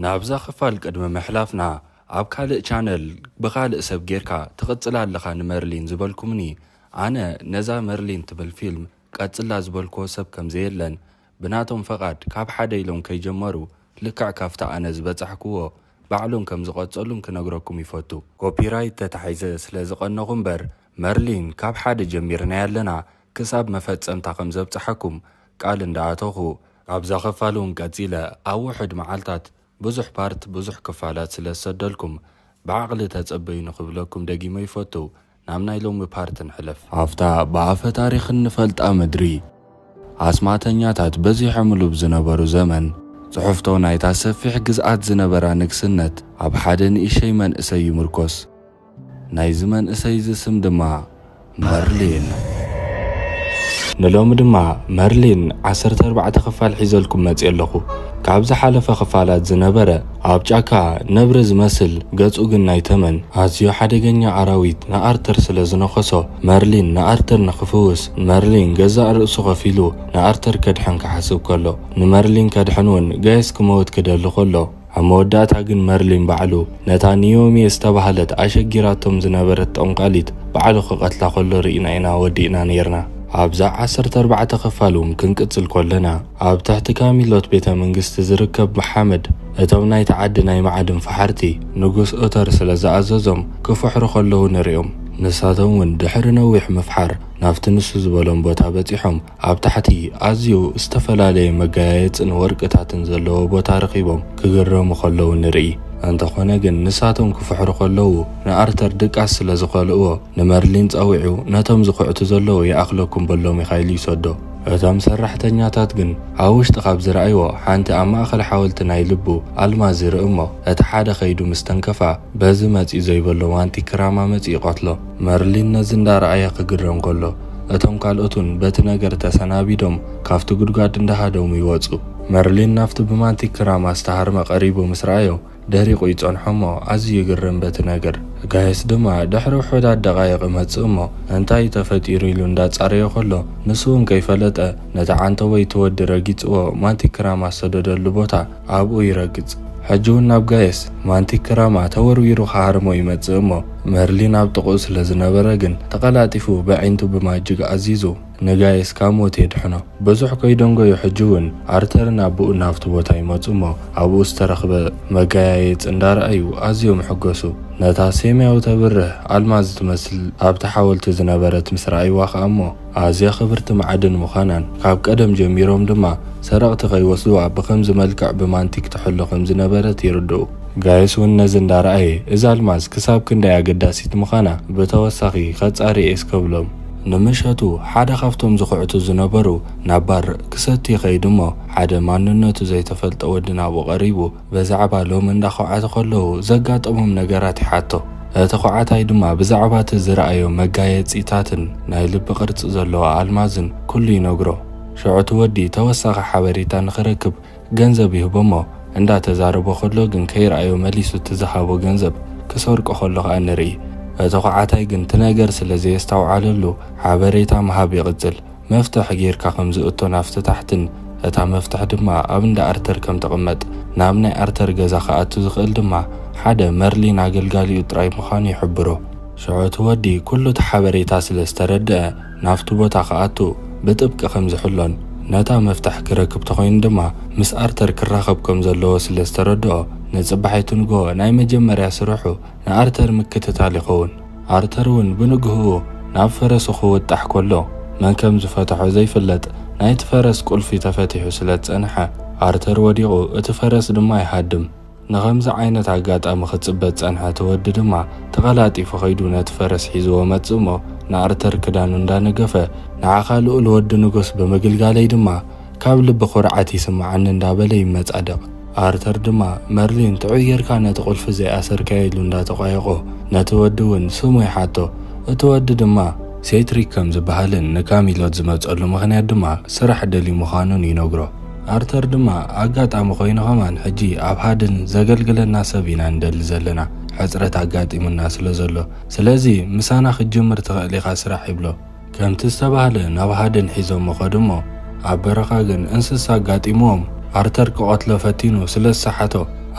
ናብዛ ክፋል ቅድሚ ምሕላፍና፣ ኣብ ካልእ ቻነል ብኻልእ ሰብ ጌርካ ትቕጽላ ኣለኻ ንመርሊን ዝበልኩምኒ፣ ኣነ ነዛ መርሊን ትብል ፊልም ቀጽላ ዝበልክዎ ሰብ ከም ዘየለን፣ ብናቶም ፈቓድ ካብ ሓደ ኢሎም ከይጀመሩ፣ ልክዕ ካብቲ ኣነ ዝበጻሕክዎ ባዕሎም ከም ዝቐጸሉን ክነግረኩም ይፈቱ። ኮፒራይት ተታሒዘ ስለ ዝቐነኹ እምበር፣ መርሊን ካብ ሓደ ጀሚርናያ ኣለና ክሳብ መፈጸምታ ከም ዘብጽሓኩም ቃል እንዳኣተኹ፣ ኣብዛ ክፋል እውን ቀጺለ ኣብ ውሑድ መዓልታት ብዙሕ ፓርት ብዙሕ ክፋላት ስለ ዝሰደልኩም ብዓቕሊ ተጸበዩ ንኽብለኩም ደጊመ ይፈቱ። ናብ ናይ ሎሚ ፓርት ንሕለፍ። ኣብታ ብኣፈ ታሪኽ እንፈልጣ ምድሪ ኣስማተኛታት በዚሖምሉ ብዝነበሩ ዘመን፣ ጽሑፍቶ ናይታ ሰፊሕ ግዝኣት ዝነበራ ንግስነት ኣብ ሓደ ንእሸይ መንእሰይ ይምርኮስ። ናይዚ መንእሰይ እዚ ስም ድማ መርሊን። ንሎሚ ድማ መርሊን ዓሰርተ ኣርባዕተ ክፋል ሒዘልኩም መጽእ ኣለኹ። ካብ ዝሓለፈ ክፋላት ዝነበረ ኣብ ጫካ ነብሪ ዝመስል ገጹ ግን ናይ ተመን ኣዝዩ ሓደገኛ ኣራዊት ንኣርተር ስለ ዝነኸሶ፣ መርሊን ንኣርተር ንኽፍውስ፣ መርሊን ገዛእ ርእሱ ከፊሉ ንኣርተር ከድሕን ክሓስብ ከሎ፣ ንመርሊን ከድሕን እውን ጋይስ ክመውት ክደሊ ከሎ፣ ኣብ መወዳእታ ግን መርሊን ባዕሉ ነታ ኒዮሚ ዝተባህለት ኣሸጊራቶም ዝነበረት ጠንቋሊት ባዕሉ ክቐትላ ከሎ ርኢና ኢና ወዲእና ነይርና። ኣብዛ ዓሰርተ ኣርባዕተ ክፋል እውን ክንቅጽል ከለና፣ ኣብ ትሕቲ ካሚሎት ቤተ መንግስቲ ዝርከብ ብሓመድ እቶም ናይቲ ዓዲ ናይ ማዕድን ፈሓርቲ ንጉስ ኦተር ስለ ዝኣዘዞም ክፍሕሩ ከለዉ ንሪኦም። ንሳቶም እውን ድሕሪ ነዊሕ ምፍሓር ናብቲ ንሱ ዝበሎም ቦታ በጺሖም፣ ኣብ ታሕቲ ኣዝዩ ዝተፈላለየ መጋየጽን ወርቅታትን ዘለዎ ቦታ ረኺቦም ክግረሙ ከለዉ ንርኢ። እንተኾነ ግን ንሳቶም ክፍሕሩ ከለዉ ንኣርተር ድቃስ ስለ ዝኸልእዎ፣ ንመርሊን ጸዊዑ፣ ነቶም ዝኹዕቱ ዘለዉ ይኣኽለኩም በሎም ኢኻ ኢሉ ይሰዶ። እቶም ሰራሕተኛታት ግን ኣብ ውሽጢ ካብ ዝረኣይዎ ሓንቲ ኣብ ማእከል ሓወልቲ ናይ ልቡ ኣልማዝ ይርኢ እሞ፣ እቲ ሓደ ከይዱ ምስ ተንከፋ፣ በዚ መጺኡ ዘይበሎ ማንቲክ ክራማ መጺኡ ይቐትሎ። መርሊን ነዚ እንዳረኣየ ክግረም ከሎ፣ እቶም ካልኦት እውን በቲ ነገር ተሰናቢዶም ካብቲ ጉድጓድ እንዳሃደሙ ይወጹ። መርሊን ናብቲ ብማንቲክ ክራማ ዝተሃርመ ቀሪቡ ምስ ረኣዮ፣ ደሪቑ ይጸንሖ እሞ ኣዝዩ ይግረም በቲ ነገር። ጋይስ ድማ ድሕሪ ውሑዳት ደቓይቕ ይመጽእ እሞ፣ እንታይ እዩ ተፈጢሩ ኢሉ እንዳጻረዮ ከሎ፣ ንሱ እውን ከይፈለጠ ነቲ ዓንተቦይ እቲ ወዲ ረጊጽዎ ማንቲክ ክራማ ዝሰደደሉ ቦታ ኣብኡ ይረግጽ። ሕጂ እውን ናብ ጋየስ ማንቲክ ክራማ ተወርዊሩ ክሃርሞ ይመጽእ እሞ፣ መርሊን ኣብ ጥቕኡ ስለ ዝነበረ ግን ተቐላጢፉ ብዒንቱ ብማጅግ ኣዚዙ ንጋየስ ካብ ሞት የድሕኖ። ብዙሕ ከይደንጎዩ ሕጂ እውን ኣርተርን ኣቦኡን ናብቲ ቦታ ይመጹ እሞ፣ ኣብኡ ዝተረኽበ መጋየየጺ እንዳረኣዩ ኣዝዮም ይሕጎሱ። ነታ ሴምያዊ ተብርህ ኣልማዝ ትመስል ኣብቲ ሓወልቲ ዝነበረት ምስ ረኣይዋ ከኣ እሞ፣ ኣዝያ ክብርቲ ማዕድን ምዃናን፣ ካብ ቀደም ጀሚሮም ድማ ሰረቕቲ ከይወስድዋ ብኸምዚ መልክዕ ብማንቲክ ትሕሎ ከም ዝነበረት ይርድኡ። ጋይስ እውን ነዚ እንዳረኣየ፣ እዛ ኣልማዝ ክሳብ ክንደይ ኣገዳሲት ምዃና ብተወሳኺ ከጻሪ እየ እስከ ብሎም። ንምሸቱ ሓደ ካብቶም ዝኹዕቱ ዝነበሩ ናብ ባር ክሰቲ ይኸይድ እሞ፣ ሓደ ማንነቱ ዘይተፈልጠ ወዲ ናብኡ ቀሪቡ፣ ብዛዕባ ሎም እንዳኹዓቱ ከለዉ ዘጋጠሞም ነገራት ይሓቶ። እቲ ኹዓታይ ድማ ብዛዕባ እቲ ዝረኣዮ መጋየጺታትን ናይ ልቢ ቅርጺ ዘለዎ ኣልማዝን ኩሉ ይነግሮ። ሽዑ እቲ ወዲ ተወሳኺ ሓበሬታ ንኽረክብ ገንዘብ ይህቦ እሞ፣ እንዳተዛረቦ ከሎ ግን ከይረኣዮ መሊሱ እቲ ዝሃቦ ገንዘብ ክሰርቆ ከሎ ከኣ ንርኢ። እቲ ኹዓታይ ግን እቲ ነገር ስለ ዘየስተውዓለሉ ሓበሬታ ምሃብ ይቕጽል። መፍትሕ ጌርካ ከም ዝእቶ ናብቲ ታሕትን እታ መፍትሕ ድማ ኣብ እንዳ ኣርተር ከም ትቕመጥ፣ ናብ ናይ ኣርተር ገዛ ክኣቱ ዝኽእል ድማ ሓደ መርሊን ኣገልጋሊኡ ጥራይ ምዃኑ ይሕብሮ። ሽዑ እቲ ወዲ ኩሉ እቲ ሓበሬታ ስለ ዝተረድአ ናብቲ ቦታ ክኣቱ ብጥብቂ ከም ዝሕሎን ነታ መፍትሕ ክረክብ ተኾይኑ ድማ ምስ ኣርተር ክራኸብ ከም ዘለዎ ስለ ዝተረድኦ ንጽባሒቱ ንግሆ ናይ መጀመርያ ስርሑ ንኣርተር ምክትታል ይኸውን። ኣርተር እውን ብንግህኡ ናብ ፈረሱ ክውጣሕ ከሎ መን ከም ዝፈትሖ ዘይፍለጥ ናይቲ ፈረስ ቁልፊ ተፈቲሑ ስለ ዝጸንሐ ኣርተር ወዲቑ እቲ ፈረስ ድማ ይሃድም። ንኸምዚ ዓይነት ኣጋጣሚ ክጽበ ዝጸንሐ እቲ ወዲ ድማ ተቐላጢፉ ከይዱ ነቲ ፈረስ ሒዝዎ መጽእ እሞ ንኣርተር ክዳኑ እንዳነገፈ ንዓኻ ልኡል ወዲ ንጉስ ብምግልጋለይ ድማ ካብ ልቢ ኩርዓት ይስምዓኒ እንዳበለ ይመጻደቕ። ኣርተር ድማ መርሊን ጥዑይ ጌርካ ነቲ ቁልፊ ዘይኣሰርካዮ ኢሉ እንዳተቋየቖ ነቲ ወዲ እውን ስሙ ይሓቶ። እቲ ወዲ ድማ ሴትሪክ ከም ዝበሃልን ንካሚሎት ዝመጸሉ ምኽንያት ድማ ስራሕ ደልዩ ምዃኑን ይነግሮ። ኣርተር ድማ ኣጋጣሚ ኮይኑ ከማን ሕጂ ኣብ ሃድን ዘገልግለና ሰብ ኢና ንደሊ ዘለና፣ ሕጽረት ኣጋጢሙና ስለ ዘሎ፣ ስለዚ ምሳና ክትጅምር ትኽእል ኢኻ ስራሕ ይብሎ። ከምቲ ዝተባህለ ናብ ሃድን ሒዞሞ ከዱ እሞ ኣብ በረኻ ግን እንስሳ ኣጋጢምዎም ኣርተር ክቐትሎ ፈቲኑ ስለ ዝሰሓቶ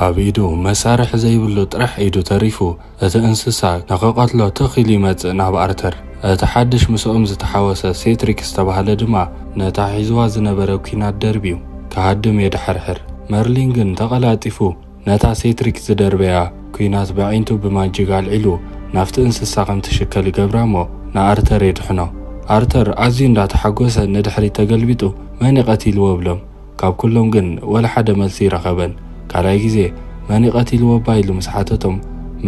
ኣብ ኢዱ መሳርሒ ዘይብሉ ጥራሕ ኢዱ ተሪፉ፣ እቲ እንስሳ ንኽቐትሎ ትኽ ኢሉ ይመጽእ ናብ ኣርተር። እቲ ሓድሽ ምስኦም ዝተሓወሰ ሴትሪክ ዝተባህለ ድማ ነታ ሒዝዋ ዝነበረ ኲናት ደርብዩ ክሃድም የድሓርሕር። መርሊን ግን ተቐላጢፉ ነታ ሴትሪክ ዝደርበያ ኲናት ብዒንቱ ብማጂክ ኣልዒሉ ናብቲ እንስሳ ከም ትሽከል ይገብራ እሞ ንኣርተር የድሕኖ። ኣርተር ኣዝዩ እንዳተሓጎሰ ንድሕሪት ተገልቢጡ መን እዩ ቀቲልዎ ብሎም። ካብ ኩሎም ግን ወላ ሓደ መልሲ ይረኸበን። ካልኣይ ግዜ መን እዩ ቀቲልዎ እባ ኢሉ ምስ ሓተቶም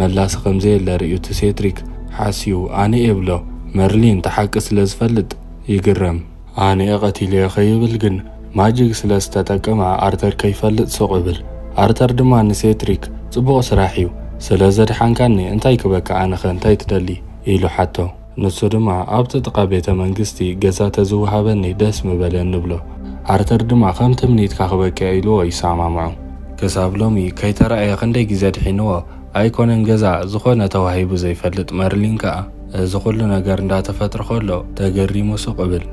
መላሲ ከም ዘየለ ርእዩ እቲ ሴትሪክ ሓስዩ ኣነ እየ ብሎ። መርሊን እቲ ሓቂ ስለ ዝፈልጥ ይግረም። ኣነ እየ ቀቲለዮ ከይብል ግን ማጂክ ስለ ዝተጠቀመ ኣርተር ከይፈልጥ ሱቕ ይብል። ኣርተር ድማ ንሴትሪክ ጽቡቕ ስራሕ እዩ፣ ስለ ዘድሓንካኒ እንታይ ክበካ ኣነኸ እንታይ ትደሊ ኢሉ ሓቶ። ንሱ ድማ ኣብቲ ጥቓ ቤተ መንግስቲ ገዛ ተዝወሃበኒ ደስ ምበለኒ ብሎ። ኣርተር ድማ ከም ትምኒትካ ክበክያ ኢልዎ ይሰማምዑ። ክሳብ ሎሚ ከይተራእየ ክንደይ ግዜ ድሒንዎ ኣይኮነን ገዛ ዝኾነ ተዋሂቡ ዘይፈልጥ መርሊን ከኣ እዚ ኩሉ ነገር እንዳተፈጥረ ከሎ ተገሪሙ ሱቕ እብል።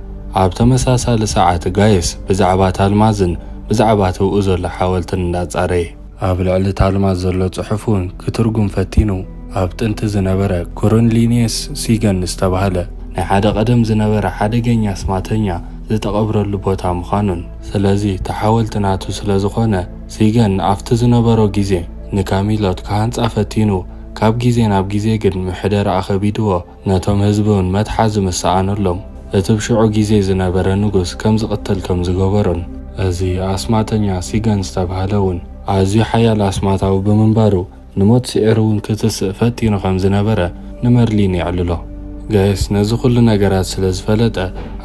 ኣብ ተመሳሳሊ ሰዓት ጋይስ ብዛዕባ ታልማዝን ብዛዕባ ተውኡ ዘሎ ሓወልትን እንዳጻረየ ኣብ ልዕሊ ታልማዝ ዘሎ ጽሑፍ እውን ክትርጉም ፈቲኑ ኣብ ጥንቲ ዝነበረ ኮሮንሊኒየስ ሲገን ዝተባህለ ናይ ሓደ ቀደም ዝነበረ ሓደገኛ ኣስማተኛ ዝተቐብረሉ ቦታ ምዃኑን ስለዚ እቲ ሓወልቲ ናቱ ስለ ዝኾነ ሲገን ኣብቲ ዝነበሮ ግዜ ንካሚሎት ክሃንጻ ፈቲኑ ካብ ግዜ ናብ ግዜ ግን ምሕደራኣ ከቢድዎ ነቶም ህዝቢ እውን መትሓዚ ምስ ሰኣነሎም እቲ ብሽዑ ግዜ ዝነበረ ንጉስ ከም ዝቕተል ከም ዝገበሮን እዚ ኣስማተኛ ሲገን ዝተባህለ እውን ኣዝዩ ሓያል ኣስማታዊ ብምንባሩ ንሞት ስዒሩ እውን ክትስእ ፈቲኑ ከም ዝነበረ ንመርሊን የዕልሎ። ጋይስ ነዚ ኩሉ ነገራት ስለ ዝፈለጠ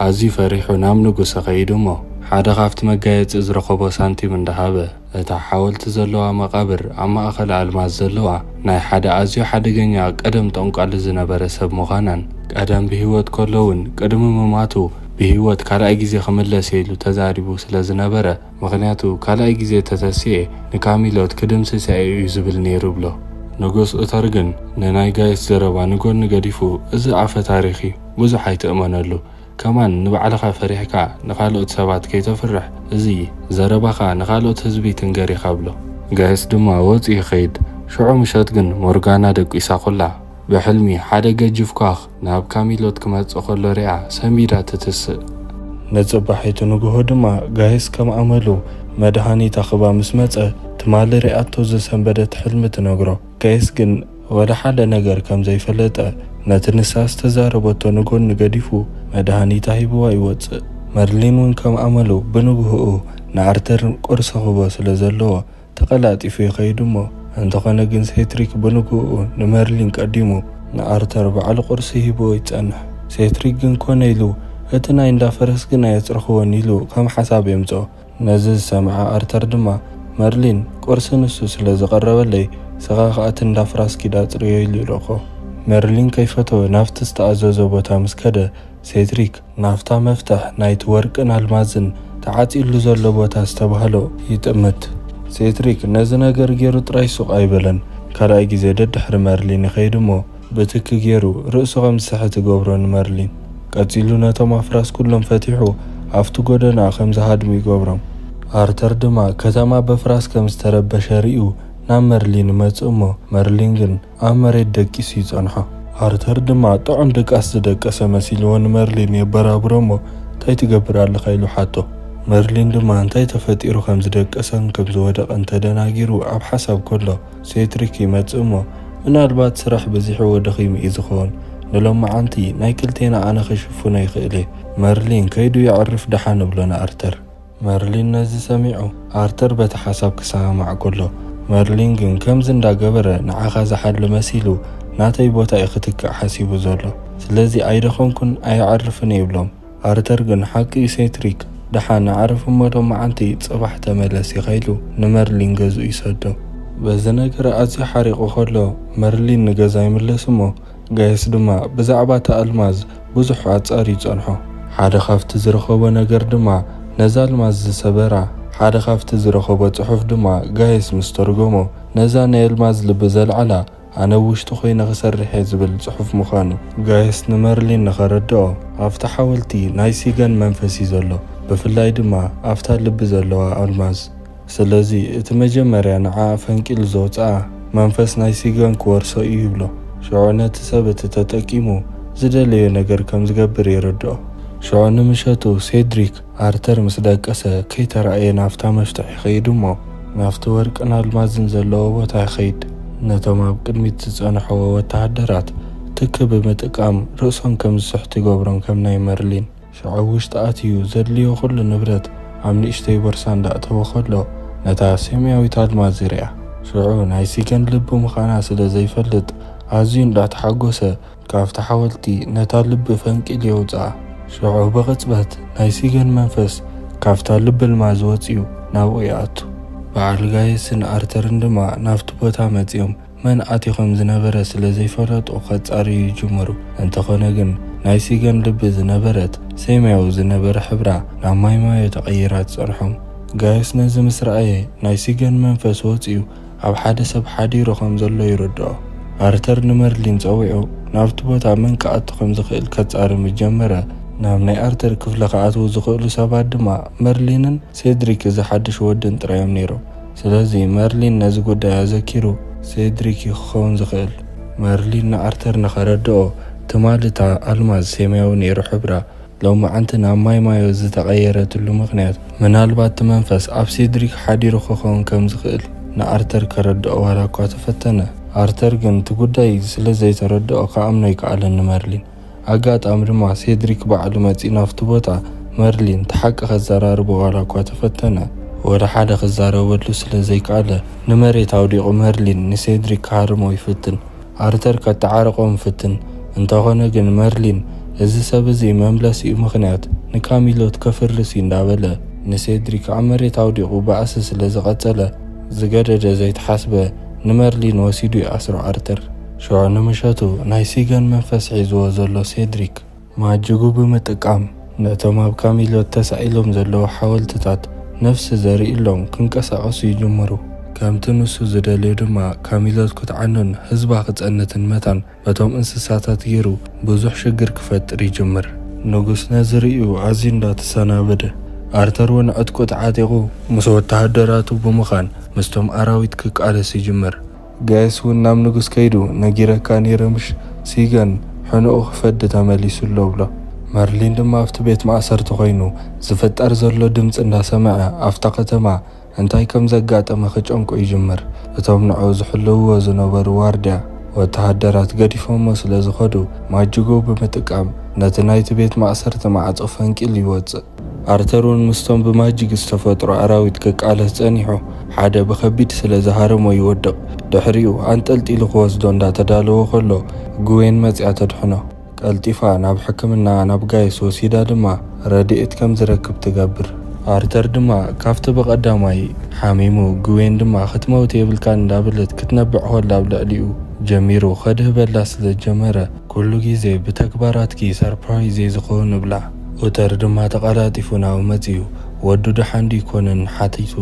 ኣዝዩ ፈሪሑ ናብ ንጉስ ከይዱ እሞ ሓደ ካብቲ መጋየፂ ዝረኸቦ ሳንቲም እንዳሃበ እታ ሓወልቲ ዘለዋ መቓብር ኣብ ማእኸል ኣልማዝ ዘለዋ ናይ ሓደ ኣዝዩ ሓደገኛ ቀደም ጠንቋሊ ዝነበረ ሰብ ምዃናን ቀደም ብህይወት ከሎ እውን ቅድሚ ምማቱ ብህይወት ካልኣይ ግዜ ክምለስ ኢሉ ተዛሪቡ ስለ ዝነበረ ምኽንያቱ ካልኣይ ግዜ ተተሲኤ ንካሚሎት ክድምስስ እዩ ዝብል ነይሩ ብሎ። ንጉስ ኡተር ግን ንናይ ጋይስ ዘረባ ንጎኒ ገዲፉ እዚ ኣፈ ታሪኽ እዩ፣ ብዙሕ ኣይትእመነሉ። ከማን ንባዕልኻ ፈሪሕካ ንኻልኦት ሰባት ከይተፍርሕ፣ እዚ ዘረባኻ ንኻልኦት ህዝቢ ትንገር ኢኻ ብሎ። ጋይስ ድማ ወፂኡ ይኸይድ። ሽዑ ምሸት ግን ሞርጋና ደቂሳ ኩላ ብሕልሚ ሓደ ገጅፍ ኳኽ ናብ ካሚሎት ክመጽእ ከሎ ሪኣ ሰንቢዳ ትትስእ። ንጽባሒቱ ንግሆ ድማ ጋይስ ከም ኣመሉ መድሃኒት ኣኽባ ምስ መጸ ትማሊ ሪኣቶ ዝሰንበደት ሕልሚ ትነግሮ። ጋይስ ግን ወላ ሓደ ነገር ከም ዘይፈለጠ ነቲ ንሳ ዝተዛረበቶ ንጎኒ ገዲፉ መድሃኒታ ሂብዋ ይወጽእ። መርሊን እውን ከም ኣመሉ ብንግሆኡ ንኣርተር ቁርሲ ክህቦ ስለ ዘለዎ ተቐላጢፉ ይኸይድ እሞ እንተኾነ ግን ሴትሪክ ብንግኡ ንመርሊን ቀዲሙ ንኣርተር ባዕሉ ቁርሲ ሂብዎ ይጸንሕ። ሴትሪክ ግን ኮነ ኢሉ እቲ ናይ እንዳ ፈረስ ግን ኣየጽረኽዎን ኢሉ ከም ሓሳብ የምጽኦ። ነዚ ዝሰምዐ ኣርተር ድማ መርሊን ቁርሲ ንሱ ስለ ዝቐረበለይ ስኻ ከኣ እቲ እንዳ ፍራስ ኪድ ኣጽርዮ ኢሉ ይልእኾ። መርሊን ከይፈተወ ናብቲ ዝተኣዘዞ ቦታ ምስ ከደ ሴትሪክ ናብታ መፍትሕ ናይቲ ወርቅን ኣልማዝን ተዓጺሉ ዘሎ ቦታ ዝተባህሎ ይጥምት። ሴትሪክ ነዚ ነገር ገይሩ ጥራይ ሱቕ ኣይበለን። ካልኣይ ግዜ ደድሕሪ መርሊን ይኸይድ እሞ ብትኪ ገይሩ ርእሱ ከም ዝስሕት ይገብሮ ንመርሊን። ቀጺሉ ነቶም ኣፍራስ ኩሎም ፈቲሑ ኣብቲ ጎደና ከም ዝሃድሙ ይገብሮም። ኣርተር ድማ ከተማ በፍራስ ከም ዝተረበሸ ርእዩ ናብ መርሊን ይመጽእ እሞ መርሊን ግን ኣብ መሬት ደቂሱ ይጸንሖ። ኣርተር ድማ ጥዑም ድቃስ ዝደቀሰ መሲልዎ ንመርሊን የበራብሮ እሞ እንታይ ትገብር ኣለኻ ኢሉ ሓቶ። መርሊን ድማ እንታይ ተፈጢሩ ከም ዝደቀሰን ከም ዝወደቐን ተደናጊሩ ኣብ ሓሳብ ከሎ ሴትሪክ ይመጽእ እሞ ምናልባት ስራሕ በዚሕዎ ደኺሙ እዩ ዝኸውን። ንሎማዓንቲ ናይ ክልቴና ኣነ ክሽፍኖ ይኽእል እየ። መርሊን ከይዱ የዕርፍ ደሓን እብሎ ንኣርተር። መርሊን ነዚ ሰሚዑ ኣርተር በቲ ሓሳብ ክሰማማዕ ከሎ መርሊን ግን ከምዚ እንዳገበረ ንዓኻ ዝሓሊ መሲሉ ናተይ ቦታ እዩ ክትክእ ሓሲቡ ዘሎ። ስለዚ ኣይደኸምኩን ኣየዕርፍን እየ ይብሎም። ኣርተር ግን ሓቂ እዩ ሴትሪክ፣ ደሓን ኣዕርፍ እሞ ሎማዓንቲ ጽባሕ ተመለስ ኢኻ ኢሉ ንመርሊን ገዝኡ ይሰዶ። በዚ ነገር ኣዝዩ ሓሪቑ ከሎ መርሊን ንገዛ ይምለስ እሞ ጋይስ ድማ ብዛዕባ እቲ ኣልማዝ ብዙሕ ኣጻር ይጸንሖ። ሓደ ካብቲ ዝረኸቦ ነገር ድማ ነዛ ኣልማዝ ዝሰበራ ሓደ ካብቲ ዝረኸቦ ጽሑፍ ድማ ጋይስ ምስ ተርጎሞ ነዛ ናይ ኣልማዝ ልቢ ዘልዓላ ኣነ ውሽጢ ኮይነ ክሰርሕ እየ ዝብል ጽሑፍ ምዃኑ ጋይስ ንመርሊን ንኸረድኦ ኣብቲ ሓወልቲ ናይ ሲገን መንፈስ እዩ ዘሎ፣ ብፍላይ ድማ ኣብታ ልቢ ዘለዋ ኣልማዝ። ስለዚ እቲ መጀመርያ ንዓ ፈንቂሉ ዘውፅኣ መንፈስ ናይ ሲገን ክወርሶ እዩ ይብሎ። ሽዑ ነቲ ሰብ እቲ ተጠቂሙ ዝደለዮ ነገር ከም ዝገብር የረድኦ። ሽዑ ንምሸቱ ሴድሪክ ኣርተር ምስ ደቀሰ ከይተራእየ ናብታ መፍትሕ ይኸይድ እሞ ናብቲ ወርቅን ኣልማዝን ዘለዎ ቦታ ይኸይድ። ነቶም ኣብ ቅድሚት ዝጸንሕዎ ወተሃደራት ትኪ ብምጥቃም ርእሶም ከም ዝስሕቱ ይገብሮም ከም ናይ መርሊን። ሽዑ ውሽጢ ኣትዩ ዘድልዮ ኩሉ ንብረት ኣብ ንእሽተይ ቦርሳ እንዳእተወ ከሎ ነታ ሰማያዊት ኣልማዝ ይርእያ። ሽዑ ናይ ሲገን ልቢ ምዃና ስለ ዘይፈልጥ ኣዝዩ እንዳተሓጎሰ ካብቲ ሓወልቲ ነታ ልቢ ፈንቂሉ የውፅኣ። ሽዑ ብቕጽበት ናይ ሲገን መንፈስ ካብታ ልቢ ኣልማዝ ወፂኡ ናብኡ ይኣቱ። በዓል ጋየስን ኣርተርን ድማ ናብቲ ቦታ መፂኦም መን ኣትዩ ከም ዝነበረ ስለ ዘይፈለጡ ከጻርዩ ይጅምሩ። እንተኾነ ግን ናይ ሲገን ልቢ ዝነበረት ሰማያዊ ዝነበረ ሕብራ ናብ ማይማዮ ተቐይራ ትጸንሖም። ጋየስ ነዚ ምስ ረኣየ ናይ ሲገን መንፈስ ወጺኡ ኣብ ሓደ ሰብ ሓዲሩ ከም ዘሎ ይርድኦ። ኣርተር ንመርሊን ጸዊዑ ናብቲ ቦታ መን ክኣቱ ከም ዝኽእል ከጻሪ ምስ ጀመረ ናብ ናይ ኣርተር ክፍሊ ክኣትዉ ዝኽእሉ ሰባት ድማ መርሊንን ሴድሪክ እዚ ሓድሽ ወድን ጥራዮም ነይሮም። ስለዚ መርሊን ነዚ ጉዳይ ኣዘኪሩ ሴድሪክ እዩ ክኸውን ዝኽእል። መርሊን ንኣርተር ንኸረድኦ ትማሊ እታ ኣልማዝ ሰማያዊ ነይሩ ሕብራ ሎማዓንቲ ናብ ማይ ማዮ ዝተቐየረትሉ ምኽንያት ምናልባት እቲ መንፈስ ኣብ ሴድሪክ ሓዲሩ ክኸውን ከም ዝኽእል ንኣርተር ከረድኦ ዋላ እኳ ተፈተነ። ኣርተር ግን እቲ ጉዳይ ስለ ዘይተረድኦ ክኣምኖ ኣይከኣለን ንመርሊን። ኣጋጣሚ ድማ ሴድሪክ ባዕሉ መጺኡ ናብቲ ቦታ መርሊን እቲ ሓቂ ከዘራርቦ ዋላ እኳ ተፈተነ፣ ወላ ሓደ ክዛረበሉ ስለ ዘይከኣለ ንመሬት ኣውዲቑ መርሊን ንሴድሪክ ክሃርሞ ይፍትን። ኣርተር ከተዓርቖም ይፍትን። እንተኾነ ግን መርሊን እዚ ሰብ እዚ መምለሲኡ ምኽንያት ንካሚሎት ከፍርስ እዩ እንዳበለ ንሴድሪክ ኣብ መሬት ኣውዲቑ ባእሲ ስለ ዝቐጸለ ዝገደደ ዘይተሓስበ ንመርሊን ወሲዱ ይኣስሮ ኣርተር። ሽዑ ንምሸቱ ናይ ሲገን መንፈስ ሒዝዎ ዘሎ ሴድሪክ ማጅጉ ብምጥቃም ነቶም ኣብ ካሚሎት ተሳኢሎም ዘለዉ ሓወልትታት ነፍሲ ዘርእሎም ክንቀሳቐሱ ይጅምሩ። ከምቲ ንሱ ዝደልዮ ድማ ካሚሎት ክትዓኑን ህዝባ ክጸንትን መታን በቶም እንስሳታት ገይሩ ብዙሕ ሽግር ክፈጥር ይጅምር። ንጉስ ነዚ ርእዩ ኣዝዩ እንዳተሰናበደ ኣርተር እውን ዕጥቁ ተዓጢቑ ምስ ወተሃደራቱ ብምዃን ምስቶም ኣራዊት ክቃለስ ይጅምር። ጋይስ እውን ናብ ንጉስ ከይዱ ነጊረካ ነይረ ምሽ ሲገን ሕንኡ ክፈዲ ተመሊሱ ኣሎ ብሎ። መርሊን ድማ ኣብቲ ቤት ማእሰርቲ ኮይኑ ዝፍጠር ዘሎ ድምፂ እንዳሰምዐ ኣብታ ከተማ እንታይ ከም ዘጋጠመ ክጨንቆ ይጅምር። እቶም ንዕኡ ዝሕልውዎ ዝነበሩ ዋርድያ ወተሃደራት ገዲፎሞ ስለ ዝኸዱ ማጅጎ ብምጥቃም ነቲ ናይቲ ቤት ማእሰርቲ ማዕጾ ፈንቂሉ ይወጽእ። ኣርተር እውን ምስቶም ብማጂክ ዝተፈጥሩ ኣራዊት ክቃለስ ጸኒሑ ሓደ ብኸቢድ ስለ ዝሃረሞ ይወድቕ። ድሕሪኡ ኣንጠልጢሉ ክወስዶ እንዳተዳለወ ከሎ ግዌን መጺኣ ተድሕኖ። ቀልጢፋ ናብ ሕክምና ናብ ጋይስ ወሲዳ ድማ ረድኤት ከም ዝረክብ ትገብር። ኣርተር ድማ ካብቲ ብቐዳማይ ሓሚሙ ግዌን ድማ ክትመውት የብልካን እንዳበለት ክትነብዕ ከላ ኣብ ልዕሊኡ ጀሚሩ ከድህበላ ስለ ዝጀመረ ኩሉ ግዜ ብተግባራትኪ ሰርፕራይዝ እየ ዝኸውን እብላ። ኡተር ድማ ተቐላጢፉ ናብኡ መጺኡ ወዱ ደሓን ድዩ ኮነን ሓቲቱ።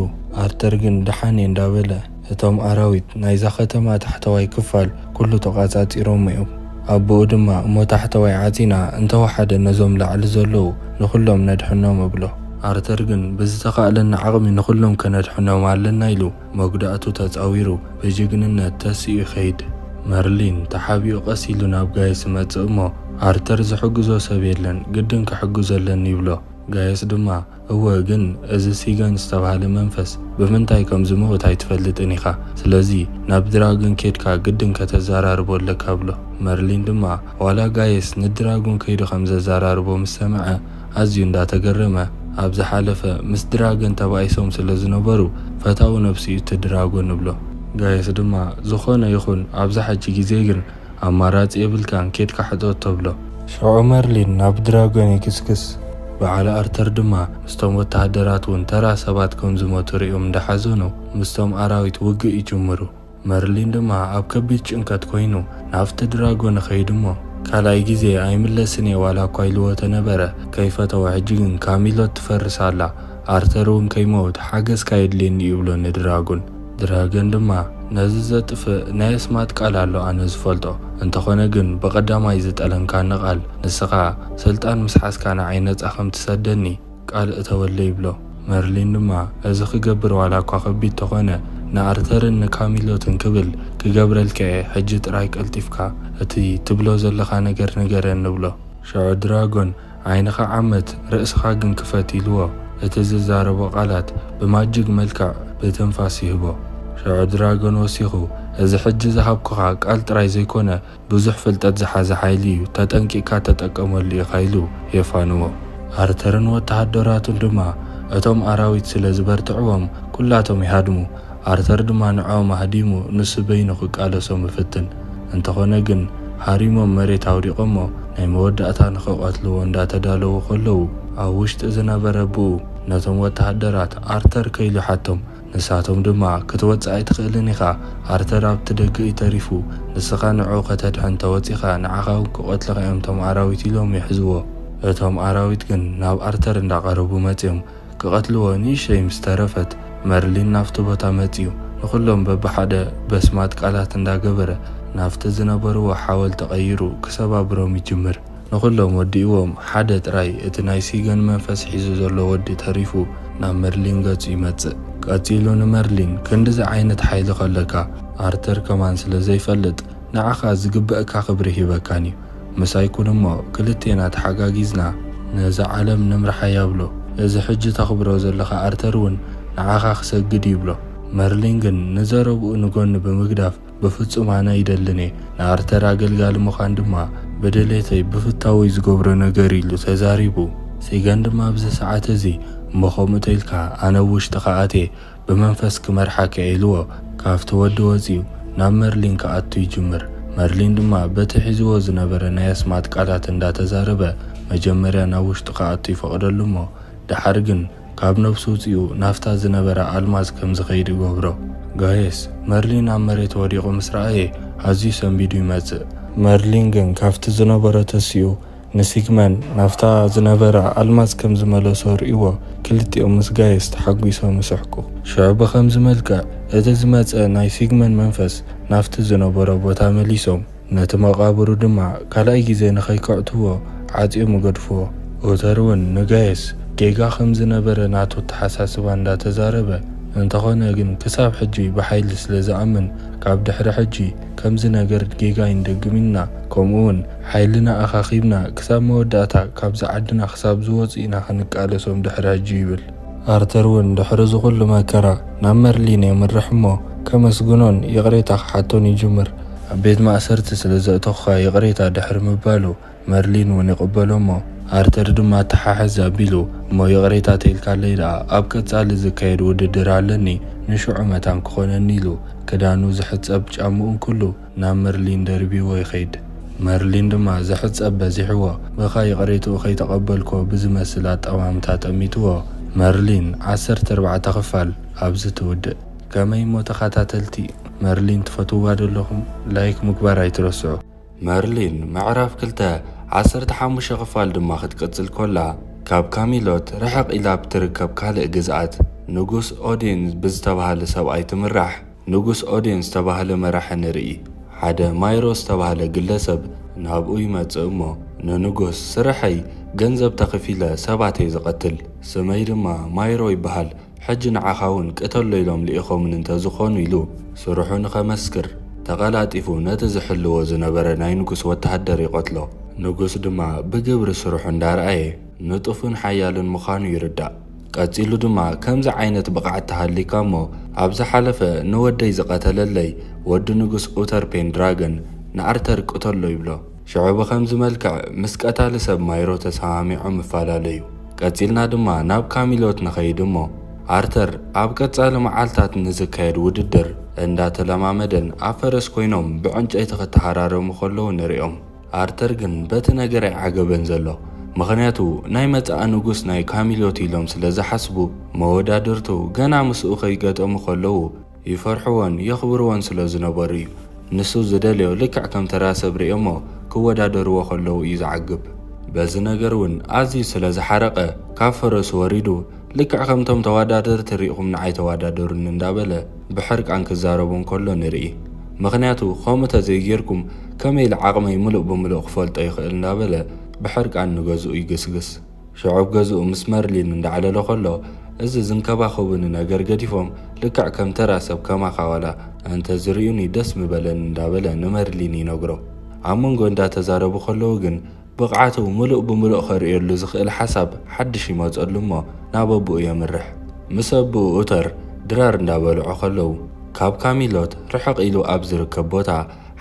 ኣርተር ግን ደሓን እየ እንዳበለ እቶም ኣራዊት ናይዛ ከተማ ታሕተዋይ ክፋል ኩሉ ተቋጻጺሮም እዮም። ኣቦኡ ድማ እሞ ታሕተዋይ ዓጺና እንተወሓደ ነዞም ላዕሊ ዘለዉ ንኹሎም ነድሕኖም እብሎ። ኣርተር ግን ብዝተኻእለና ዓቕሚ ንኹሎም ከነድሕኖም ኣለና ኢሉ መጉዳእቱ ተጻዊሩ ብጅግንነት ተሲኡ ይኸይድ። መርሊን ተሓቢኡ ቀስ ኢሉ ናብ ጋይስ ይመጽእ እሞ ኣርተር ዝሕግዞ ሰብ የለን ግድን ክሕግዞ ኣለኒ ይብሎ። ጋይስ ድማ እወ ግን እዚ ሲገን ዝተባህለ መንፈስ ብምንታይ ከም ዝመውት ኣይትፈልጥን ኢኻ። ስለዚ ናብ ድራግን ኬድካ ግድን ከተዘራርቦ ኣለካ ብሎ። መርሊን ድማ ዋላ ጋየስ ንድራጉን ከይዱ ከም ዘዘራርቦ ምስ ሰምዐ ኣዝዩ እንዳተገረመ ኣብ ዝሓለፈ ምስ ድራገን ተባኢሶም ስለ ዝነበሩ ፈታዊ ነብሱ እዩ እቲ ድራጎን ይብሎ። ጋየስ ድማ ዝኾነ ይኹን ኣብዛ ሕጂ ግዜ ግን ኣማራጺ የብልካን ኬድካ ሕጸብ ተብሎ። ሽዑ መርሊን ናብ ድራጎን ይግስግስ። በዓል ኣርተር ድማ ምስቶም ወተሃደራት እውን ተራ ሰባት ከም ዝሞቱ ርእዮም እንዳሓዘኑ ምስቶም ኣራዊት ውግእ ይጅምሩ። መርሊን ድማ ኣብ ከቢድ ጭንቀት ኮይኑ ናብቲ ድራጎን ይኸይድ እሞ ካልኣይ ግዜ ኣይምለስን እየ ዋላ እኳ ኢልዎ ተነበረ ከይፈተወ ሕጂ ግን ካሚሎት ትፈርስ ኣላ። ኣርተር እውን ከይመውት ሓገዝካ የድልየኒ ይብሎ ንድራጎን። ድራገን ድማ ነዚ ዘጥፍእ ናይ ኣስማት ቃል ኣሎ ኣነ ዝፈልጦ፣ እንተኾነ ግን ብቐዳማይ ዝጠለምካኒ ቃል ንስኻ ስልጣን ምስ ሓዝካ ንዓይ ነጻ ከም ትሰደኒ ቃል እተወለይ ይብሎ። መርሊን ድማ፣ "እዚ ክገብር ዋላ እኳ ከቢድ ተኾነ፣ ንኣርተርን ንካሚሎትን ክብል ክገብረልካ እየ፣ ሕጂ ጥራይ ቀልጢፍካ እቲ ትብሎ ዘለኻ ነገር ንገረኒ" ንብሎ። ሽዑ ድራጎን፣ "ዓይንኻ ዓመት፣ ርእስኻ ግን ክፈት" ኢልዎ። እቲ ዝዛረቦ ቃላት ብማጅግ መልክዕ ብትንፋስ ይህቦ። ሽዑ ድራጎን ወሲኹ፣ "እዚ ሕጂ ዝሃብኩኻ ቃል ጥራይ ዘይኮነ፣ ብዙሕ ፍልጠት ዝሓዘ ሓይሊ እዩ፣ ተጠንቂቕካ ተጠቀመሉ ኢኻ" ኢሉ የፋንዎ። ኣርተርን ወተሃደራቱን ድማ፣ እቶም ኣራዊት ስለ ዝበርትዕዎም፣ ኩላቶም ይሃድሙ። ኣርተር ድማ ንዕኦም ኣህዲሙ፣ ንሱ በይኑ ክቃለሶም ይፍትን። እንተኾነ ግን፣ ሃሪሞም መሬት ኣውዲቖሞ፣ ናይ መወዳእታ ንኽቐትልዎ እንዳተዳለዉ ከለዉ፣ ኣብ ውሽጢ ዝነበረ ብኡ ነቶም ወተሃደራት ኣርተር ከይሉ ሓቶም። ንሳቶም ድማ፣ "ክትወጽእ ኣይትኽእልን ኢኻ፣ ኣርተር ኣብቲ ደገ እዩ ተሪፉ፣ ንስኻ ንዕኡ ከተድሕን ተወጺኻ፣ ንዓኻ እውን ክቐትሉኻ እዮም እቶም ኣራዊት" ኢሎም ይሕዝዎ። እቶም ኣራዊት ግን ናብ ኣርተር እንዳቐረቡ መጺኦም ክቐትልዎ ንእሽተይ ምስ ተረፈት፣ መርሊን ናብቲ ቦታ መጺኡ፣ ንኹሎም በብሓደ በስማት ቃላት እንዳገበረ፣ ናብቲ ዝነበርዎ ሓወልቲ ቀይሩ ክሰባብሮም ይጅምር። ንኹሎም ወዲእዎም፣ ሓደ ጥራይ እቲ ናይ ሲገን መንፈስ ሒዙ ዘሎ ወዲ ተሪፉ ናብ መርሊን ገጹ ይመጽእ። ቀጺሉ ንመርሊን፣ "ክንድዚ ዓይነት ሓይሊ ከለካ፣ ኣርተር ከማን ስለ ዘይፈልጥ፣ ንዓኻ ዝግበእካ ክብሪ ሂበካን እዩ። ምሳይ ኩን እሞ፣ ክልቴና ተሓጋጊዝና ነዛ ዓለም ንምርሓ" ያብሎ። "እዚ ሕጂ ተኽብሮ ዘለኻ ኣርተር እውን ንዓኻ ክሰግድ" ይብሎ። መርሊን ግን ንዘረብኡ ንጎኒ ብምግዳፍ፣ "ብፍጹም ኣነ ኣይደልን እየ። ንኣርተር ኣገልጋሊ ምዃን ድማ ብድሌተይ ብፍታወይ ዝገብሮ ነገር" ኢሉ ተዛሪቡ። ሲገን ድማ፣ "ኣብዚ ሰዓት እዚ እሞ ከምኡ ተኢልካ ኣነ ኣብ ውሽጥኻ ኣትየ ብመንፈስ ክመርሓካ" ኢልዎ ካብቲ ወዲ ወጺኡ ናብ መርሊን ክኣቱ ይጅምር። መርሊን ድማ በቲ ሒዝዎ ዝነበረ ናይ ኣስማት ቃላት እንዳተዛረበ መጀመርያ ናብ ውሽጡ ክኣቱ ይፈቕደሉ እሞ ድሓር ግን ካብ ነብሱ ውጺኡ ናፍታ ዝነበረ ኣልማዝ ከም ዝኸይድ ይገብሮ። ጋየስ፣ መርሊን ኣብ መሬት ወዲቑ ምስ ረኣየ ኣዝዩ ሰንቢዱ ይመጽእ። መርሊን ግን ካብቲ ዝነበሮ ተሲኡ ንሲግመን ናፍታ ዝነበረ ኣልማዝ ከም ዝመለሶ ርእይዎ፣ ክልቲኦም ምስ ጋየስ ተሓጒሶም ይስሕቁ። ሽዑ ብኸምዚ መልክዕ እቲ ዝመጸ ናይ ሲግመን መንፈስ ናፍቲ ዝነበሮ ቦታ መሊሶም፣ ነቲ መቓብሩ ድማ ካልኣይ ግዜ ንኸይከዕትዎ ዓጽዮም ይገድፍዎ። ኡተር እውን ንጋየስ ጌጋ ከም ዝነበረ ናቱ ኣተሓሳስባ እንዳተዛረበ፣ እንተኾነ ግን ክሳብ ሕጂ ብሓይሊ ስለ ዝኣምን፣ ካብ ድሕሪ ሕጂ ከምዚ ነገር ጌጋ ኣይንደግምን ኢና፣ ከምኡ እውን ሓይልና ኣኻኺብና ክሳብ መወዳእታ ካብዚ ዓድና ክሳብ ዝወጹ ኢና ክንቃለሶም ድሕሪ ሕጂ ይብል። ኣርተር እውን ድሕሪ እዚ ኩሉ መከራ ናብ መርሊን የምርሕ እሞ ከመስግኖን ይቕሬታ ክሓቶን ይጅምር። ኣብ ቤት ማእሰርቲ ስለ ዘእተኹኻ ይቕሬታ ድሕሪ ምባሉ መርሊን እውን ይቕበሎ እሞ ኣርተር ድማ ኣተሓሕዝ ኣቢሉ እሞ ይቕሬታ ተኢልካለይ ደኣ ኣብ ቀጻሊ ዝካየድ ውድድር ኣለኒ ንሽዑ መታን ክኾነኒ ኢሉ ክዳኑ ዝሕጸብ ጫምኡን ኩሉ ናብ መርሊን ደርቢዎ ይኸይድ። መርሊን ድማ ዝሕጸብ በዚሕዎ ብኻ ይቕሬትኡ ከይተቐበልኮ ብዝመስል ኣጠማምታ ጠሚትዎ። መርሊን ዓሰርተ ኣርባዕተ ክፋል ኣብዚ ትውድእ። ከመይ እሞ ተኸታተልቲ መርሊን ትፈትውዋ ዶ ኣለኹም? ላይክ ምግባር ኣይትረስዑ። መርሊን ምዕራፍ ክልተ ዓሰርተ ሓሙሽተ ክፋል ድማ ክትቅጽል ኮላ፣ ካብ ካሚሎት ርሕቕ ኢላ ብትርከብ ካልእ ግዝኣት ንጉስ ኦዴን ብዝተባህለ ሰብኣይ ትምራሕ። ንጉስ ኦዴን ዝተባህለ መራሒ ንርኢ። ሓደ ማይሮ ዝተባህለ ግለሰብ ናብኡ ይመጽእ እሞ ንንጉስ፣ "ስርሐይ ገንዘብ ተኸፊለ ሰባት እየ ዝቐትል። ስመይ ድማ ማይሮ ይበሃል። ሕጂ ንዓኻ እውን ቅተሎ ኢሎም ልኢኾምን እንተዝኾኑ" ኢሉ ስርሑ ንኸመስክር ተቐላጢፉ ነቲ ዝሕልዎ ዝነበረ ናይ ንጉስ ወተሃደር ይቐትሎ። ንጉስ ድማ ብግብሪ ስርሑ እንዳረኣየ ንጡፍን ሓያልን ምዃኑ ይርዳእ። ቀጺሉ ድማ ከምዚ ዓይነት ብቕዓት ተሃሊካ እሞ ኣብ ዝሓለፈ ንወደይ ዝቐተለለይ ወዲ ንጉስ ኡተር ፔንድራገን ንኣርተር ቅተሎ ይብሎ። ሽዑ ብኸምዚ መልክዕ ምስ ቀታሊ ሰብ ማይሮ ተሰማሚዖም ይፈላለዩ። ቀጺልና ድማ ናብ ካሚሎት ንኸይድ እሞ ኣርተር ኣብ ቀጻሊ መዓልታት ንዝካየድ ውድድር እንዳተለማመደን ኣብ ፈረስ ኮይኖም ብዕንጨይቲ ክተሃራረሙ ከለዉ ንሪኦም። ኣርተር ግን በቲ ነገር ኣይዓገበን ዘሎ። ምኽንያቱ ናይ መጻኢ ንጉስ ናይ ካሚሎት ኢሎም ስለ ዝሓስቡ መወዳድርቱ ገና ምስኡ ከይገጠሙ ከለዉ ይፈርሕዎን የኽብርዎን ስለ ዝነበሩ እዩ። ንሱ ዝደልዮ ልክዕ ከም ተራ ሰብ ርእዮሞ ክወዳደርዎ ከለዉ እዩ ዝዓግብ። በዚ ነገር እውን ኣዝዩ ስለ ዝሓረቐ ካብ ፈረሱ ወሪዱ ልክዕ ከምቶም ተወዳደርቲ ርኢኹም ንዓይ ተወዳደሩኒ እንዳበለ ብሕርቃን ክዛረቦም ከሎ ንርኢ። ምኽንያቱ ከምኡ ተዘይጌርኩም ከመይ ኢለ ዓቕመይ ምሉእ ብምሉእ ክፈልጦ ይኽእል እንዳበለ ብሕርቃን ንገዝኡ ይግስግስ። ሽዑ ኣብ ገዝኡ ምስ መርሊን እንዳዕለለ ከሎ እዚ ዝንከባኸቡኒ ነገር ገዲፎም፣ ልክዕ ከም ተራ ሰብ ከማኻ ዋላ እንተ ዝርእዩኒ ደስ ምበለኒ እንዳበለ ንመርሊን ይነግሮ። ኣብ መንጎ እንዳተዛረቡ ከለዉ ግን ብቕዓቱ ምሉእ ብምሉእ ከርእየሉ ዝኽእል ሓሳብ ሓድሽ ይመጸሉ እሞ ናብ ኣቦኡ የምርሕ። ምስ ኣቦኡ ኡተር ድራር እንዳበልዑ ከለዉ፣ ካብ ካሚሎት ርሕቕ ኢሉ ኣብ ዝርከብ ቦታ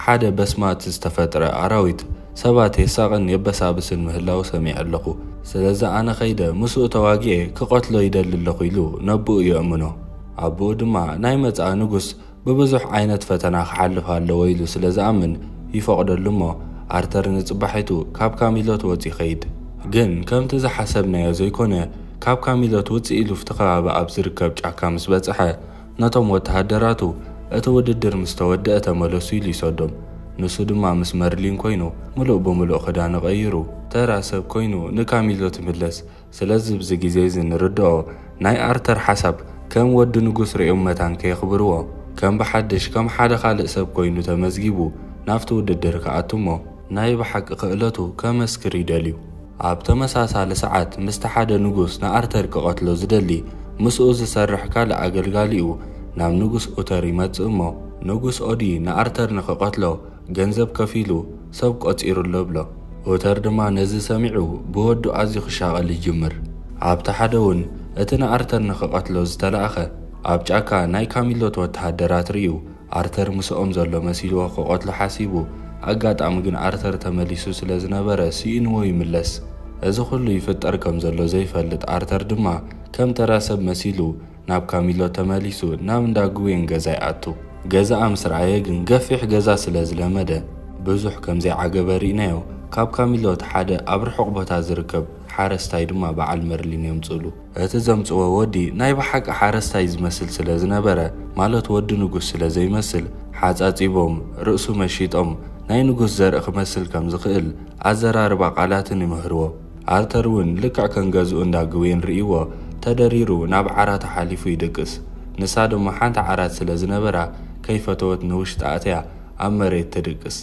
ሓደ በስማት ዝተፈጥረ ኣራዊት ሰባት የሳቕን የበሳብስን ምህላው ሰሚዐ ኣለኹ። ስለዚ ኣነ ኸይደ ምስኡ ተዋጊኤ ክቐትሎ ይደሊ ኣለኹ ኢሉ ነብኡ የእምኖ። ኣቦኡ ድማ ናይ መጻኢ ንጉስ ብብዙሕ ዓይነት ፈተና ክሓልፍ ኣለዎ ኢሉ ስለ ዝኣምን ይፈቕደሉ እሞ ኣርተር ንጽባሒቱ ካብ ካሚሎት ወጺ ይኸይድ። ግን ከምቲ ዝሓሰብናዮ ዘይኮነ፣ ካብ ካሚሎት ውጽእ ኢሉ ኣብቲ ከባቢ ኣብ ዝርከብ ጫካ ምስ በጽሐ፣ ነቶም ወተሃደራቱ እቲ ውድድር ምስ ተወደአ ተመለሱ ኢሉ ይሰዶም። ንሱ ድማ ምስ መርሊን ኮይኑ ምሉእ ብምሉእ ክዳኑ ቀይሩ ተራ ሰብ ኮይኑ ንካሚሎት ይምለስ። ስለዚ ኣብዚ ግዜ እዚ ንርድኦ ናይ ኣርተር ሓሳብ ከም ወዲ ንጉስ ርእዮም መታን ከየኽብርዎ፣ ከም ብሓድሽ ከም ሓደ ካልእ ሰብ ኮይኑ ተመዝጊቡ ናብቲ ውድድር ክኣቱ እሞ ናይ ብሓቂ ክእለቱ ከመስክር ይደልዩ። ኣብ ተመሳሳሊ ሰዓት ምስቲ ሓደ ንጉስ ንኣርተር ክቐትሎ ዝደሊ ምስኡ ዝሰርሕ ካልእ ኣገልጋሊኡ ናብ ንጉስ ኡተር ይመጽእ እሞ ንጉስ ኦዲ ንኣርተር ንኽቐትሎ ገንዘብ ከፊሉ ሰብ ቆጺሩ ኣሎ ብሎ። ኡተር ድማ ነዚ ሰሚዑ ብወዱ ኣዝዩ ክሻቐል ይጅምር። ኣብቲ ሓደ እውን እቲ ንኣርተር ንኽቐትሎ ዝተላእኸ ኣብ ጫካ ናይ ካሚሎት ወተሃደራት ርእዩ ኣርተር ምስኦም ዘሎ መሲልዎ ክቐትሎ ሓሲቡ፣ ኣጋጣሚ ግን ኣርተር ተመሊሱ ስለ ዝነበረ ስኢንዎ ይምለስ። እዚ ኩሉ ይፍጠር ከም ዘሎ ዘይፈልጥ ኣርተር ድማ ከም ተራ ሰብ መሲሉ ናብ ካሚሎ ተመሊሱ ናብ እንዳ ግዌን ገዛ ይኣቱ። ገዛኣ ምስ ረኣየ ግን ገፊሕ ገዛ ስለ ዝለመደ ብዙሕ ከም ዘይዓገበ ርኢናዮ። ካብ ካሚሎት ሓደ ኣብ ርሑቕ ቦታ ዝርከብ ሓረስታይ ድማ በዓል መርሊን የምጽእሉ። እቲ ዘምጽዎ ወዲ ናይ ብሓቂ ሓረስታይ ዝመስል ስለ ዝነበረ፣ ማለት ወዲ ንጉስ ስለ ዘይመስል፣ ሓጻጺቦም ርእሱ መሺጦም ናይ ንጉስ ዘርኢ ክመስል ከም ዝኽእል ኣዘራርባ ቃላትን ይምህርዎ። ኣርተር እውን ልክዕ ከም ገዝኡ እንዳ ግዌን ርእይዎ ተደሪሩ ናብ ዓራት ሓሊፉ ይድቅስ። ንሳ ድማ ሓንቲ ዓራት ስለ ዝነበራ ከይፈተወት ንውሽጢ ኣትያ ኣብ መሬት ትድቅስ።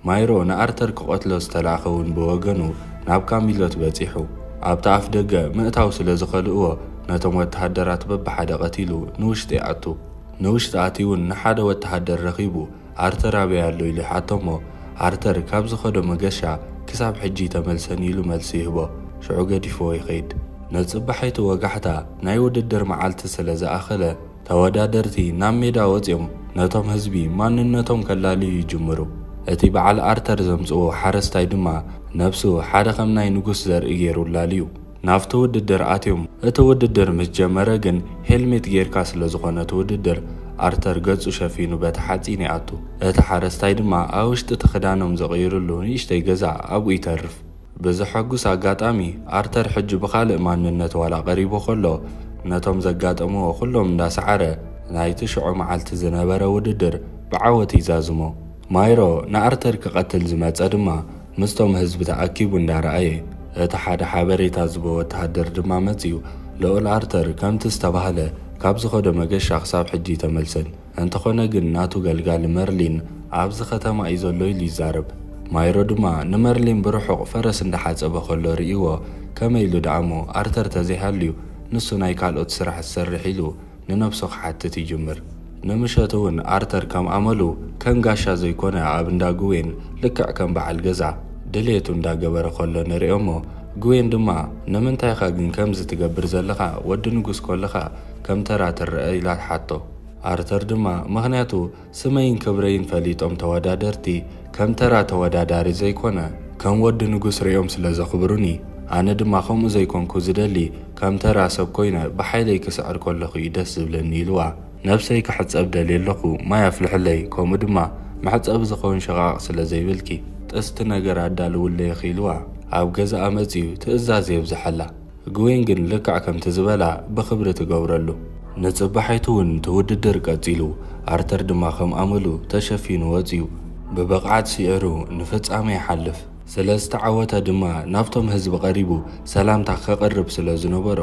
ማይሮ ንኣርተር ክቐትሎ ዝተላእኸ እውን ብወገኑ ናብ ካሚሎት በጺሑ። ኣብቲ ኣፍ ደገ ምእታው ስለ ዝኸልእዎ ነቶም ወተሃደራት በብሓደ ቀቲሉ ንውሽጢ ይኣቱ። ንውሽጢ ኣትዩ እውን ንሓደ ወተሃደር ረኺቡ ኣርተር ኣበይ ኣሎ ኢሉ ይሓቶ እሞ ኣርተር ካብ ዝኸዶ መገሻ ክሳብ ሕጂ ተመልሰን ኢሉ መልሲ ይህቦ። ሽዑ ገዲፍዎ ይኸይድ። ንጽባሒቱ ወጋሕታ ናይ ውድድር መዓልቲ ስለ ዝኣኸለ ተወዳደርቲ ናብ ሜዳ ወጺኦም ነቶም ህዝቢ ማንነቶም ከላልዩ ይጅምሩ። እቲ በዓል ኣርተር ዘምጽዎ ሓረስታይ ድማ ነብሱ ሓደ ከም ናይ ንጉስ ዘርኢ ገይሩ ላልዩ ናብቲ ውድድር ኣትዮም። እቲ ውድድር ምስ ጀመረ ግን ሄልሜት ጌርካ ስለ ዝኾነ እቲ ውድድር ኣርተር ገጹ ሸፊኑ በቲ ሓጺን ይኣቱ። እቲ ሓረስታይ ድማ ኣብ ውሽጢ እቲ ክዳኖም ዘቕይርሉ ንእሽተይ ገዛ ኣብኡ ይተርፍ። ብዘሐጉስ ኣጋጣሚ ኣርተር ሕጂ ብኻልእ ማንነት ዋላ ቀሪቡ ከሎ ነቶም ዘጋጠምዎ ኩሎም እንዳሰዓረ ናይቲ ሽዑ መዓልቲ ዝነበረ ውድድር ብዓወት ይዛዝሞ። ማይሮ ንኣርተር ክቐትል ዝመጸ ድማ ምስቶም ህዝቢ ተኣኪቡ እንዳረኣየ፣ እቲ ሓደ ሓበሬታ ዝቦ ወተሃደር ድማ መጺኡ ልኡል ኣርተር ከምቲ ዝተባህለ ካብ ዝኸዶ መገሻ ክሳብ ሕጂ ተመልሰን። እንተኾነ ግን ናቱ ገልጋሊ መርሊን ኣብዚ ከተማ እዩ ዘሎ ኢሉ ይዛረብ። ማይሮ ድማ ንመርሊን ብርሑቕ ፈረስ እንዳሓጸበ ከሎ ርእይዎ፣ ከመይ ኢሉ ደኣሞ ኣርተር ተዘይሃልዩ ንሱ ናይ ካልኦት ስራሕ ዝሰርሕ ኢሉ ንነብሱ ክሓትት ይጅምር። ንምሸት እውን ኣርተር ከም ኣመሉ ከም ጋሻ ዘይኮነ ኣብ እንዳ ግዌን ልክዕ ከም በዓል ገዛ ድሌቱ እንዳገበረ ከሎ ንርእዮ እሞ፣ ግዌን ድማ ንምንታይ ኢኻ ግን ከምዚ ትገብር ዘለኻ? ወዲ ንጉስ ኮለኻ ከም ተራ ትረአ ኢላ ትሓቶ። ኣርተር ድማ ምኽንያቱ ስመይን ክብረይን ፈሊጦም ተወዳደርቲ ከም ተራ ተወዳዳሪ ዘይኮነ ከም ወዲ ንጉስ ርእዮም ስለ ዘኽብሩኒ፣ ኣነ ድማ ከምኡ ዘይኮንኩ ዝደሊ ከም ተራ ሰብ ኮይነ ብሓይለይ ክስዕር ከለኹ እዩ ደስ ዝብለኒ ኢልዋ። ነብሰይ ክሕጸብ ደልየ ኣለኹ፣ ማይ ኣፍልሕለይ፣ ከምኡ ድማ መሕጸቢ ዝኸውን ሸቓቕ ስለ ዘይብልኪ ጥስቲ ነገር ኣዳልውለይ ኢኺ ኢልዋ። ኣብ ገዛኣ መጺኡ ትእዛዝ የብዝሓላ። ግዌን ግን ልክዕ ከምቲ ዝበላ ብኽብሪ ትገብረሉ። ንጽባሒቱ እውን እቲ ውድድር ቀጺሉ፣ ኣርተር ድማ ከም ኣመሉ ተሸፊኑ ወጺኡ ብብቕዓት ስዒሩ ንፍጻመ ይሓልፍ። ስለ ዝተዓወተ ድማ ናብቶም ህዝቢ ቀሪቡ ሰላምታ ከቕርብ ስለ ዝነበሮ፣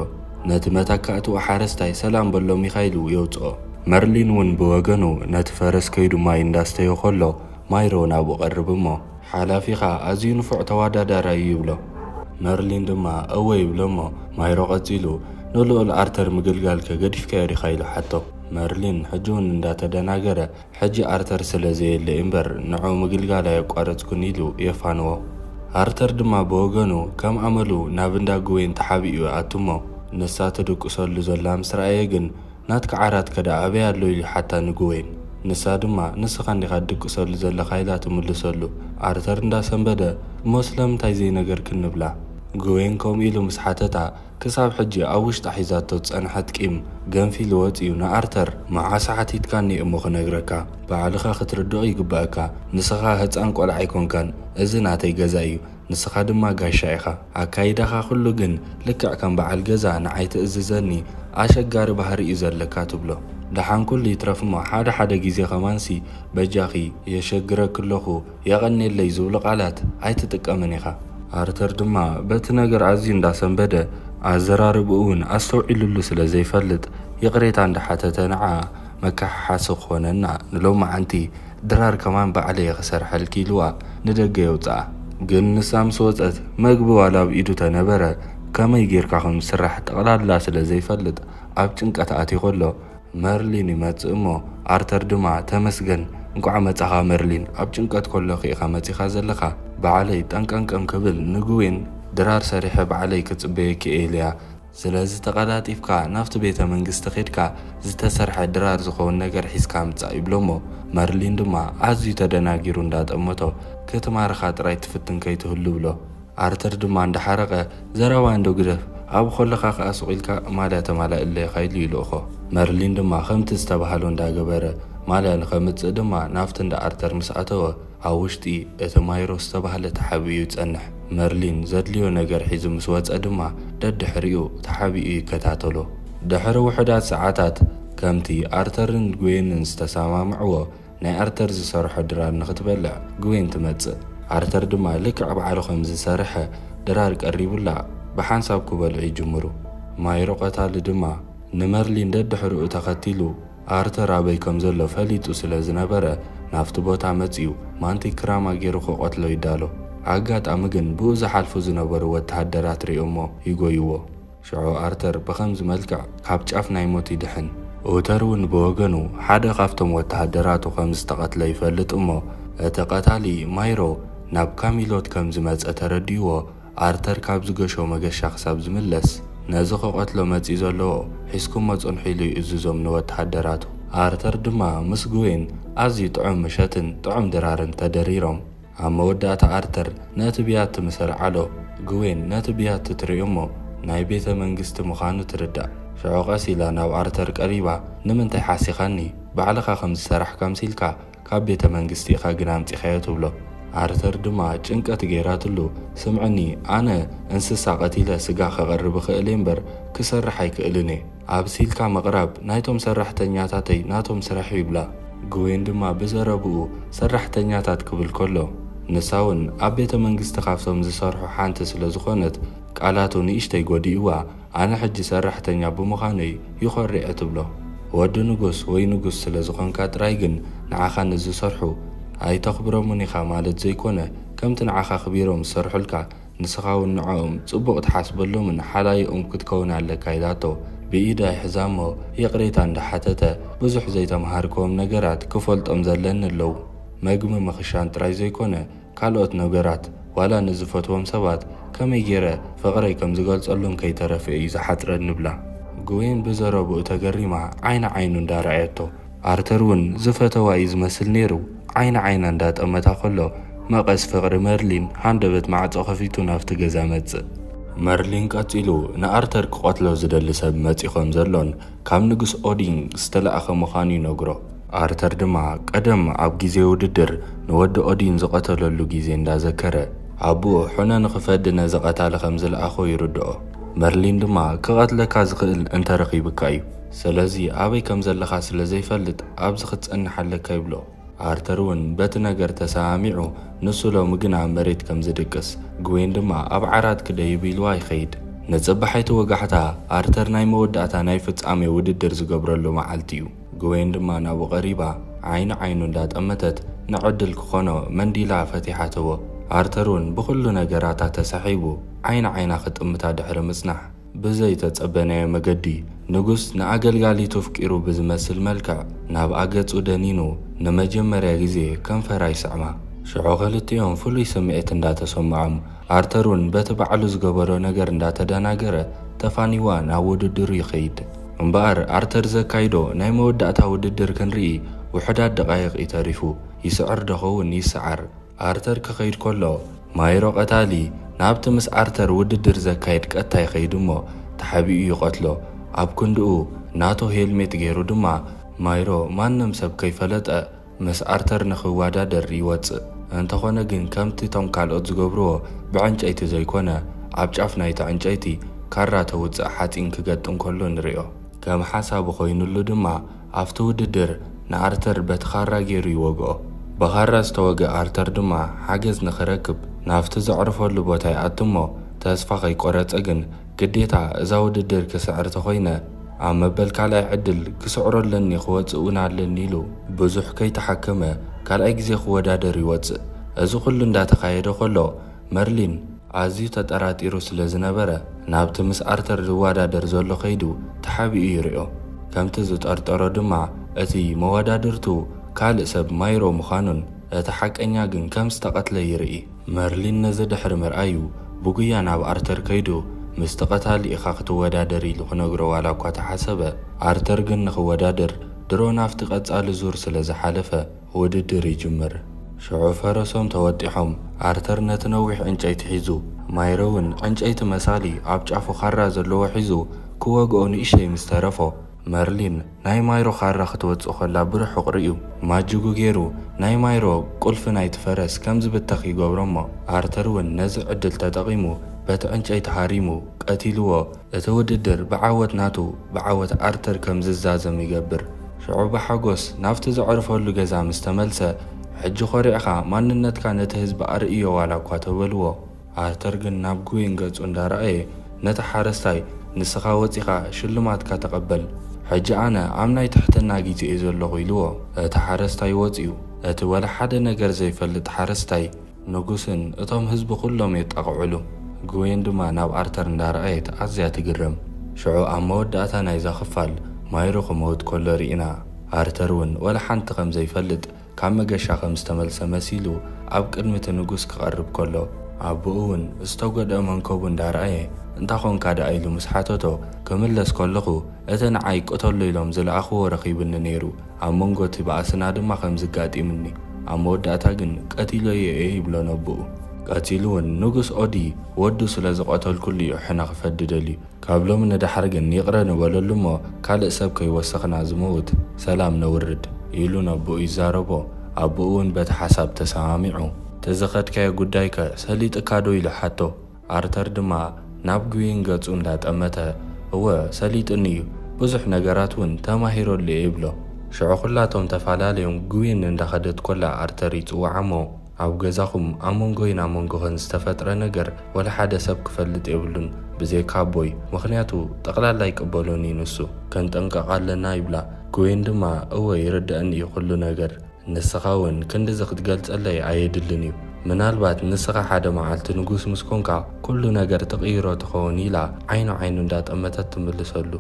ነቲ መተካእትኡ ሓረስታይ ሰላም በሎ ሚኻይል የውጽኦ። መርሊን እውን ብወገኑ ነቲ ፈረስ ከይዱ ማይ እንዳስተዮ ከሎ ማይሮ ናብኡ ቀርብ እሞ፣ ሓላፊኻ ኣዝዩ ንፉዕ ተወዳዳራይ እዩ ይብሎ። መርሊን ድማ እወ ይብሎ እሞ ማይሮ ቀጺሉ ንልኡል ኣርተር ምግልጋልከ ገዲፍካዮ ዲኻ? ኢሉ ሓቶ። መርሊን ሕጂ እውን እንዳተደናገረ፣ ሕጂ ኣርተር ስለ ዘየለ እምበር ንዑ ምግልጋል ኣየቋረጽኩን ኢሉ የፋንዎ። ኣርተር ድማ ብወገኑ ከም ኣመሉ ናብ እንዳ ግዌን ተሓቢኡ ይኣቱ እሞ፣ ንሳ ትድቅሰሉ ዘላ ምስ ረኣየ ግን፣ ናትካ ዓራት ከዳ ኣበይ ኣሎ? ኢሉ ሓታ ንግዌን። ንሳ ድማ ንስኻ እንዲኻ ትድቅሰሉ ዘለኻ ኢላ ትምልሰሉ። ኣርተር እንዳሰንበደ፣ እሞ ስለምንታይ ዘይነገርክን ንብላ። ግዌን ከምኡ ኢሉ ምስ ሓተታ፣ ክሳብ ሕጂ ኣብ ውሽጣ ሒዛቶ ዝጸንሐት ቂም ገንፊሉ ወጺኡ ንኣርተር፣ መዓስ ሓቲትካኒ እሞ ክነግረካ? ባዕልኻ ክትርድኦ ይግባእካ። ንስኻ ህጻን ቆልዓ ኣይኮንካን። እዚ ናተይ ገዛ እዩ። ንስኻ ድማ ጋሻ ኢኻ። ኣካይዳኻ ኩሉ ግን ልክዕ ከም በዓል ገዛ ንዓይ ትእዝዘኒ፣ ኣሸጋሪ ባህሪ እዩ ዘለካ ትብሎ። ደሓን ኩሉ ይትረፍ እሞ ሓደ ሓደ ግዜ ከማንሲ በጃኺ፣ የሸግረክ ኣለኹ፣ የቐኔለይ ዝብሉ ቃላት ኣይትጥቀምን ኢኻ። ኣርተር ድማ በቲ ነገር ኣዝዩ እንዳሰንበደ፣ ኣዘራርብኡ እውን ኣስተውዒሉሉ ስለ ዘይፈልጥ ይቕሬታ እንዳሓተተ ንዓ መከሓሓሲ ክኾነና ንሎማዓንቲ ድራር ከማን ባዕለይ ክሰርሐልኪ ኢልዋ ንደገ የውፅኣ። ግን ንሳ ምስ ወፀት መግቢ ዋላ ኣብ ኢዱ ተነበረ ከመይ ጌርካ ከም ዝስራሕ ጠቕላላ ስለ ዘይፈልጥ ኣብ ጭንቀት ኣትዩ ከሎ መርሊን ይመጽእ እሞ ኣርተር ድማ ተመስገን እንቋዕ መጻኻ መርሊን፣ ኣብ ጭንቀት ከለኹ ኢኻ መጺኻ ዘለኻ። ባዕለይ ጠንቀንቀን ክብል ንግዌን ድራር ሰሪሐ ባዕለይ ክጽበየኪ እየ ኢለያ። ስለዚ ተቐላጢፍካ ናብቲ ቤተ መንግስቲ ኬድካ ዝተሰርሐ ድራር ዝኸውን ነገር ሒዝካ ምጻእ ይብሎ እሞ መርሊን ድማ ኣዝዩ ተደናጊሩ እንዳጠመቶ ክትማርኻ ጥራይ ትፍትን ከይትህሉ ብሎ። ኣርተር ድማ እንዳሓረቐ ዘረባ እንዶ ግደፍ ኣብ ኮለኻ ከኣ ሱቕ ኢልካ ማልያ ተማላእለይ ኢኻ ኢሉ ይልእኾ። መርሊን ድማ ከምቲ ዝተባህሎ እንዳገበረ ማልያ ንኸምጽእ ድማ ናብቲ እንዳ ኣርተር ምስ ኣተወ ኣብ ውሽጢ እቲ ማይሮ ዝተባህለ ተሓቢኡ ይጸንሕ። መርሊን ዘድልዮ ነገር ሒዙ ምስ ወጸ ድማ ደድሕሪኡ ተሓቢኡ ይከታተሎ። ድሕሪ ውሑዳት ሰዓታት ከምቲ ኣርተርን ግዌንን ዝተሰማምዕዎ ናይ ኣርተር ዝሰርሖ ድራር ንኽትበልዕ ግዌን ትመጽእ። ኣርተር ድማ ልክዕ ባዕሉ ከም ዝሰርሐ ድራር ቀሪቡላ ብሓንሳብ ክበልዑ ይጅምሩ። ማይሮ ቀታሊ ድማ ንመርሊን ደድሕሪኡ ተኸቲሉ ኣርተር ኣበይ ከም ዘሎ ፈሊጡ ስለ ዝነበረ ናብቲ ቦታ መጺኡ ማንቲክ ክራማ ገይሩ ክቐትሎ ይዳሎ። ኣጋጣሚ ግን ብኡ ዝሓልፉ ዝነበሩ ወተሃደራት ሪኦሞ ይጎይዎ። ሽዑ ኣርተር ብኸምዚ መልክዕ ካብ ጫፍ ናይ ሞት ይድሕን። ኡተር እውን ብወገኑ ሓደ ካብቶም ወተሃደራቱ ከም ዝተቐትለ ይፈልጥ እሞ እቲ ቀታሊ ማይሮ ናብ ካሚሎት ከም ዝመጸ ተረዲእዎ ኣርተር ካብ ዝገሾ መገሻ ክሳብ ዝምለስ ነዚ ክቐትሎ መጺ ዘለዎ ሒዝኩሞ ጽንሑ ኢሉ ይእዝዞም ንወተሃደራቱ። ኣርተር ድማ ምስ ግዌን ኣዝዩ ጥዑም ምሸትን ጥዑም ድራርን ተደሪሮም። ኣብ መወዳእታ ኣርተር ነቲ ብያቲ ምስ ኣልዓሎ፣ ግዌን ነቲ ብያቲ ትርኢ እሞ ናይ ቤተ መንግስቲ ምዃኑ ትርዳእ። ሽዑ ቀስ ኢላ ናብ ኣርተር ቀሪባ፣ ንምንታይ ሓሲኻኒ? ባዕልኻ ከም ዝሰራሕካ ኣምሲልካ ካብ ቤተ መንግስቲ ኢኻ ግን ኣምጺኻዮ ትብሎ። ኣርተር ድማ ጭንቀት ገይራትሉ፣ ስምዕኒ፣ ኣነ እንስሳ ቀቲለ ስጋ ከቐርብ እኽእል እየ እምበር ክሰርሕ ኣይክእልን እየ። ኣብሲልካ ምቕራብ ናይቶም ሰራሕተኛታተይ ናቶም ስራሕ እዩ ይብላ። ግዌን ድማ ብዘረብኡ ሰራሕተኛታት ክብል ከሎ፣ ንሳ እውን ኣብ ቤተ መንግስቲ ካብቶም ዝሰርሑ ሓንቲ ስለ ዝኾነት ቃላቱ ንእሽተይ ጎዲእዋ፣ ኣነ ሕጂ ሰራሕተኛ ብምዃነይ ይኾርዕ እየ ትብሎ። ወዲ ንጉስ ወይ ንጉስ ስለ ዝኾንካ ጥራይ ግን ንዓኻ ንዝሰርሑ ኣይተኽብሮምን ኢኻ ማለት ዘይኮነ፣ ከምቲ ንዓኻ ኣኽቢሮም ዝሰርሑልካ ንስኻ እውን ንዕኦም ጽቡቕ ትሓስበሎምን ሓላይኦም ክትከውን ኣለካ ኢላቶ ብኢዳ ይሕዛ እሞ ይቕሬታ እንዳሓተተ ብዙሕ ዘይተምሃርክዎም ነገራት ክፈልጦም ዘለኒ ኣለዉ። መግቢ ምኽሻን ጥራይ ዘይኮነ ካልኦት ነገራት ዋላ ንዝፈትዎም ሰባት ከመይ ገይረ ፍቕረይ ከም ዝገልጸሎም ከይተረፈ እዩ ዝሓጽረኒ ብላ። ግዌን ብዘረብኡ ተገሪማ ዓይኒ ዓይኑ እንዳረኣየቶ ኣርተር እውን ዝፈተዋ እዩ ዝመስል ነይሩ። ዓይኒ ዓይና እንዳጠመታ ከሎ መቐስ ፍቕሪ መርሊን ሃንደበት ማዕጾ ከፊቱ ናብቲ ገዛ መጽእ። መርሊን ቀጺሉ ንኣርተር ክቐትሎ ዝደሊ ሰብ መጺ ከም ዘሎን ካብ ንጉስ ኦዲን ዝተላእኸ ምዃኑ ይነግሮ። ኣርተር ድማ ቀደም ኣብ ግዜ ውድድር ንወዲ ኦዲን ዝቐተለሉ ግዜ እንዳዘከረ ኣቦኡ ሕነ ንኽፈዲ ነዚ ቀታሊ ከም ዝለኣኾ ይርድኦ። መርሊን ድማ ክቐትለካ ዝኽእል እንተረኺብካ እዩ። ስለዚ ኣበይ ከም ዘለኻ ስለ ዘይፈልጥ ኣብዚ ክትጸንሕ ኣለካ ይብሎ። ኣርተር እውን በቲ ነገር ተሰማሚዑ ንሱ ሎሚ ግና ኣብ መሬት ከም ዝድቅስ ግዌን ድማ ኣብ ዓራት ክደይብ ኢልዋ ይኸይድ። ንጽባሒቱ ወጋሕታ ኣርተር ናይ መወዳእታ ናይ ፍጻሜ ውድድር ዝገብረሉ መዓልቲ እዩ። ግዌን ድማ ናብኡ ቀሪባ ዓይኒ ዓይኑ እንዳጠመተት ንዕድል ክኾኖ መንዲላ ፈቲሓትዎ። ኣርተር እውን ብኹሉ ነገራታ ተሳሒቡ ዓይኒ ዓይና ክጥምታ ድሕሪ ምጽናሕ ብዘይተጸበናዮ መገዲ፣ ንጉስ ንኣገልጋሊቱ ኣፍቂሩ ብዝመስል መልክዕ ናብኣ ገጹ ደኒኑ ንመጀመርያ ግዜ ከንፈራ ይስዕማ። ሽዑ ክልቲኦም ፍሉይ ስምዒት እንዳተሰምዖም፣ ኣርተር እውን በቲ ባዕሉ ዝገበሮ ነገር እንዳተደናገረ ተፋኒዋ ናብ ውድድሩ ይኸይድ። እምበኣር ኣርተር ዘካይዶ ናይ መወዳእታ ውድድር ክንርኢ ውሑዳት ደቓይቕ እዩ ተሪፉ። ይስዕር ዶ ኸውን? ይስዓር። ኣርተር ክኸይድ ከሎ፣ ማይሮ ቀታሊ ናብቲ ምስ ኣርተር ውድድር ዘካይድ ቀታይ ይኸይድ እሞ ተሓቢኡ ይቐትሎ። ኣብ ክንድኡ ናቶ ሄልሜት ገይሩ ድማ ማይሮ ማንም ሰብ ከይፈለጠ ምስ ኣርተር ንኽወዳደር ይወጽእ። እንተኾነ ግን ከምቲ እቶም ካልኦት ዝገብርዎ ብዕንጨይቲ ዘይኮነ፣ ኣብ ጫፍ ናይቲ ዕንጨይቲ ካራ ተውጽእ ሓጺን ክገጥም ከሎ ንሪኦ። ከም ሓሳቡ ኮይኑሉ ድማ ኣብቲ ውድድር ንኣርተር በቲ ካራ ገይሩ ይወግኦ። ብኻራ ዝተወግአ ኣርተር ድማ ሓገዝ ንኽረክብ ናብቲ ዘዕርፈሉ ቦታ ይኣቱ እሞ ተስፋ ከይቆረጸ ግን ግዴታ እዛ ውድድር ክስዕር ተኾይነ ኣብ መበል ካልኣይ ዕድል ክስዕሮ ኣለኒ ክወጽእ እውን ኣለኒ ኢሉ ብዙሕ ከይተሓከመ ካልኣይ ግዜ ክወዳደር ይወጽእ። እዚ ኩሉ እንዳተኻየደ ከሎ መርሊን ኣዝዩ ተጠራጢሩ ስለ ዝነበረ ናብቲ ምስ ኣርተር ዝወዳደር ዘሎ ከይዱ ተሓቢኡ ይሪኦ። ከምቲ ዝጠርጠሮ ድማ እቲ መወዳድርቱ ካልእ ሰብ ማይሮ ምዃኑን እቲ ሓቀኛ ግን ከም ዝተቐትለ ይርኢ። መርሊን ነዚ ድሕሪ ምርኣዩ ብጉያ ናብ ኣርተር ከይዱ ምስቲ ቀታሊ ኢኻ ክትወዳደር ኢሉ ክነግሮ ዋላ እኳ ተሓሰበ፣ ኣርተር ግን ንኽወዳደር ድሮ ናብቲ ቀጻሊ ዙር ስለ ዝሓለፈ ውድድር ይጅምር። ሽዑ ፈረሶም ተወጢሖም ኣርተር ነቲ ነዊሕ ዕንጨይቲ ሒዙ፣ ማይሮ እውን ዕንጨይቲ መሳሊ ኣብ ጫፉ ካራ ዘለዎ ሒዙ ክወግኦ ንእሽተይ ምስ ተረፎ፣ መርሊን ናይ ማይሮ ካራ ክትወጽእ ከላ ብርሑቕ ርእዩ ማጅጉ ገይሩ ናይ ማይሮ ቁልፊ ናይቲ ፈረስ ከም ዝብተኽ ይገብሮ እሞ ኣርተር እውን ነዚ ዕድል ተጠቒሙ በቲ ዕንጨይቲ ሃሪሙ ቀቲልዎ። እቲ ውድድር ብዓወት ናቱ ብዓወት ኣርተር ከም ዝዛዘም ይገብር። ሽዑ ብሓጎስ ናብቲ ዘዕርፈሉ ገዛ ምስ ተመልሰ፣ ሕጂ ኮሪዕኻ ማንነትካ ነቲ ህዝቢ ኣርእዮ ዋላ እኳ ተበልዎ። ኣርተር ግን ናብ ጉዌን ገጹ እንዳረኣየ፣ ነቲ ሓረስታይ ንስኻ ወጺኻ ሽልማትካ ተቐበል፣ ሕጂ ኣነ ኣብ ናይ ትሕትና ግዜ እየ ዘለኹ ኢልዎ። እቲ ሓረስታይ ወጺኡ። እቲ ወላ ሓደ ነገር ዘይፈልጥ ሓረስታይ ንጉስን እቶም ህዝቢ ኩሎም የጣቕዑሉ። ጉዌን ድማ ናብ ኣርተር እንዳረኣየት ኣዝያ ትግረም። ሽዑ ኣብ መወዳእታ ናይዛ ክፋል ማይሮ ክመውት ከሎ ርኢና። ኣርተር እውን ወላ ሓንቲ ከም ዘይፈልጥ ካብ መገሻ ከም ዝተመልሰ መሲሉ ኣብ ቅድሚ እቲ ንጉስ ክቐርብ ከሎ፣ ኣቦኡ እውን ዝተጎድአ መንከቡ እንዳረኣየ፣ "እንታ ኾንካ ደኣ?" ኢሉ ምስ ሓተቶ፣ "ክምለስ ከለኹ እቲ ንዓይ ቅተሎ ኢሎም ዝለኣኽዎ ረኺቡኒ ነይሩ፣ ኣብ መንጎ እቲ ባእስና ድማ ከም ዝጋጢምኒ፣ ኣብ መወዳእታ ግን ቀቲለዮ እየ" ይብሎ ነቦኡ። ቀጺሉ እውን ንጉስ ኦዲ ወዱ ስለ ዝቐተልኩሉ እዩ ሕነ ክፈዲ ደልዩ። ካብ ሎሚ ንደሓር ግን ይቕረ ንበለሉ እሞ ካልእ ሰብ ከይወሰኽና ዝመውት ሰላም ነውርድ ኢሉ ነቦኡ ይዛረቦ። ኣቦኡ እውን በቲ ሓሳብ ተሰማሚዑ፣ "እቲ ዝኸድካዮ ጉዳይከ ሰሊጥካ ዶ?" ኢሉ ሓቶ። ኣርተር ድማ ናብ ጉዊን ገጹ እንዳጠመተ፣ "እወ፣ ሰሊጥኒ እዩ፣ ብዙሕ ነገራት እውን ተማሂረሉ እየ" ይብሎ። ሽዑ ኩላቶም ተፈላለዮም ጉዊን እንዳኸደት ኮላ ኣርተር ይጽውዓ እሞ፣ "ኣብ ገዛኹም ኣብ መንጎይን ኣብ መንጎኽን ዝተፈጥረ ነገር ወላ ሓደ ሰብ ክፈልጥ የብሉን ብዘይካ ኣቦይ፣ ምኽንያቱ ጠቕላላ ኣይቅበሎን እዩ ንሱ። ክንጥንቀቕ ኣለና" ይብላ። ጉዊን ድማ፣ "እወ፣ ይርድኣኒ እዩ ኩሉ ነገር። ንስኻ እውን ክንድዚ ክትገልጸለይ ኣየድልን እዩ። ምናልባት ንስኻ ሓደ መዓልቲ ንጉስ ምስ ኮንካ ኩሉ ነገር ትቕይሮ ትኸውን" ኢላ ዓይኑ ዓይኑ እንዳጠመተት ትምልሰሉ።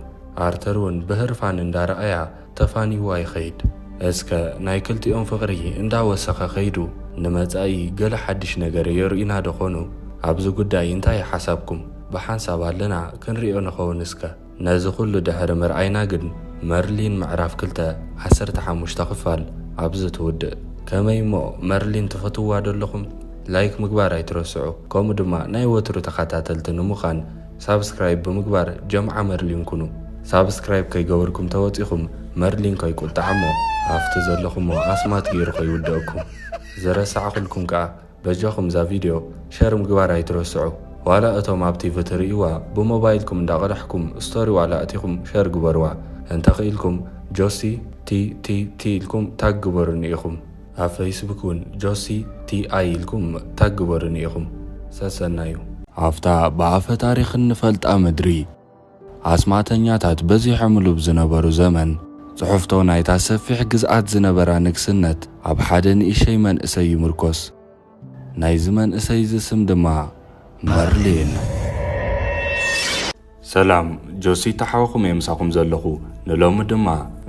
ኣርተር እውን ብህርፋን እንዳረኣያ ተፋኒዋ ይኸይድ። እስከ ናይ ክልቲኦም ፍቕሪ እንዳወሰኸ ከይዱ ንመጻኢ ገለ ሓድሽ ነገር የርእዩና ዶ ኾኑ? ኣብዚ ጉዳይ እንታይ ሓሳብኩም? ብሓንሳብ ኣለና ክንሪኦ ንኸውን እስከ። ነዚ ኩሉ ድሕሪ ምርኣይና ግን መርሊን ምዕራፍ ክልተ ዓሰርተ ሓሙሽተ ክፋል ኣብዚ ትውድእ። ከመይ እሞ መርሊን ትፈትውዋ ዶ ኣለኹም? ላይክ ምግባር ኣይትረስዑ። ከምኡ ድማ ናይ ወትሩ ተኸታተልቲ ንምዃን ሳብስክራይብ ብምግባር ጀምዓ መርሊን ኩኑ። ሳብስክራይብ ከይገበርኩም ተወጺኹም መርሊን ከይቁጣዕ እሞ ኣብቲ ዘለኹሞ ኣስማት ገይሩ ከይውድአኩም። ዝረሳዕኹልኩም ከኣ በጃኹም እዛ ቪድዮ ሸር ምግባር ኣይትረስዑ። ዋላ እቶም ኣብ ቲቪ ትርእይዋ ብሞባይልኩም እንዳቐዳሕኩም ስቶሪ ዋላ ኣቲኹም ሸር ግበርዋ። እንተኽኢልኩም ጆሲ ቲ ቲ ቲ ኢልኩም ታግ ግበሩኒ ኢኹም። ኣብ ፌስቡክ እውን ጆሲ ቲ ኣይ ኢልኩም ታግ ግበሩኒ ኢኹም። ሰሰናዩ። ኣብታ ብኣፈ ታሪኽ እንፈልጣ ምድሪ ኣስማተኛታት በዚሖምሉ ብዝነበሩ ዘመን፣ ጽሑፍቶ ናይታ ሰፊሕ ግዝኣት ዝነበራ ንግስነት ኣብ ሓደ ንእሸይ መንእሰይ ይምርኮስ። ናይዚ መንእሰይ እዚ ስም ድማ መርሊን። ሰላም፣ ጆሲ ተሓዋኹም እየ ምሳኹም ዘለኹ። ንሎሚ ድማ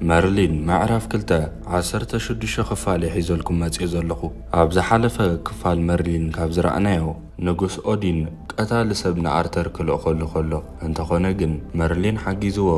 መርሊን ምዕራፍ ክልተ ዓሰርተ ሽዱሽተ ክፋል እየ ሒዘልኩም መፅእ ዘለኹ። ኣብ ዝሓለፈ ክፋል መርሊን ካብ ዝረኣናዮ፣ ንጉስ ኦዲን ቀታሊ ሰብ ንኣርተር ክልእኸሉ ከሎ፣ እንተኾነ ግን መርሊን ሓጊዝዎ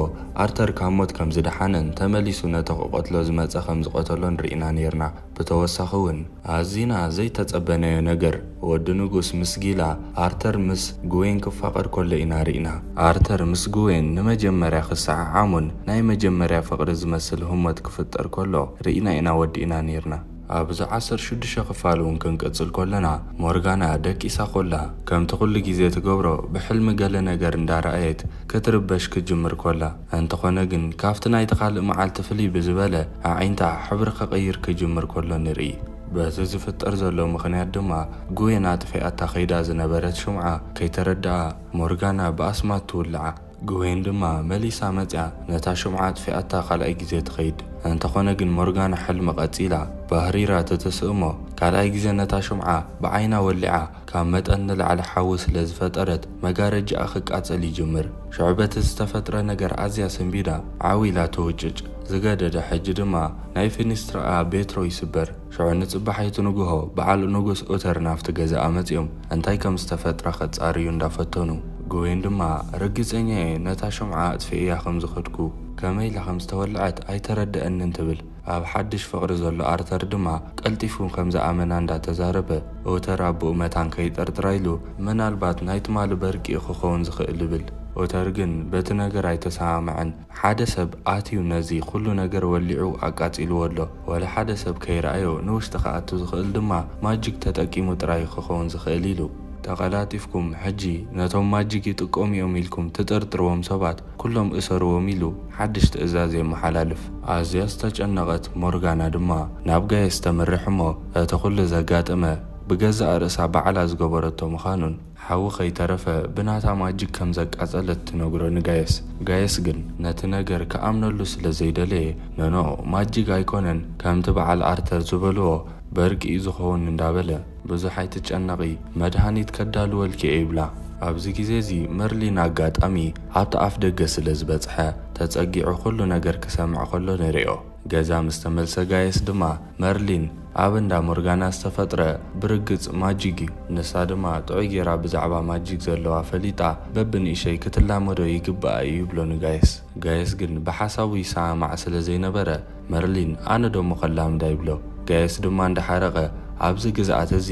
ኣርተር ካብ ሞት ከም ዝደሓነን ተመሊሱ ነቲ ክቐትሎ ዝመጸ ከም ዝቐተሎን ርኢና ነይርና። ብተወሳኺ እውን ኣዚና ዘይተጸበናዮ ነገር፣ ወዲ ንጉስ ምስ ጊላ፣ ኣርተር ምስ ግዌን ክፋቐር ከሎ ኢና ርኢና። ኣርተር ምስ ግዌን ንመጀመርያ ክሰዓዓሙን ናይ መጀመርያ ፍቕሪ ዝመስል ህሞት ክፍጠር ከሎ ርኢና ኢና ወዲእና ነይርና። ኣብዚ ዓሰርተ ሽዱሽተ ክፋል እውን ክንቅጽል ከለና፣ ሞርጋና ደቂሳ ኮላ፣ ከምቲ ኩሉ ግዜ ትገብሮ ብሕልሚ ገለ ነገር እንዳረኣየት ክትርበሽ ክጅምር ኮላ። እንተኾነ ግን ካብቲ ናይቲ ካልእ መዓልቲ ፍልይ ብዝበለ ኣዒንታ ሕብሪ ክቕይር ክጅምር ኮሎ ንርኢ። በዚ ዝፍጠር ዘሎ ምኽንያት ድማ፣ ጉዌን ኣጥፊኣታ ከይዳ ዝነበረት ሽምዓ ከይተረድኣ ሞርጋና ብኣስማት ትውልዓ። ግዌን ድማ መሊሳ መጽያ ነታ ሽምዓ ኣጥፊኣታ ካልኣይ ግዜ ትኸይድ። እንተኾነ ግን ሞርጋና ሕልሚ ቀጺላ፣ ባህሪራ ትትስእ እሞ፣ ካልኣይ ግዜ ነታ ሽምዓ ብዓይና ወሊዓ፣ ካብ መጠን ንላዕሊ ሓዊ ስለ ዝፈጠረት፣ መጋረጃኣ ክቃጸል ይጅምር። ሽዑ በቲ ዝተፈጥረ ነገር ኣዝያ ሰንቢዳ፣ ዓው ኢላ ትውጭጭ። ዝገደደ ሕጂ ድማ ናይ ፊኒስትራኣ ቤትሮ ይስበር። ሽዑ ንጽባሒቱ ንግሆ በዓል ንጉስ ኡተር ናብቲ ገዛኣ መጺኦም እንታይ ከም ዝተፈጥረ ከጻርዩ እንዳፈተኑ፣ ግዌን ድማ ርግጸኛ እየ ነታ ሽምዓ ኣጥፊእያ ከም ዝኸድኩ፣ ከመይ ኢላ ከም ዝተወልዐት ኣይተረድአንን ትብል። ኣብ ሓድሽ ፍቕሪ ዘሎ ኣርተር ድማ ቀልጢፉ ከም ዝኣመና እንዳተዛረበ፣ ኡተር ኣቦኡ መታን ከይጠርጥራ ኢሉ ምናልባት ናይ ትማሊ በርቂ ክኸውን ዝኽእል ይብል። ኡተር ግን በቲ ነገር ኣይተሰማምዐን። ሓደ ሰብ ኣትዩ ነዚ ኩሉ ነገር ወሊዑ ኣቃጺልዎ ኣሎ። ወላ ሓደ ሰብ ከይረኣዮ ንውሽጢ ክኣቱ ዝኽእል ድማ ማጂክ ተጠቂሙ ጥራይ ክኸውን ዝኽእል ኢሉ። ተቐላጢፍኩም ሕጂ ነቶም ማጂክ ይጥቀሙ እዮም ኢልኩም ትጥርጥርዎም ሰባት ኩሎም እሰርዎም ኢሉ ሓድሽ ትእዛዝ የመሓላልፍ። ኣዝያ ዝተጨነቐት ሞርጋና ድማ ናብ ጋየስ ተምርሕ እሞ እቲ ኩሉ ዘጋጠመ ብገዛእ ርእሳ ባዕላ ዝገበረቶ ምዃኑን ሓዊ ከይተረፈ ብናታ ማጂክ ከም ዘቃጸለት ትነግሮ ንጋየስ። ጋየስ ግን ነቲ ነገር ክኣምነሉ ስለ ዘይደለየ፣ ኖኖ፣ ማጂክ ኣይኮነን፣ ከምቲ በዓል ኣርተር ዝበልዎ በርቂ እዩ ዝኸውን እንዳበለ፣ ብዙሕ ኣይትጨነቒ፣ መድሃኒት ከዳልወልኪ እየ ይብላ። ኣብዚ ግዜ እዚ መርሊን ኣጋጣሚ ኣብቲ ኣፍ ደገ ስለ ዝበጽሐ፣ ተጸጊዑ ኩሉ ነገር ክሰምዕ ከሎ ንሪኦ። ገዛ ምስ ተመልሰ ጋየስ ድማ መርሊን ኣብ እንዳ ሞርጋና ዝተፈጥረ ብርግጽ ማጂክ እዩ። ንሳ ድማ ጥዑይ ጌራ ብዛዕባ ማጂክ ዘለዋ ፈሊጣ በብንእሸይ ክትላመዶ ይግባኣ እዩ ይብሎ ንጋየስ። ጋየስ ግን ብሓሳቡ ይሰማማዕ ስለ ዘይነበረ መርሊን ኣነ ደሞ ከላምዳ ይብሎ። ጋየስ ድማ እንዳሓረቐ ኣብዚ ግዝኣት እዚ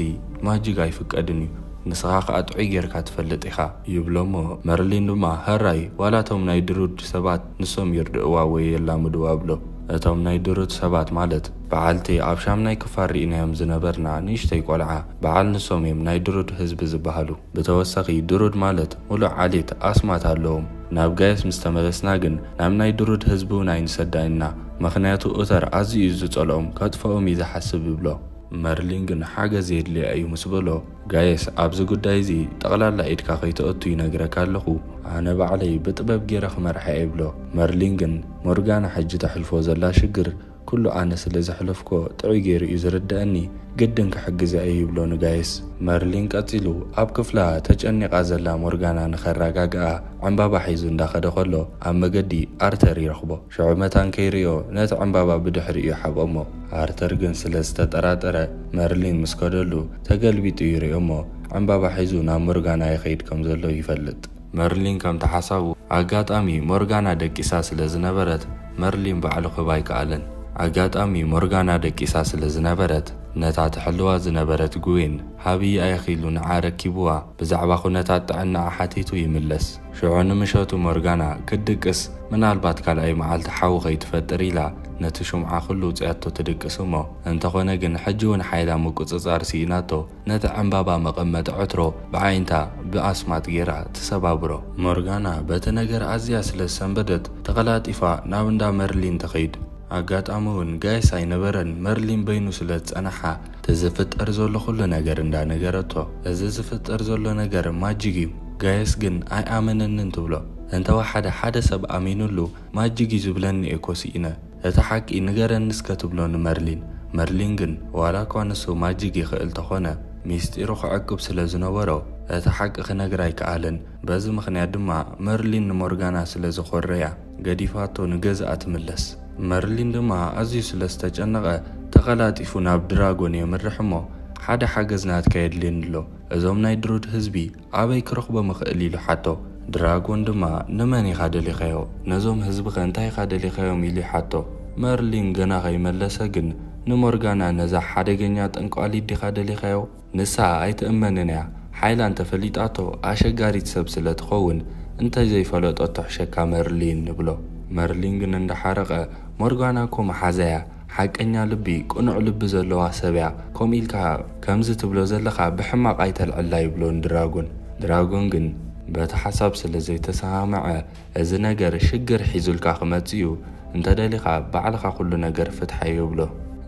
ማጂክ ኣይፍቀድን እዩ። ንስኻ ከኣ ጥዑይ ጌርካ ትፈልጥ ኢኻ ይብሎ እሞ መርሊን ድማ ህራይ ዋላ እቶም ናይ ድሩድ ሰባት ንሶም ይርድእዋ ወይ የላምድዋ ብሎ። እቶም ናይ ድሩድ ሰባት ማለት በዓልቲ ኣብ ሻምናይ ክፋል ርኢናዮም ዝነበርና ንእሽተይ ቆልዓ በዓል ንሶም እዮም ናይ ድሩድ ህዝቢ ዝበሃሉ። ብተወሳኺ ድሩድ ማለት ሙሉእ ዓሌት ኣስማት ኣለዎም። ናብ ጋየስ ምስ ተመለስና ግን ናብ ናይ ድሩድ ህዝቢ እውን ኣይንሰዳን ኢና። ምኽንያቱ ኡተር ኣዝዩ እዩ ዝጸልኦም፣ ከጥፍኦም እዩ ዝሓስብ ይብሎ። መርሊን ግን ሓገዝ የድልያ እዩ ምስ በሎ፣ ጋየስ ኣብዚ ጉዳይ እዚ ጠቕላላ ኢድካ ከይተእቱ ይነግረካ ኣለኹ። ኣነ ባዕለይ ብጥበብ ገይረ ክመርሓ እየ ይብሎ። መርሊን ግን ሞርጋና ሕጂ ተሕልፎ ዘላ ሽግር ኩሉ ኣነ ስለ ዘሕለፍኮ ጥዑይ ገይሩ እዩ ዝርድኣኒ፣ ግድን ክሕግዛ እየ ይብሎ ንጋየስ። መርሊን ቀጺሉ ኣብ ክፍላ ተጨኒቓ ዘላ ሞርጋና ንኸረጋግኣ ዕምባባ ሒዙ እንዳኸደ ከሎ ኣብ መገዲ ኣርተር ይረኽቦ። ሽዑ መታን ከይርእዮ ነቲ ዕምባባ ብድሕሪኡ ይሓብኦ እሞ ኣርተር ግን ስለ ዝተጠራጠረ መርሊን ምስ ከደሉ ተገልቢጡ ይርእዮ እሞ ዕምባባ ሒዙ ናብ ሞርጋና ይኸይድ ከም ዘሎ ይፈልጥ። መርሊን ከምቲ ሓሳቡ ኣጋጣሚ ሞርጋና ደቂሳ ስለ ዝነበረት መርሊን ባዕሉ ክህባ ኣይከኣለን። ኣጋጣሚ ሞርጋና ደቂሳ ስለ ዝነበረት ነታ ትሕልዋ ዝነበረት ግዌን ሃብይ ኣየኺሉ ንዓ ረኪብዋ ብዛዕባ ኩነታት ጥዕናኣ ሓቲቱ ይምለስ። ሽዑ ንምሸቱ ሞርጋና ክትድቅስ ምናልባት ካልኣይ መዓልቲ ሓዊ ከይትፈጥር ኢላ ነቲ ሽምዓ ኩሉ ውፅያቶ ትድቅስ እሞ እንተኾነ ግን ሕጂ እውን ሓይላ ምቁፅፃር ስኢናቶ ነቲ ዕምባባ መቐመጢ ዕትሮ ብዓይንታ ብኣስማት ገይራ ትሰባብሮ። ሞርጋና በቲ ነገር ኣዝያ ስለ ዝሰንበደት ተቐላጢፋ ናብ እንዳ መርሊን ትኸይድ። ኣጋጣሚ እውን ጋይስ ኣይነበረን መርሊን በይኑ ስለ ዝጸናሓ እቲ ዝፍጠር ዘሎ ኩሉ ነገር እንዳነገረቶ፣ እዚ ዝፍጠር ዘሎ ነገር ማጂክ እዩ፣ ጋይስ ግን ኣይኣመነንን ትብሎ። እንተወሓደ ሓደ ሰብ ኣሚኑሉ ማጂክ እዩ ዝብለኒ እኮ ስኢነ፣ እቲ ሓቂ ንገረኒ እስከ ትብሎ ንመርሊን። መርሊን ግን ዋላ እኳ ንሱ ማጂክ ይኽእል ተኾነ ሚስጢሩ ክዕቅብ ስለ ዝነበሮ እቲ ሓቂ ክነግራ ኣይከኣለን። በዚ ምኽንያት ድማ መርሊን ንሞርጋና ስለ ዝኾረያ ገዲፋቶ ንገዛኣ ትምለስ። መርሊን ድማ ኣዝዩ ስለ ዝተጨነቐ ተቐላጢፉ ናብ ድራጎን የምርሕ እሞ፣ ሓደ ሓገዝ ናትካ የድልየኒ ኣሎ። እዞም ናይ ድሩድ ህዝቢ ኣበይ ክረኽቦም እኽእል ኢሉ ሓቶ። ድራጎን ድማ ንመን ኢኻ ደሊኻዮ? ነዞም ህዝብኸ እንታይ ኢኻ ደሊኻዮም ኢሉ ይሓቶ። መርሊን ገና ከይመለሰ ግን ንሞርጋና ነዛ ሓደገኛ ጠንቋሊት ዲኻ ደሊኻዮ? ንሳ ኣይትእመንን እያ። ሓይላ እንተፈሊጣቶ ኣሸጋሪት ሰብ ስለ ትኸውን እንተዘይፈለጠቶ ሕሸካ መርሊን ንብሎ። መርሊን ግን እንዳሓረቐ ሞርጋና እኮ መሓዛ እያ። ሓቀኛ ልቢ ቅኑዕ ልቢ ዘለዋ ሰብ እያ። ከምኡ ኢልካ ከምዚ ትብሎ ዘለኻ ብሕማቕ ኣይተልዕላ ይብሎ ንድራጎን። ድራጎን ግን በቲ ሓሳብ ስለ ዘይተሰማምዐ እዚ ነገር ሽግር ሒዙልካ ክመጽእ እዩ፣ እንተደሊኻ ባዕልኻ ኩሉ ነገር ፍትሓዮ ይብሎ።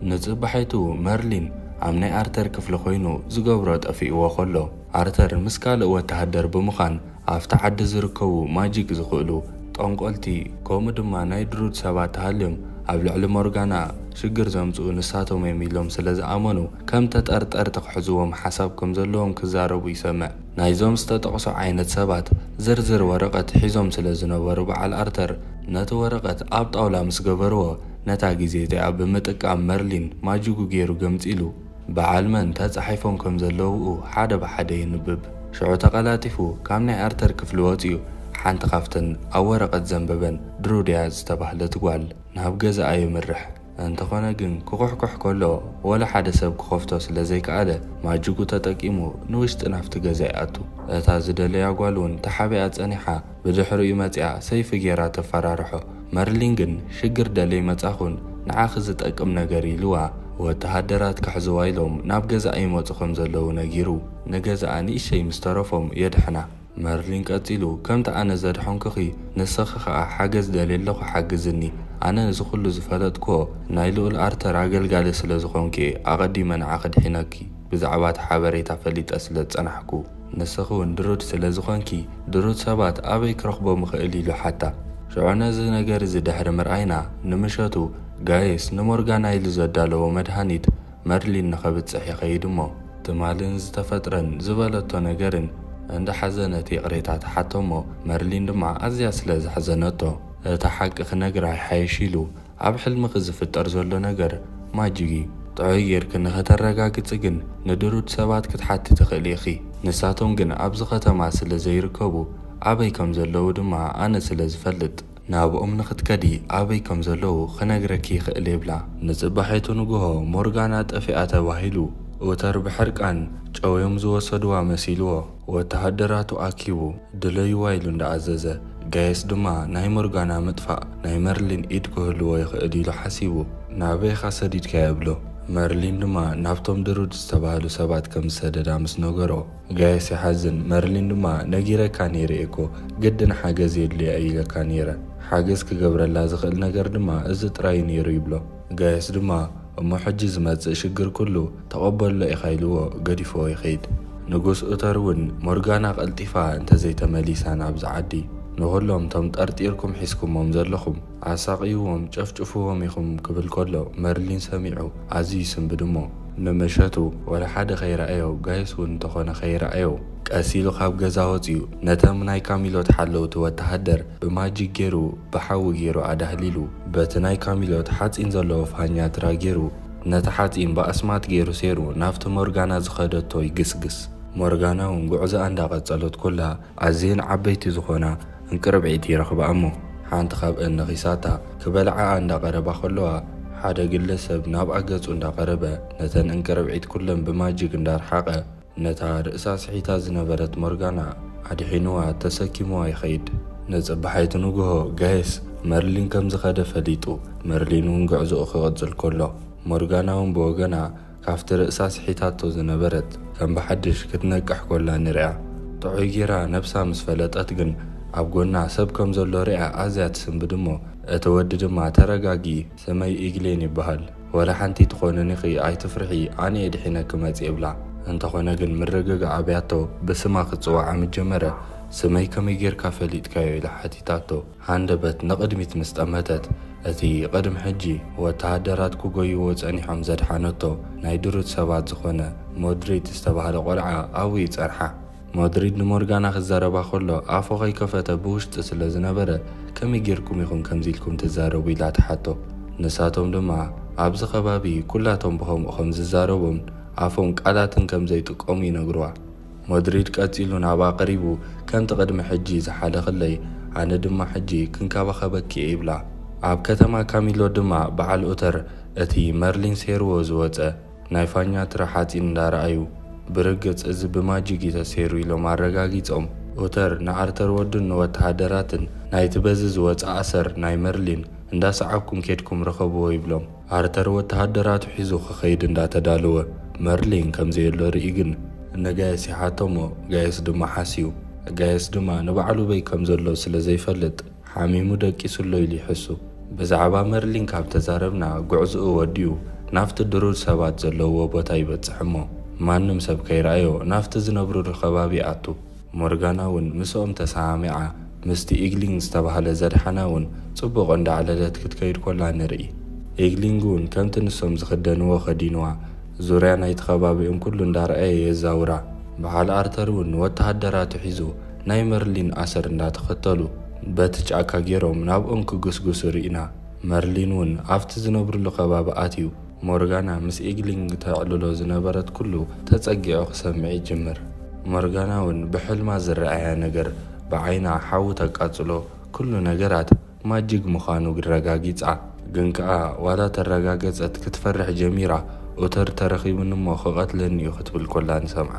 ንጽባሒቱ መርሊን ኣብ ናይ ኣርተር ክፍሊ ኮይኑ ዝገብሮ ጠፊእዎ ከሎ ኣርተር ምስ ካልእ ወተሃደር ብምዃን ኣብቲ ዓዲ ዝርከቡ ማጂክ ዝኽእሉ ጠንቆልቲ ከምኡ ድማ ናይ ድሩድ ሰባት ተሃልዮም ኣብ ልዕሊ ሞርጋና ሽግር ዘምጽኡ ንሳቶም እዮም ኢሎም ስለ ዝኣመኑ ከም ተጠርጠርቲ ክሕዝዎም ሓሳብ ከም ዘለዎም ክዛረቡ ይሰምዕ። ናይዞም ዝተጠቕሱ ዓይነት ሰባት ዝርዝር ወረቐት ሒዞም ስለ ዝነበሩ በዓል ኣርተር ነቲ ወረቐት ኣብ ጣውላ ምስ ገበርዎ ነታ ግዜ እቲኣ ብምጥቃም መርሊን ማጂጉ ገይሩ ገምጺሉ በዓል መን ተጻሒፎም ከም ዘለውኡ ሓደ ብሓደ የንብብ። ሽዑ ተቐላጢፉ ካብ ናይ ኣርተር ክፍሊ ወጺኡ ሓንቲ ካብተን ኣብ ወረቐት ዘንበበን ድሩድያ ዝተባህለት ጓል ናብ ገዛኣ የምርሕ። እንተኾነ ግን ክኹሕኩሕ ከሎ ወላ ሓደ ሰብ ክኸፍቶ ስለ ዘይከኣለ ማጅጉ ተጠቂሙ ንውሽጢ ናብቲ ገዛ ይኣቱ። እታ ዝደለያ ጓል እውን ተሓቢኣ ጸኒሓ ብድሕሪኡ መጺኣ ሰይፊ ጌራ ተፈራርሖ። መርሊን ግን ሽግር ደለይ መጻኹን ንዓኺ ዝጠቅም ነገር ኢልዋ ወተሃደራት ክሕዝዋ ኢሎም ናብ ገዛኣ ይመጹ ከም ዘለዉ ነጊሩ ንገዛኣ ንእሽተይ ምስ ተረፎም የድሕና። መርሊን ቀጺሉ፣ ከምቲ ኣነ ዘድሐንኩኺ፣ ንስኺ ኸኣ ሓገዝ ደልየ ኣለኹ ሓግዝኒ። ኣነ እዚ ኹሉ ዝፈለጥክዎ ናይ ልኡል ኣርተር ኣገልጋሊ ስለ ዝኾንኪ እየ ኣቐዲመ ንዓኺ ድሒነኪ። ብዛዕባ እቲ ሓበሬታ ፈሊጠ ስለ ዝጸናሕኩ። ንስኺ እውን ድሩድ ስለ ዝኾንኪ፣ ድሩድ ሰባት ኣበይ ክረኽቦም እኽእል ኢሉ ሓታ። ሽዑ ነዚ ነገር እዚ ድሕሪ ምርኣይና፣ ንምሸቱ ጋይስ ንሞርጋና ኢሉ ዘዳለዎ መድሃኒት መርሊን ንኸብጽሕ ይኸይድ እሞ፣ ትማልን ዝተፈጥረን ዝበለቶ ነገርን እንዳሓዘነት ይቕሬታ ትሓቶ እሞ፣ መርሊን ድማ ኣዝያ ስለ ዘሕዘነቶ፣ እቲ ሓቂ ክነግራ ይሓይሽ ኢሉ ኣብ ሕልምኺ ዝፍጠር ዘሎ ነገር ማጂግ እዩ። ጥዑይ ጌርኪ ንኸተረጋግጺ ግን ንድሩድ ሰባት ክትሓቲ ትኽእሊ ኢኺ። ንሳቶም ግን ኣብዚ ከተማ ስለ ዘይርከቡ፣ ኣበይ ከም ዘለዉ ድማ ኣነ ስለ ዝፈልጥ፣ ናብኦም ንኽትከዲ ኣበይ ከም ዘለዉ ክነግረኪ ይኽእል ይብላ። ንጽባሒቱ ንግሆ ሞርጋና ጠፊኣ ተባሂሉ፣ ኡተር ብሕርቃን ጨውዮም ዝወሰድዋ መሲልዎ ወተሃደራቱ ኣኪቡ ድለይዋ ኢሉ እንዳኣዘዘ፣ ጋየስ ድማ ናይ ሞርጋና ምጥፋእ ናይ መርሊን ኢድ ክህልዎ ይኽእል ኢሉ ሓሲቡ፣ ናበይኻ ሰዲድካዮ ይብሎ። መርሊን ድማ ናብቶም ድሩድ ዝተባህሉ ሰባት ከም ዝሰደዳ ምስ ነገሮ፣ ጋየስ ይሓዝን። መርሊን ድማ ነጊረካ ነይረ እኮ፣ ግድን ሓገዝ የድልያ እዩ ኢለካ ነይረ። ሓገዝ ክገብረላ ዝኽእል ነገር ድማ እዚ ጥራይ ነይሩ ይብሎ። ጋየስ ድማ እሞ ሕጂ ዝመጽእ ሽግር ኩሉ ተቐበሎ ኢኻ ኢልዎ ገዲፍዎ ይኸይድ። ንጉስ ኡተር እውን ሞርጋና ቀልጢፋ እንተዘይተመሊሳ ናብዚ ዓዲ ንኹሎም ቶም ጠርጢርኩም ሒዝኩሞም ዘለኹም ኣሳቕይዎም ጨፍጭፍዎም ኢኹም ክብል ከሎ መርሊን ሰሚዑ ኣዝዩ ይስንብድ እሞ ንምሸቱ ወላ ሓደ ከይረኣዮ ጋይስ እውን እንተኾነ ከይረኣዮ ቀስ ኢሉ ካብ ገዛ ወፂኡ ነተም ናይ ካሚሎት ሓለውቲ ወተሃደር ብማጂክ ገይሩ ብሓዊ ገይሩ ኣዳህሊሉ በቲ ናይ ካሚሎት ሓፂን ዘለዎ ፋኛትራ ገይሩ ነቲ ሓፂን ብኣስማት ገይሩ ሴሩ ናብቲ ሞርጋና ዝኸደቶ ይግስግስ። ሞርጋና እውን ጉዕዞኣ እንዳቐጸለት ኮላ ኣዝየን ዓበይቲ ዝኾና እንቅርብዒት ይረኽባ እሞ ሓንቲ ካብአን ነኺሳታ ክበልዓኣ እንዳቐረባ ከለዋ ሓደ ግለሰብ ናብኣ ገጹ እንዳቐረበ ነተን እንቅርብዒት ኩለን ብማጂክ እንዳርሓቐ ነታ ርእሳ ስሒታ ዝነበረት ሞርጋና ኣድሒንዋ ተሰኪምዋ ይኸይድ። ንጽባሓይቲ ንግሆ ጋይስ መርሊን ከም ዝኸደ ፈሊጡ መርሊን እውን ጉዕዞኡ ክቕጽል ከሎ ሞርጋና እውን ብወገና ካብቲ ርእሳ ስሒታቶ ዝነበረት ከም ብሓድሽ ክትነቅሕ ኮላ ንሪኣ። ጥዑይ ጌራ ነብሳ ምስ ፈለጠት ግን ኣብ ጎና ሰብ ከም ዘሎ ሪኣ ኣዝያ ትስንብድ እሞ እቲ ወዲ ድማ ተረጋጊ ስመይ ኢግሌን ይበሃል። ወላ ሓንቲ ትኾንንኺ ኣይትፍርሒ ኣነ እየ ድሒነኪ መጽእ ይብላ። እንተኾነ ግን ምርግጋእ ኣብያቶ ብስማ ክትጽውዓ ምስ ጀመረ ስመይ ከመይ ጌርካ ፈሊጥካዮ ኢላ ሓቲታቶ። ሃንደበት ንቕድሚት ምስ ጠመተት፣ እቲ ቅድሚ ሕጂ ወተሃደራት ክጎይዎ ጸኒሖም ዘድሓነቶ ናይ ድሩት ሰባት ዝኾነ ሞድሪት ዝተባህለ ቆልዓ ኣብኡ ይጸንሓ። ሞድሪድ ንሞርጋና ክዛረባ ከሎ ኣፉ ከይከፈተ ብውሽጢ ስለ ዝነበረ፣ ከመይ ጌርኩም ኢኹም ከምዚ ኢልኩም ትዛረቡ ኢላ ትሓቶ። ንሳቶም ድማ ኣብዚ ከባቢ ኩላቶም ብኸምኡ ከም ዝዛረቡን ኣፎም ቃላትን ከም ዘይጥቀሙ ይነግርዋ። ሞድሪድ ቀጺሉ ናብኣ ቀሪቡ፣ ከምቲ ቅድሚ ሕጂ ዝሓለኽለይ፣ ኣነ ድማ ሕጂ ክንከባኸበኪ እየ ይብላ። ኣብ ከተማ ካሚሎ ድማ በዓል ኡተር እቲ መርሊን ሴርዎ ዝወጸ ናይ ፋኛትራ ሓጺን እንዳረኣዩ፣ ብርግጽ እዚ ብማጂክ እዩ ተሰይሩ ኢሎም ኣረጋጊጾም። ኡተር ንኣርተር ወዱን ንወተሃደራትን ናይቲ በዚ ዝወጸ ኣሰር ናይ መርሊን እንዳሰዓብኩም ኬድኩም ርኸብዎ ይብሎም። ኣርተር ወተሃደራቱ ሒዙ ክኸይድ እንዳተዳለወ፣ መርሊን ከም ዘየሎ ርኢ ግን ንጋየስ ይሓቶ እሞ ጋየስ ድማ ሓስዩ። ጋየስ ድማ ንባዕሉ በይ ከም ዘሎ ስለ ዘይፈልጥ ሓሚሙ ደቂሱ ኣሎ ኢሉ ይሕሱ። ብዛዕባ መርሊን ካብ ተዛረብና፣ ጉዕዝኡ ወዲኡ ናብቲ ድሩድ ሰባት ዘለውዎ ቦታ ይበጽሕ እሞ፣ ማንም ሰብ ከይረኣዮ ናብቲ ዝነብሩሉ ከባቢ ይኣቱ። ሞርጋና እውን ምስኦም ተሰማሚዓ፣ ምስቲ ኢግሊንግ ዝተባህለ ዘድሓና እውን ጽቡቕ እንዳዕለለት ክትከይድ ኮላ ንርኢ። ኢግሊንግ እውን ከምቲ ንሶም ዝኽደንዎ ከዲንዋ፣ ዙርያ ናይቲ ከባቢኦም ኩሉ እንዳረኣየ የዛውራ። በዓል ኣርተር እውን ወተሃደራቱ ሒዙ ናይ መርሊን ኣሰር እንዳተኸተሉ በቲ ጫካ ገይሮም ናብኦም ክግስግሱ ርኢና። መርሊን እውን ኣብቲ ዝነብርሉ ከባቢ ኣትዩ ሞርጋና ምስ ኢግሊንግ ተዕልሎ ዝነበረት ኩሉ ተጸጊዑ ክሰምዕ ይጅምር። ሞርጋና እውን ብሕልማ ዝረኣያ ነገር ብዓይና ሓዊ ተቃጽሎ፣ ኩሉ ነገራት ማጂክ ምዃኑ ረጋጊጻ። ግን ከኣ ዋላ ተረጋገጸት ክትፈርሕ ጀሚራ፣ ኡተር ተረኺቡኒ እሞ ክቐትለኒ እዩ ክትብል ኮላ ንሰምዓ።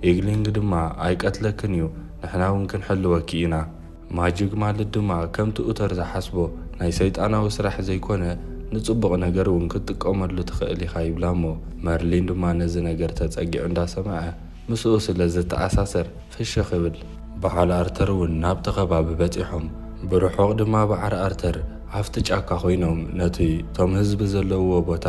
ኢግሊንግ ድማ ኣይቀትለክን እዩ፣ ንሕና እውን ክንሕልወኪ ኢና። ማጂክ ማለት ድማ ከምቲ ኡተር ዝሓስቦ ናይ ሰይጣናዊ ስራሕ ዘይኮነ፣ ንጽቡቕ ነገር እውን ክትጥቀመሉ ትኽእል ኢኻ ይብላ እሞ፣ መርሊን ድማ ነዚ ነገር ተጸጊዑ እንዳሰምዐ ምስኡ ስለ ዝተኣሳሰር ፍሽኽ ይብል። በዓል ኣርተር እውን ናብቲ ከባቢ በጺሖም፣ ብርሑቕ ድማ በዓል ኣርተር ኣብቲ ጫካ ኮይኖም ነቲ እቶም ህዝቢ ዘለውዎ ቦታ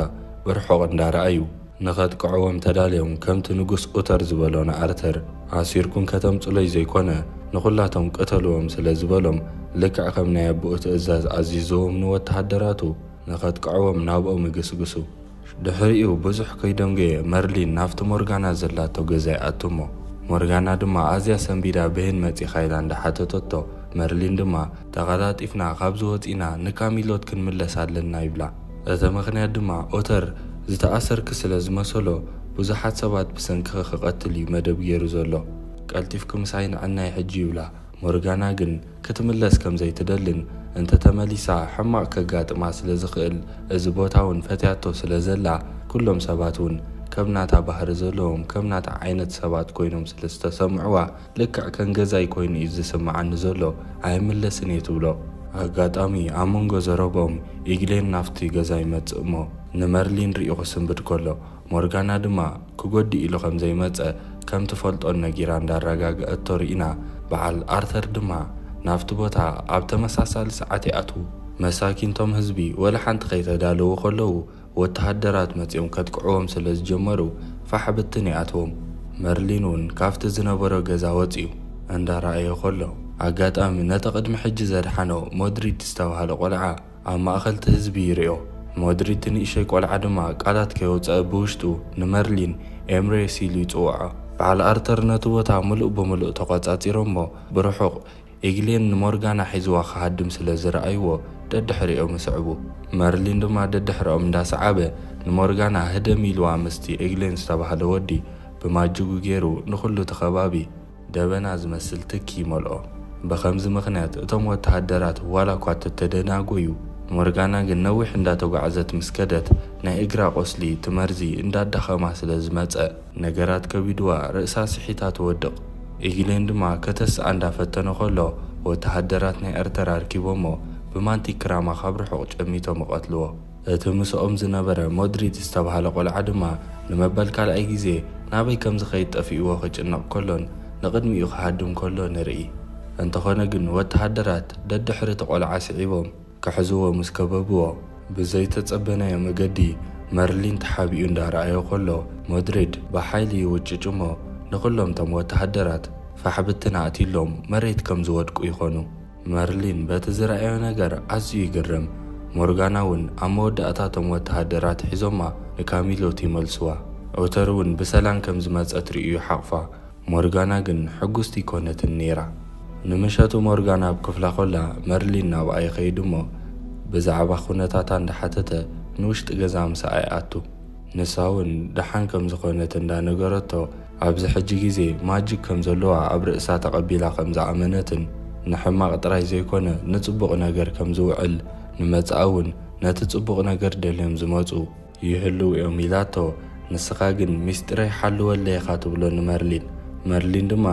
ብርሑቕ እንዳረኣዩ ንኸጥቅዕዎም ተዳልዮም፣ ከምቲ ንጉስ ኡተር ዝበሎ ንኣርተር ኣሲርኩም ከተምጽሎይ ዘይኮነ ንኹላቶም ቅተልዎም ስለ ዝበሎም፣ ልክዕ ከም ናይ ኣቦኡ ትእዛዝ ኣዚዝዎም ንወተሃደራቱ ንኸጥቅዕዎም ናብኦም ይግስግሱ። ድሕሪኡ ብዙሕ ከይደንጎየ መርሊን ናብቲ ሞርጋና ዘላቶ ገዛ ይኣቱ እሞ፣ ሞርጋና ድማ ኣዝያ ሰንቢዳ በየን መጺኻ ኢላ እንዳሓተተቶ፣ መርሊን ድማ ተቐላጢፍና ካብዚ ወጺና ንካሚሎት ክንምለስ ኣለና ይብላ። እቲ ምኽንያት ድማ ኦተር ዝተኣሰርኪ ስለ ዝመሰሎ ብዙሓት ሰባት ብሰንክኺ ክቐትል እዩ መደብ ገይሩ ዘሎ። ቀልጢፍኪ ምሳይ ንዕናይ ሕጂ ይብላ። ሞርጋና ግን ክትምለስ ከም ዘይትደልን እንተ ተመሊሳ ሕማቕ ከጋጥማ ስለ ዝኽእል፣ እዚ ቦታ እውን ፈትያቶ ስለ ዘላ፣ ኩሎም ሰባት እውን ከም ናታ ባህሪ ዘለዎም ከም ናታ ዓይነት ሰባት ኮይኖም ስለ ዝተሰምዕዋ፣ ልክዕ ከም ገዛይ ኮይኑ እዩ ዝስምዓኒ ዘሎ፣ ኣይምለስን እየ ትብሎ። ኣጋጣሚ ኣብ መንጎ ዘረቦም ኢግሌን ናብቲ ገዛ ይመጽእ እሞ ንመርሊን ሪኡ ክስንብድ ከሎ ሞርጋና ድማ ክጎድእ ኢሉ ከም ዘይመጸ ከም ትፈልጦን ነጊራ እንዳረጋግኣቶ ርኢና፣ በዓል ኣርተር ድማ ናብቲ ቦታ ኣብ ተመሳሳሊ ሰዓት ይኣትዉ። መሳኪንቶም ህዝቢ ወላ ሓንቲ ከይተዳለዉ ከለዉ ወተሃደራት መጺኦም ከጥቅዕዎም ስለ ዝጀመሩ ፋሕ ብትን ይኣትዎም። መርሊን እውን ካብቲ ዝነበሮ ገዛ ወጺኡ እንዳረኣዮ ከሎ ኣጋጣሚ ነቲ ቅድሚ ሕጂ ዘድሓኖ ሞድሪድ ዝተባህለ ቆልዓ ኣብ ማእኸል እቲ ህዝቢ ይሪኦ። ሞድሪድ እቲ ንእሸይ ቆልዓ ድማ ቃላት ከየውፀአ ብውሽጡ ንመርሊን ኤምሬስ ኢሉ ይፅውዖ። በዓል ኣርተር ነቲ ቦታ ምሉእ ብምሉእ ተቆፃፂሮሞ ብርሑቕ ኢግሌን ንሞርጋና ሒዝዋ ክሃድም ስለ ዝረኣይዎ ደድሕሪኦም ይስዕቡ። መርሊን ድማ ደድሕሪኦም እንዳሰዓበ ንሞርጋና ህደም ኢልዋ ምስቲ ኢግሌን ዝተባህለ ወዲ ብማጅጉ ገይሩ ንኹሉ እቲ ከባቢ ደበና ዝመስል ትኪ ይመልኦ። ብኸምዚ ምኽንያት እቶም ወተሃደራት ዋላ እኳ ተተደናጎዩ፣ ሞርጋና ግን ነዊሕ እንዳተጓዕዘት ምስ ከደት ናይ እግራ ቁስሊ እቲ መርዚ እንዳዳኸማ ስለ ዝመጸ ነገራት ከቢድዋ ርእሳ ስሒታ ትወድቕ። ኢግሌን ድማ ከተስኣ እንዳፈተነ ከሎ ወተሃደራት ናይ ኤርትራ ኣርኪቦሞ ብማንቲክ ክራማ ካብ ርሑቕ ጨሚቶም ይቐትልዎ። እቲ ምስኦም ዝነበረ ሞድሪድ ዝተባህለ ቆልዓ ድማ ንመበል ካልኣይ ግዜ ናበይ ከም ዝኸይድ ጠፊእዎ ክጭነቕ ከሎን ንቕድሚኡ ክሃድም ከሎ ንርኢ። እንተኾነ ግን ወተሃደራት ደድሕሪ እቲ ቆልዓ ስዒቦም ክሕዝዎ ምስ ከበብዎ፣ ብዘይተጸበናዮ መገዲ መርሊን ተሓቢኡ እንዳረኣዮ ከሎ ሞድሪድ ብሓይሊ ይውጭጭ እሞ ንኹሎም እቶም ወተሃደራት ፋሕ ብትን ኣእትዩሎም መሬት ከም ዝወድቁ ይኾኑ። መርሊን በቲ ዝረኣዮ ነገር ኣዝዩ ይግረም። ሞርጋና እውን ኣብ መወዳእታ እቶም ወተሃደራት ሒዞማ ንካሚሎት ይመልስዋ። ኦተር እውን ብሰላም ከም ዝመጸት ርእዩ ይሓቑፋ። ሞርጋና ግን ሕጉስቲ ኣይኮነትን ነይራ። ንምሸቱ ሞርጋና ኣብ ክፍላ ኮላ መርሊን ናብኣ ይኸይድ እሞ ብዛዕባ ኩነታታ እንዳሓተተ ንውሽጢ ገዛ ምሳኣ ይኣቱ። ንሳ እውን ደሓን ከም ዝኾነት እንዳነገረቶ ኣብዚ ሕጂ ግዜ ማጅክ ከም ዘለዋ ኣብ ርእሳ ተቐቢላ ከም ዝኣመነትን ንሕማቕ ጥራይ ዘይኮነ ንጽቡቕ ነገር ከም ዝውዕል ንመጻኢ እውን ነቲ ጽቡቕ ነገር ደልዮም ዝመጹ ይህልው እዮም ኢላቶ። ንስኻ ግን ሚስጢረይ ሓልወለይ ኢኻ ትብሎ ንመርሊን። መርሊን ድማ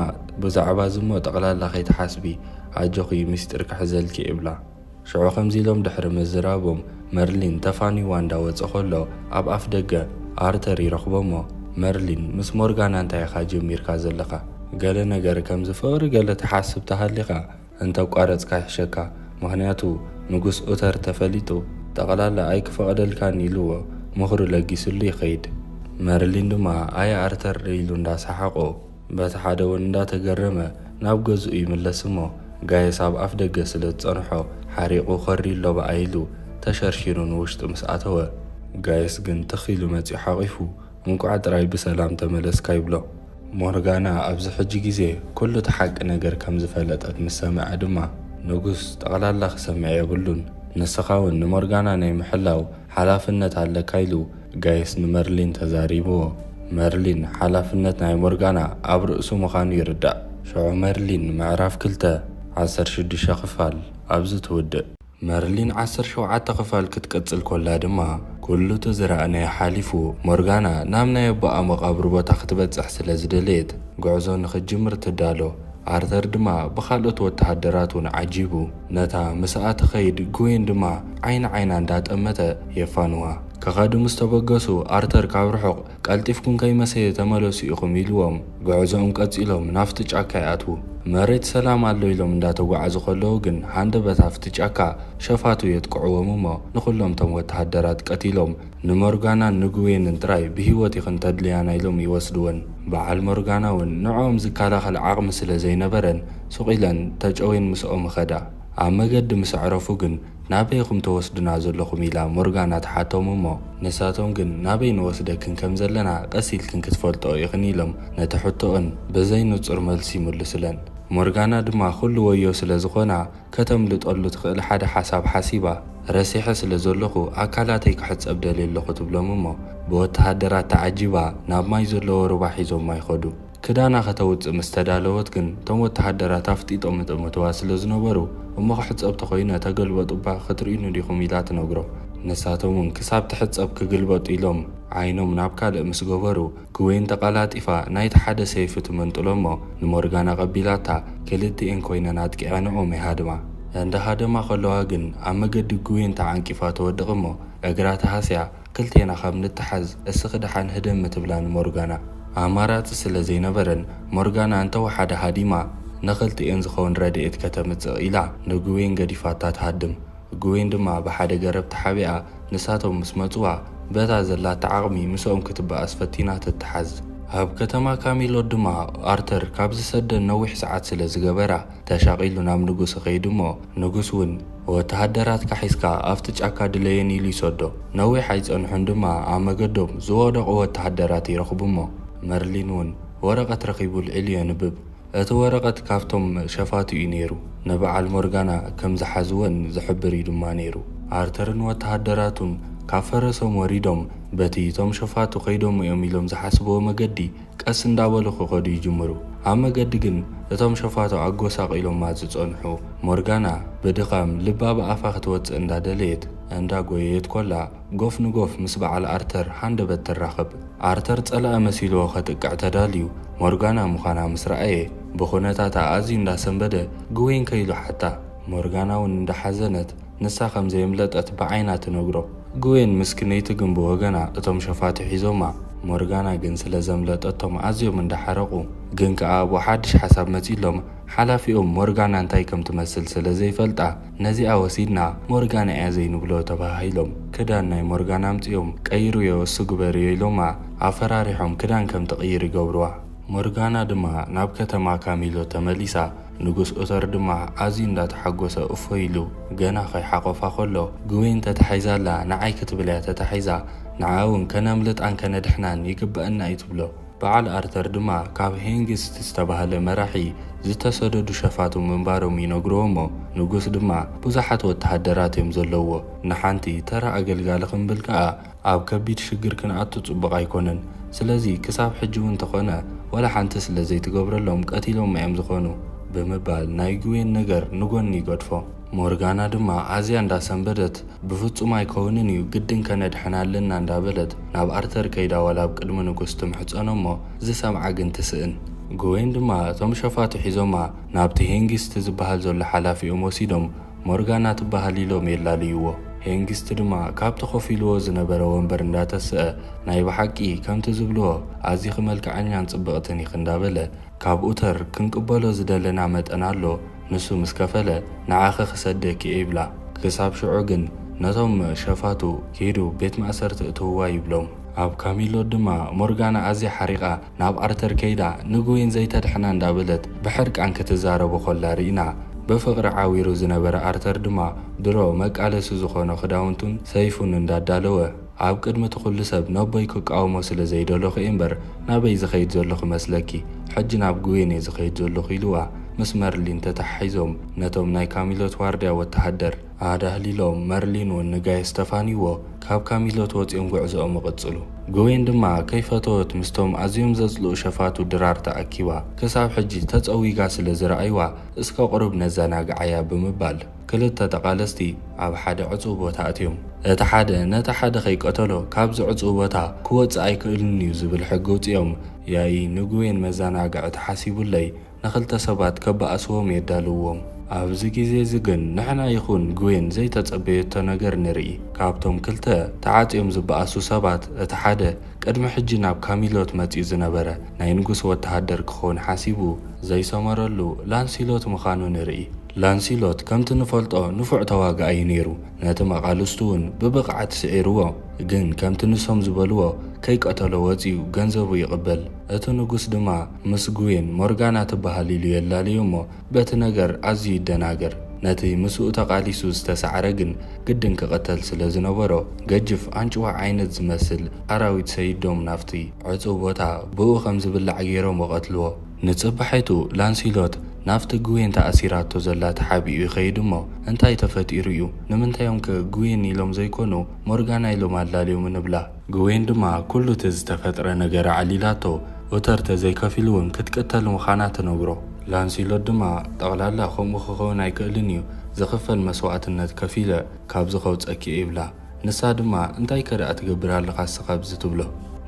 ብዛዕባ ዝሞ ጠቕላላ ከይትሓስቢ ኣጆኺ ሚስጢር ክሕዘልኪ ይብላ። ሽዑ ከምዚ ኢሎም ድሕሪ ምዝራቦም መርሊን ተፋኒዋ እንዳወጸ ከሎ ኣብ ኣፍ ደገ ኣርተር ይረኽቦ እሞ መርሊን ምስ ሞርጋና እንታይ ኢኻ ጀሚርካ ዘለኻ? ገለ ነገር ከምዚ ፍቕሪ ገለ ትሓስብ ተሃሊኻ እንተ ቋረጽካ ይሕሸካ፣ ምኽንያቱ ንጉስ ኡተር ተፈሊጡ ጠቕላላ ኣይክፈቕደልካን ኢልዎ ምኽሩ ለጊስሉ ይኸይድ። መርሊን ድማ ኣየ ኣርተር ኢሉ እንዳሰሓቖ በቲ ሓደ እውን እንዳተገረመ ናብ ገዝኡ ይምለስ እሞ ጋየስ ኣብ ኣፍ ደገ ስለ ዝጸንሖ ሓሪቑ ኮሪ ኣሎ ብኣ ኢሉ ተሸርሺሩ ንውሽጢ ምስ ኣተወ ጋየስ ግን ትኽ ኢሉ መጺኡ ሓቒፉ እንቋዕ ጥራይ ብሰላም ተመለስካ ይብሎ። ሞርጋና ኣብዚ ሕጂ ግዜ ኩሉ እቲ ሓቂ ነገር ከም ዝፈለጠት ምስ ሰምዐ ድማ ንጉስ ጠቕላላ ክሰምዕ የብሉን። ንስኻ እውን ንሞርጋና ናይ ምሕላው ሓላፍነት ኣለካ ኢሉ ጋይስ ንመርሊን ተዛሪብዎ። መርሊን ሓላፍነት ናይ ሞርጋና ኣብ ርእሱ ምዃኑ ይርዳእ። ሽዑ መርሊን ምዕራፍ ክልተ ዓሰርተ ሽዱሽተ ክፋል ኣብዚ ትውድእ። መርሊን ዓሰርተ ሸውዓተ ክፋል ክትቅጽል ኮላ ድማ ኩሉ እቲ ዝረኣናዮ ሓሊፉ ሞርጋና ናብ ናይ ኣቦኣ መቓብር ቦታ ክትበጽሕ ስለ ዝደለየት ጉዕዞ ንኽትጅምር ትዳሎ። ኣርተር ድማ ብኻልኦት ወተሃደራት እውን ዓጂቡ ነታ ምስኣ ትኸይድ ግዌን ድማ ዓይኒ ዓይና እንዳጠመተ የፋንዋ። ክኸዱ ምስ ተበገሱ ኣርተር ካብ ርሑቕ ቀልጢፍኩም ከይመሰየ ተመለሱ ኢኹም ኢልዎም ጉዕዞኦም ቀጺሎም ናብቲ ጫካ ይኣትዉ። መሬት ሰላም ኣሎ ኢሎም እንዳተጓዓዙ ከለዉ ግን ሃንደበት ኣብቲ ጫካ ሸፋቱ የጥቅዕዎም እሞ ንኹሎም እቶም ወተሃደራት ቀቲሎም ንሞርጋናን ንግዌንን ጥራይ ብህይወት ኢኽን ተድልያና ኢሎም ይወስድወን። በዓል ሞርጋና እውን ንዕኦም ዝከላኸል ዓቕሚ ስለ ዘይነበረን ሱቕ ኢለን ተጨውየን ምስኦም ይኸዳ። ኣብ መገዲ ምስ ኣዕረፉ ግን ናበይ ኢኹም ተወስዱና ዘለኹም ኢላ ሞርጋና ትሓቶም እሞ ንሳቶም ግን ናበይ ንወስደክን ከም ዘለና ቀስ ኢልክን ክትፈልጥኦ ኢኽን ኢሎም ነቲ ሕቶኦን ብዘይ ንጹር መልሲ ይምልሱለን። ሞርጋና ድማ ኩሉ ወዮ ስለ ዝኾና ከተምልጠሉ ትኽእል ሓደ ሓሳብ ሓሲባ ረሲሐ ስለ ዘለኹ ኣካላተይ ክሕጸብ ደልየ ኣለኹ ትብሎም እሞ ብወተሃደራት ተዓጂባ ናብ ማይ ዘለዎ ሩባ ሒዞማ ይኸዱ። ክዳና ከተውጽእ ምስ ተዳለወት ግን እቶም ወተሃደራት ኣፍጢጦም ይጥምትዋ ስለ ዝነበሩ እሞ ክሕጸብ ተኾይነ ተገልበጡ እባ ክትርእዩኒ ዲኹም ኢላ ትነግሮም። ንሳቶም እውን ክሳብ ትሕጸብ ክግልበጡ ኢሎም ዓይኖም ናብ ካልእ ምስ ገበሩ ግዌን ተቐላጢፋ ናይቲ ሓደ ሰይፊ ትመንጥሎ እሞ ንሞርጋና ቀቢላታ ክልቲኤን ኮይነን ኣጥቂዐንኦም ይሃድማ። እንዳ ሃደማ ከለዋ ግን ኣብ መገዲ ግዌን ተዓንቂፋ ትወድቕ እሞ እግራ ተሃስያ ክልቴና ካብ ንተሓዝ እስኺ ደሓን ህደሚ ትብላ ንሞርጋና። ኣማራጺ ስለ ዘይነበረን ሞርጋና እንተወሓደ ሃዲማ ንኽልቲኤን ዝኸውን ረድኤት ከተምጽእ ኢላ ንግዌን ገዲፋታ ትሃድም። ግዌን ድማ ብሓደ ገረብ ተሓቢኣ ንሳቶም ምስ መጽዋ በታ ዘላታ ዓቕሚ ምስኦም ክትበኣስ ፈቲና ትተሓዝ። ኣብ ከተማ ካሚሎት ድማ ኣርተር ካብ ዝሰደን ነዊሕ ሰዓት ስለ ዝገበራ ተሻቒሉ ናብ ንጉስ ይኸይድ እሞ ንጉስ እውን ወተሃደራትካ ሒዝካ ኣብቲ ጫካ ድለየን ኢሉ ይሰዶ። ነዊሕ ኣይጸንሑን ድማ ኣብ መገዶም ዝወደቑ ወተሃደራት ይረኽቡ እሞ መርሊን እውን ወረቐት ረኺቡ ልዒሉ የንብብ። እቲ ወረቐት ካብቶም ሸፋቱ እዩ ነይሩ። ንበዓል ሞርጋና ከም ዝሓዝወን ዝሕብር እዩ ድማ ነይሩ። ኣርተርን ወተሃደራቱን ካብ ፈረሶም ወሪዶም በቲ እቶም ሸፋቱ ከይዶም እዮም ኢሎም ዝሓስብዎ መገዲ ቀስ እንዳበሉ ክኸዱ ይጅምሩ። ኣብ መገዲ ግን እቶም ሸፋቱ ኣጎሳቒሎማ ዝጸንሑ ሞርጋና ብድኻም ልባ ብኣፋ ክትወጽእ እንዳደለየት እንዳጎየየት ኮላ ጎፍ ንጎፍ ምስ በዓል ኣርተር ሃንደበት ትራኸብ። ኣርተር ጸላኢ መሲልዎ ከጥቅዕ ተዳልዩ ሞርጋና ምዃና ምስ ረኣየ ብኹነታታ ኣዝዩ እንዳሰንበደ ግዌን ከይሉ ሓታ። ሞርጋና እውን እንዳሓዘነት ንሳ ከም ዘየምለጠት ብዓይና ትነግሮ። ግዌን ምስክነይቲ ግን ብወገና እቶም ሸፋቱ ሒዞማ። ሞርጋና ግን ስለ ዘምለጠቶም ኣዝዮም እንዳሓረቑ ግን ከኣ ኣብኡ ሓድሽ ሓሳብ መጺሎም ሓላፊኦም ሞርጋና እንታይ ከም ትመስል ስለ ዘይፈልጣ ነዚኣ ወሲድና ሞርጋና እያ ዘይንብሎ ተባሃሂሎም ክዳን ናይ ሞርጋና ኣምጺኦም ቀይርዮ እሱ ግበርዮ ኢሎማ ኣፈራሪሖም ክዳን ከም ትቕይር ይገብርዋ። ሞርጋና ድማ ናብ ከተማ ካሚሎ ተመሊሳ ንጉስ ኡተር ድማ ኣዝዩ እንዳተሓጎሰ እፎ ኢሉ ገና ከይሓቆፋ ከሎ ግዌን ተታሒዛ ኣላ ንዓይ ክትብል እያ ተታሒዛ ንዓ እውን ከነምልጣን ከነድሕናን ይግበኣና እዩ ትብሎ። በዓል ኣርተር ድማ ካብ ሄንግስት ዝተባህለ መራሒ ዝተሰደዱ ሸፋቱ ምንባሮም ይነግርዎ እሞ፣ ንጉስ ድማ ብዙሓት ወተሃደራት እዮም ዘለዎ፣ ንሓንቲ ተራ ኣገልጋሊ ክንብል ከኣ ኣብ ከቢድ ሽግር ክንኣቱ ጽቡቕ ኣይኮነን። ስለዚ ክሳብ ሕጂ እውን እንተኾነ ዋላ ሓንቲ ስለ ዘይትገብረሎም ቀቲሎም እዮም ዝኾኑ ብምባል ናይ ግዌን ነገር ንጎኒ ይገድፎ። ሞርጋና ድማ ኣዝያ እንዳሰንበደት ብፍጹም ኣይከውንን እዩ፣ ግድን ከነድሕና ኣለና እንዳበለት ናብ ኣርተር ከይዳ ዋላ ኣብ ቅድሚ ንጉስ ትምሕጸኖ እሞ ዝሰምዓ ግን ትስእን። ግዌን ድማ እቶም ሸፋቱ ሒዞማ ናብቲ ሄንጊስት ዝበሃል ዘሎ ሓላፊኦም ወሲዶም ሞርጋና ትበሃል ኢሎም የላልይዎ። ሄንጊስት ድማ ካብቲ ኮፍ ኢልዎ ዝነበረ ወንበር እንዳተስአ ናይ ብሓቂ ከምቲ ዝብልዎ ኣዚኺ መልክዓኛን ጽብቕትን ኢኺ እንዳበለ ካብ ኡተር ክንቅበሎ ዝደለና መጠን ኣሎ፣ ንሱ ምስ ከፈለ ንዓኺ ክሰደኪ እየ ይብላ። ክሳብ ሽዑ ግን ነቶም ሸፋቱ ኪዱ ቤት ማእሰርቲ እትውዋ ይብሎም። ኣብ ካሚሎት ድማ ሞርጋና ኣዝያ ሓሪቓ ናብ ኣርተር ከይዳ ንግዌን ዘይተድሕና እንዳበለት ብሕርቃን ክትዛረቦ ኮላ ርኢና። ብፍቕሪ ዓዊሩ ዝነበረ ኣርተር ድማ ድሮ መቃለሲ ዝኾኖ ክዳውንቱን ሰይፉን እንዳዳለወ ኣብ ቅድሚ እቲ ኩሉ ሰብ ነቦይ ክቃወሞ ስለ ዘይደለኹ እየ እምበር ናበይ ዝኸይድ ዘለኹ መስለኪ? ሕጂ ናብ ግዌን እየ ዝኸይድ ዘለኹ ኢልዋ ምስ መርሊን ተተሓሒዞም ነቶም ናይ ካሚሎት ዋርድያ ወተሃደር ኣዳህሊሎም መርሊን እውን ንጋይ ስተፋንይዎ ካብ ካሚሎት ወፂኦም ጉዕዞኦም ይቕጽሉ። ግዌን ድማ ከይፈተወት ምስቶም ኣዝዮም ዘጽልኡ ሸፋቱ ድራር ተኣኪባ ክሳብ ሕጂ ተጸዊጋ ስለ ዝረኣይዋ እስከ ቁሩብ ነዘናግዓያ ብምባል ክልተ ተቓለስቲ ኣብ ሓደ ዕጹው ቦታ ኣትዮም። እቲ ሓደ ነቲ ሓደ ከይቀተሎ ካብዚ ዕጹው ቦታ ክወጽእ ኣይክእልን እዩ ዝብል ሕጊ ኣውጺኦም ያኢ ንግዌን መዘናግዒ ተሓሲቡለይ ንኽልተ ሰባት ከባእስዎም የዳልውዎም። ኣብዚ ግዜ እዚ ግን ንሕና ይኹን ግዌን ዘይተጸበየቶ ነገር ንርኢ። ካብቶም ክልተ ተዓጽዮም ዝበኣሱ ሰባት እቲ ሓደ ቅድሚ ሕጂ ናብ ካሚሎት መጺኡ ዝነበረ ናይ ንጉስ ወተሃደር ክኸውን ሓሲቡ ዘይሰመረሉ ላንሲሎት ምዃኑ ንርኢ። ላንሲሎት ከምቲ ንፈልጦ ንፉዕ ተዋጋኣይ ነይሩ። ነቲ መቓልስቱ እውን ብብቕዓት ስዒርዎ። ግን ከምቲ ንሶም ዝበልዎ ከይቀተሎ ወጺኡ ገንዘቡ ይቕበል። እቲ ንጉስ ድማ ምስ ግዌን ሞርጋና ትበሃል ኢሉ የላልዮ እሞ በቲ ነገር ኣዝዩ ይደናገር። ነቲ ምስኡ ተቓሊሱ ዝተሳዕረ ግን ግድን ክቐተል ስለ ዝነበሮ ገጅፍ ኣንጭዋ ዓይነት ዝመስል ኣራዊት ሰይዶም ናብቲ ዕጹው ቦታ ብኡ ከም ዝብላዕ ገይሮም ወቐትልዎ። ንጽባሒቱ ላንሲሎት ናብቲ ግዌን ተኣሲራቶ ዘላ ተሓቢኡ ይኸይድ እሞ እንታይ ተፈጢሩ እዩ? ንምንታዮም ከ ግዌን ኢሎም ዘይኮኑ ሞርጋና ኢሎም ኣላልዮም ንብላ? ግዌን ድማ ኩሉ እቲ ዝተፈጥረ ነገር ኣዕሊላቶ ኡተር ተዘይከፊሉ እውን ክትቅተል ምዃና ትነግሮ። ላንሲሎት ድማ ጠቕላላ ከምኡ ክኸውን ኣይክእልን እዩ፣ ዝኽፈል መስዋእትነት ከፊለ ካብዚ ከውፀኪ ይብላ። ንሳ ድማ እንታይ ከ ደኣ ትገብር ኣለኻ እስኻ ኣብዚ ትብሎ።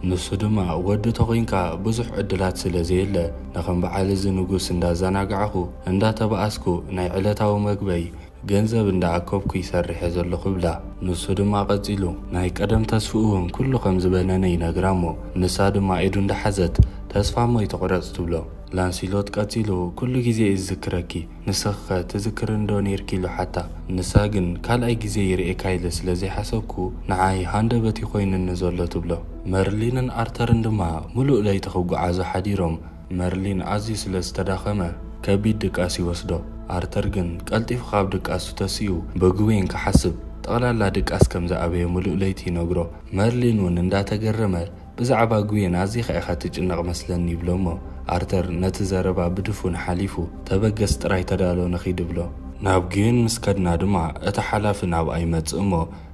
ንሱ ድማ ወዲ ተኾይንካ ብዙሕ ዕድላት ስለ ዘየለ ንኸም በዓል እዚ ንጉስ እንዳዘናጋዕኹ እንዳተባኣስኩ ናይ ዕለታዊ መግበይ ገንዘብ እንዳኣከብኩ ይሰርሕ እየ ዘለኹ ይብላ። ንሱ ድማ ቀጺሉ ናይ ቀደም ተስፍኡ እውን ኩሉ ከም ዝበነነ ይነግራ እሞ ንሳ ድማ ኢዱ እንዳሓዘት ተስፋ እሞ ይትቑረጽ ትብሎ። ላንሲሎት ቀጺሉ ኩሉ ግዜ እየ ዝዝክረኪ፣ ንስኺኸ ትዝክርኒ ዶ ነይርኪ ኢሉ ሓታ። ንሳ ግን ካልኣይ ግዜ ይርእየካ ኢለ ስለ ዘይሓሰብኩ ንዓይ ሃንደበት እዩ ኮይኑኒ ዘሎ ትብሎ። መርሊንን ኣርተርን ድማ ምሉእ ለይቲ ክጓዓዙ ሓዲሮም መርሊን ኣዝዩ ስለ ዝተዳኸመ ከቢድ ድቃስ ይወስዶ። ኣርተር ግን ቀልጢፉ ካብ ድቃሱ ተሲኡ ብግዌን ክሓስብ ጠቕላላ ድቃስ ከም ዝኣበየ ምሉእ ለይቲ ይነግሮ። መርሊን እውን እንዳተገረመ ብዛዕባ ግዌን ኣዚኻ ኢኻ ትጭነቕ መስለኒ ይብሎ እሞ ኣርተር ነቲ ዘረባ ብድፉን ሓሊፉ ተበገስ ጥራይ ተዳሎ ንኺድ ይብሎ። ናብ ግዌን ምስ ከድና ድማ እቲ ሓላፊ ናብኣ ይመጽእ እሞ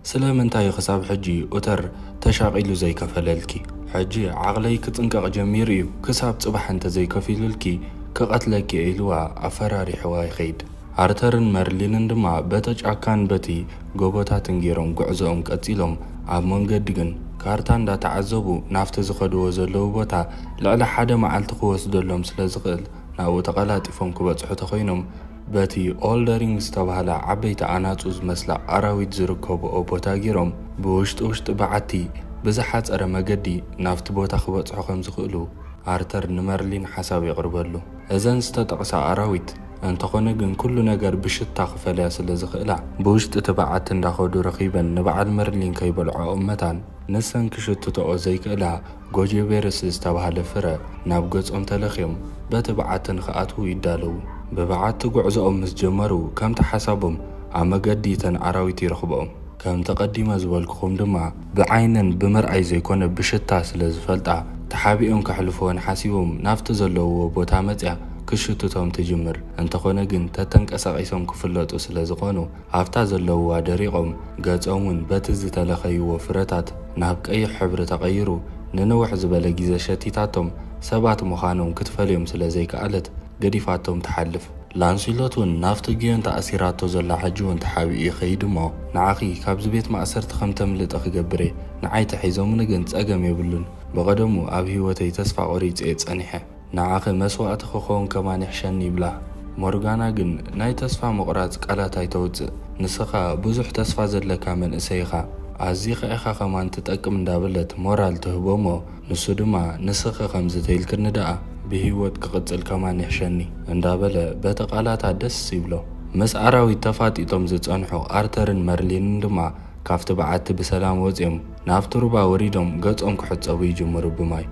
ስለምንታይ እዩ ክሳብ ሕጂ ኡተር ተሻቒሉ ዘይከፈለልኪ? ሕጂ ዓቕለይ ክጽንቀቕ ጀሚሩ እዩ፣ ክሳብ ጽባሕ እንተዘይከፊሉልኪ ክቐትለኪ እየ ኢልዋ ኣፈራሪሕዋ ይኸይድ። ኣርተርን መርሊንን ድማ በቲ ጫካን በቲ ጎቦታትን ገይሮም ጉዕዞኦም ቀጺሎም ኣብ መንገዲ ግን ካርታ እንዳተዓዘቡ ናብቲ ዝኸድዎ ዘለዉ ቦታ ልዕሊ ሓደ መዓልቲ ክወስደሎም ስለ ዝኽእል ናብኡ ተቐላጢፎም ክበጽሑ ተኾይኖም በቲ ኦልደሪንግ ዝተባህላ ዓበይቲ ኣናጹ ዝመስላ ኣራዊት ዝርከብኦ ቦታ ገይሮም ብውሽጢ ውሽጢ በዓቲ ብዝሓጸረ መገዲ ናብቲ ቦታ ክበጽሑ ከም ዝኽእሉ ኣርተር ንመርሊን ሓሳብ የቕርበሉ። እዘን ዝተጠቕሳ ኣራዊት እንተኾነ ግን ኩሉ ነገር ብሽታ ክፈልያ ስለ ዝኽእላ ብውሽጢ እቲ በዓቲ እንዳኸዱ ረኺበን ንበዓል መርሊን ከይበልዖኦም መታን ንሰን ክሽትትኦ ዘይክእላ ጎጀቤርስ ዝተባህለ ፍረ ናብ ገጾም ተለኽዮም በቲ በዓቲ ንኽኣትዉ ይዳለዉ። ብበዓቲ ጉዕዞኦም ምስ ጀመሩ ከምቲ ሓሳቦም ኣብ መገዲ እተን ኣራዊት ይረኽብኦም። ከምቲ ቀዲመ ዝበልኩኹም ድማ ብዓይነን ብምርኣይ ዘይኮነ ብሽታ ስለ ዝፈልጣ ተሓቢኦም ከሕልፍዎን ሓሲቦም ናብቲ ዘለውዎ ቦታ መጽያ ክሽትቶም ትጅምር። እንተኾነ ግን ተተንቀሳቒሶም ክፍለጡ ስለ ዝኾኑ ኣብታ ዘለውዋ ደሪቖም ገጾም እውን በቲ ዝተለኸይዎ ፍረታት ናብ ቀይሕ ሕብሪ ተቐይሩ ንንውሕ ዝበለ ግዜ ሸቲታቶም ሰባት ምዃኖም ክትፈልዮም ስለ ዘይከኣለት ገዲፋቶም ትሓልፍ። ላንሲሎት እውን ናብቲ ግዮን ተኣሲራቶ ዘላ ሕጂ እውን ተሓቢኡ ይኸይድ እሞ ንዓኺ ካብዚ ቤት ማእሰርቲ ከም ተምልጢ ክገብር እየ። ንዓይ ተሒዞምኒ ግን ጸገም የብሉን። ብቐደሙ ኣብ ህይወተይ ተስፋ ቆሪጸ እየ ጸኒሐ። ንዓኺ መስዋእቲ ክኸውን ከማን ይሕሸኒ ይብላ። ሞርጋና ግን ናይ ተስፋ ምቑራጽ ቃላት ኣይተውጽእ። ንስኻ ብዙሕ ተስፋ ዘለካ መንእሰይ ኢኻ። ኣዚኻ ኢኻ ከማን ትጠቅም እንዳበለት ሞራል ትህቦ እሞ ንሱ ድማ ንስኺ ከምዚ ተይልክኒ ደኣ ብህይወት ክቕጽል ከማን ይሕሸኒ እንዳበለ በቲ ቃላታ ደስ ይብሎ። ምስ ኣራዊት ተፋጢጦም ዝጸንሑ ኣርተርን መርሊንን ድማ ካብቲ በዓቲ ብሰላም ወጺኦም ናብቲ ሩባ ወሪዶም ገጾም ክሕጸቡ ይጅምሩ ብማይ።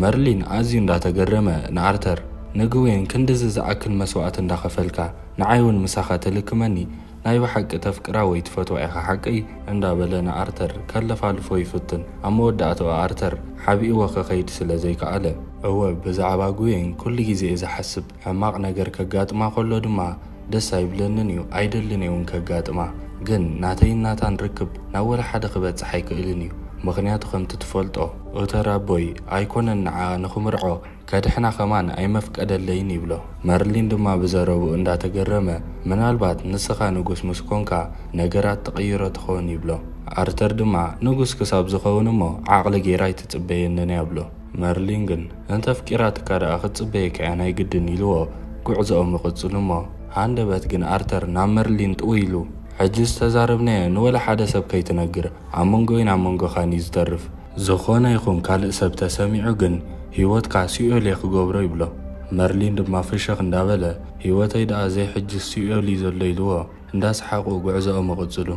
መርሊን ኣዝዩ እንዳተገረመ ንኣርተር፣ ንግዌን ክንድዚ ዝኣክል መስዋእቲ እንዳኸፈልካ ንዓይ እውን ምሳኻ ትልክመኒ ናይ ብሓቂ ተፍቅራ ወይ ትፈትዋ ኢኻ ሓቀይ እንዳበለ ንኣርተር ከለፋልፎ ይፍትን። ኣብ መወዳእታኡ ኣርተር ሓቢእዎ ክኸይድ ስለ ዘይከኣለ፣ እወ ብዛዕባ ጉዌን ኩሉ ግዜ እየ ዝሓስብ። ሕማቕ ነገር ከጋጥማ ከሎ ድማ ደስ ኣይብለንን እዩ፣ ኣይደልን እየ እውን ከጋጥማ። ግን ናተይን ናታን ርክብ ናብ ወላ ሓደ ክበጽሕ ኣይክእልን እዩ። ምኽንያቱ ከምቲ ትፈልጦ ኡተር ኣቦይ ኣይኮነን ንዓ ንኽምርዖ ከድሕና ከማን ኣይመፍቀደለይን ይብሎ። መርሊን ድማ ብዘረብኡ እንዳተገረመ ምናልባት ንስኻ ንጉስ ምስ ኮንካ ነገራት ትቕይሮ ትኸውን ይብሎ። ኣርተር ድማ ንጉስ ክሳብ ዝኸውን እሞ ዓቕሊ ጌራ ኣይትጽበየንን እያ ብሎ። መርሊን ግን እንተ ኣፍቂራትካ ደኣ ክትጽበየካ እያ ናይ ግድን ኢልዎ ጉዕዞኦም ይቕጽሉ እሞ ሃንደበት ግን ኣርተር ናብ መርሊን ጥው ኢሉ ሕጂ ዝተዛረብናዮ ንወላ ሓደ ሰብ ከይትነግር ኣብ መንጎይን ኣብ መንጎኻን እዩ ዝተርፍ። ዝኾነ ይኹን ካልእ ሰብ ተሰሚዑ ግን ህይወትካ ሲኦል እየ ክገብሮ ይብሎ። መርሊን ድማ ፍሽኽ እንዳበለ ህይወተይ ደኣ ዘይሕጂ ሲኦል እዩ ዘሎ ኢልዎ እንዳሰሓቑ ጉዕዞኦም ይቕጽሉ።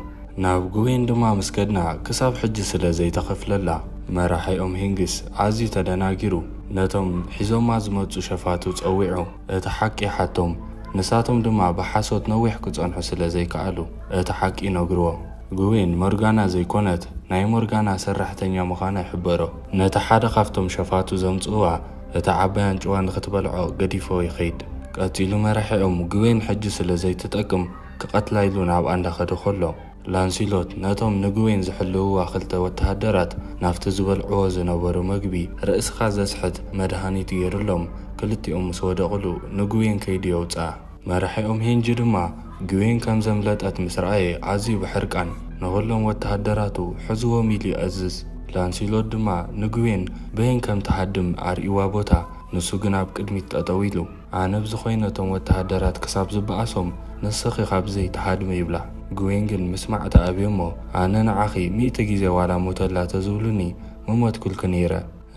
ናብ ጉዌን ድማ ምስ ከድና ክሳብ ሕጂ ስለ ዘይተኸፍለላ መራሒኦም ሂንግስ ኣዝዩ ተደናጊሩ ነቶም ሒዞማ ዝመጹ ሸፋቱ ጸዊዑ እቲ ሓቂ ይሓቶም። ንሳቶም ድማ ብሓሶት ነዊሕ ክጸንሑ ስለ ዘይከኣሉ እቲ ሓቂ ይነግርዎ። ጉዌን ሞርጋና ዘይኮነት ናይ ሞርጋና ሰራሕተኛ ምዃና ይሕበሮ። ነቲ ሓደ ካብቶም ሸፋቱ ዘምጽእዋ እቲ ዓባይ ኣንጭዋ ንኽትበልዖ ገዲፎ ይኸይድ። ቀጺሉ መራሒኦም ጉዌን ሕጂ ስለ ዘይትጠቅም ክቐትላ ኢሉ ናብኣ እንዳኸደ ከሎ ላንሲሎት ነቶም ንጉዌን ዝሕልውዋ ክልተ ወተሃደራት ናብቲ ዝበልዕዎ ዝነበሩ መግቢ ርእስኻ ዘስሕት መድሃኒት ገይሩሎም ክልቲኦም ምስ ወደቕሉ ንጉዌን ከይዱ የውፅኣ። መራሒኦም ሄንጂ ድማ ግዌን ከም ዘምለጠት ምስ ረኣየ ኣዝዩ ብሕርቃን ንኹሎም ወተሃደራቱ ሕዝዎም ኢሉ ይእዝዝ። ላንሲሎት ድማ ንግዌን በየን ከም ትሃድም ኣርእይዋ ቦታ፣ ንሱ ግን ኣብ ቅድሚት ጠጠው ኢሉ ኣነ ኣብዚ ኮይነ እቶም ወተሃደራት ክሳብ ዝበኣሶም ንስኺ ካብዚ ዘይትሃድሚ ይብላ። ግዌን ግን ምስማዕ ተኣብዮ እሞ ኣነ ንዓኺ ሚእቲ ግዜ ዋላ ሙተላ ተዝብሉኒ ምሞትኩልኪ ነይረ።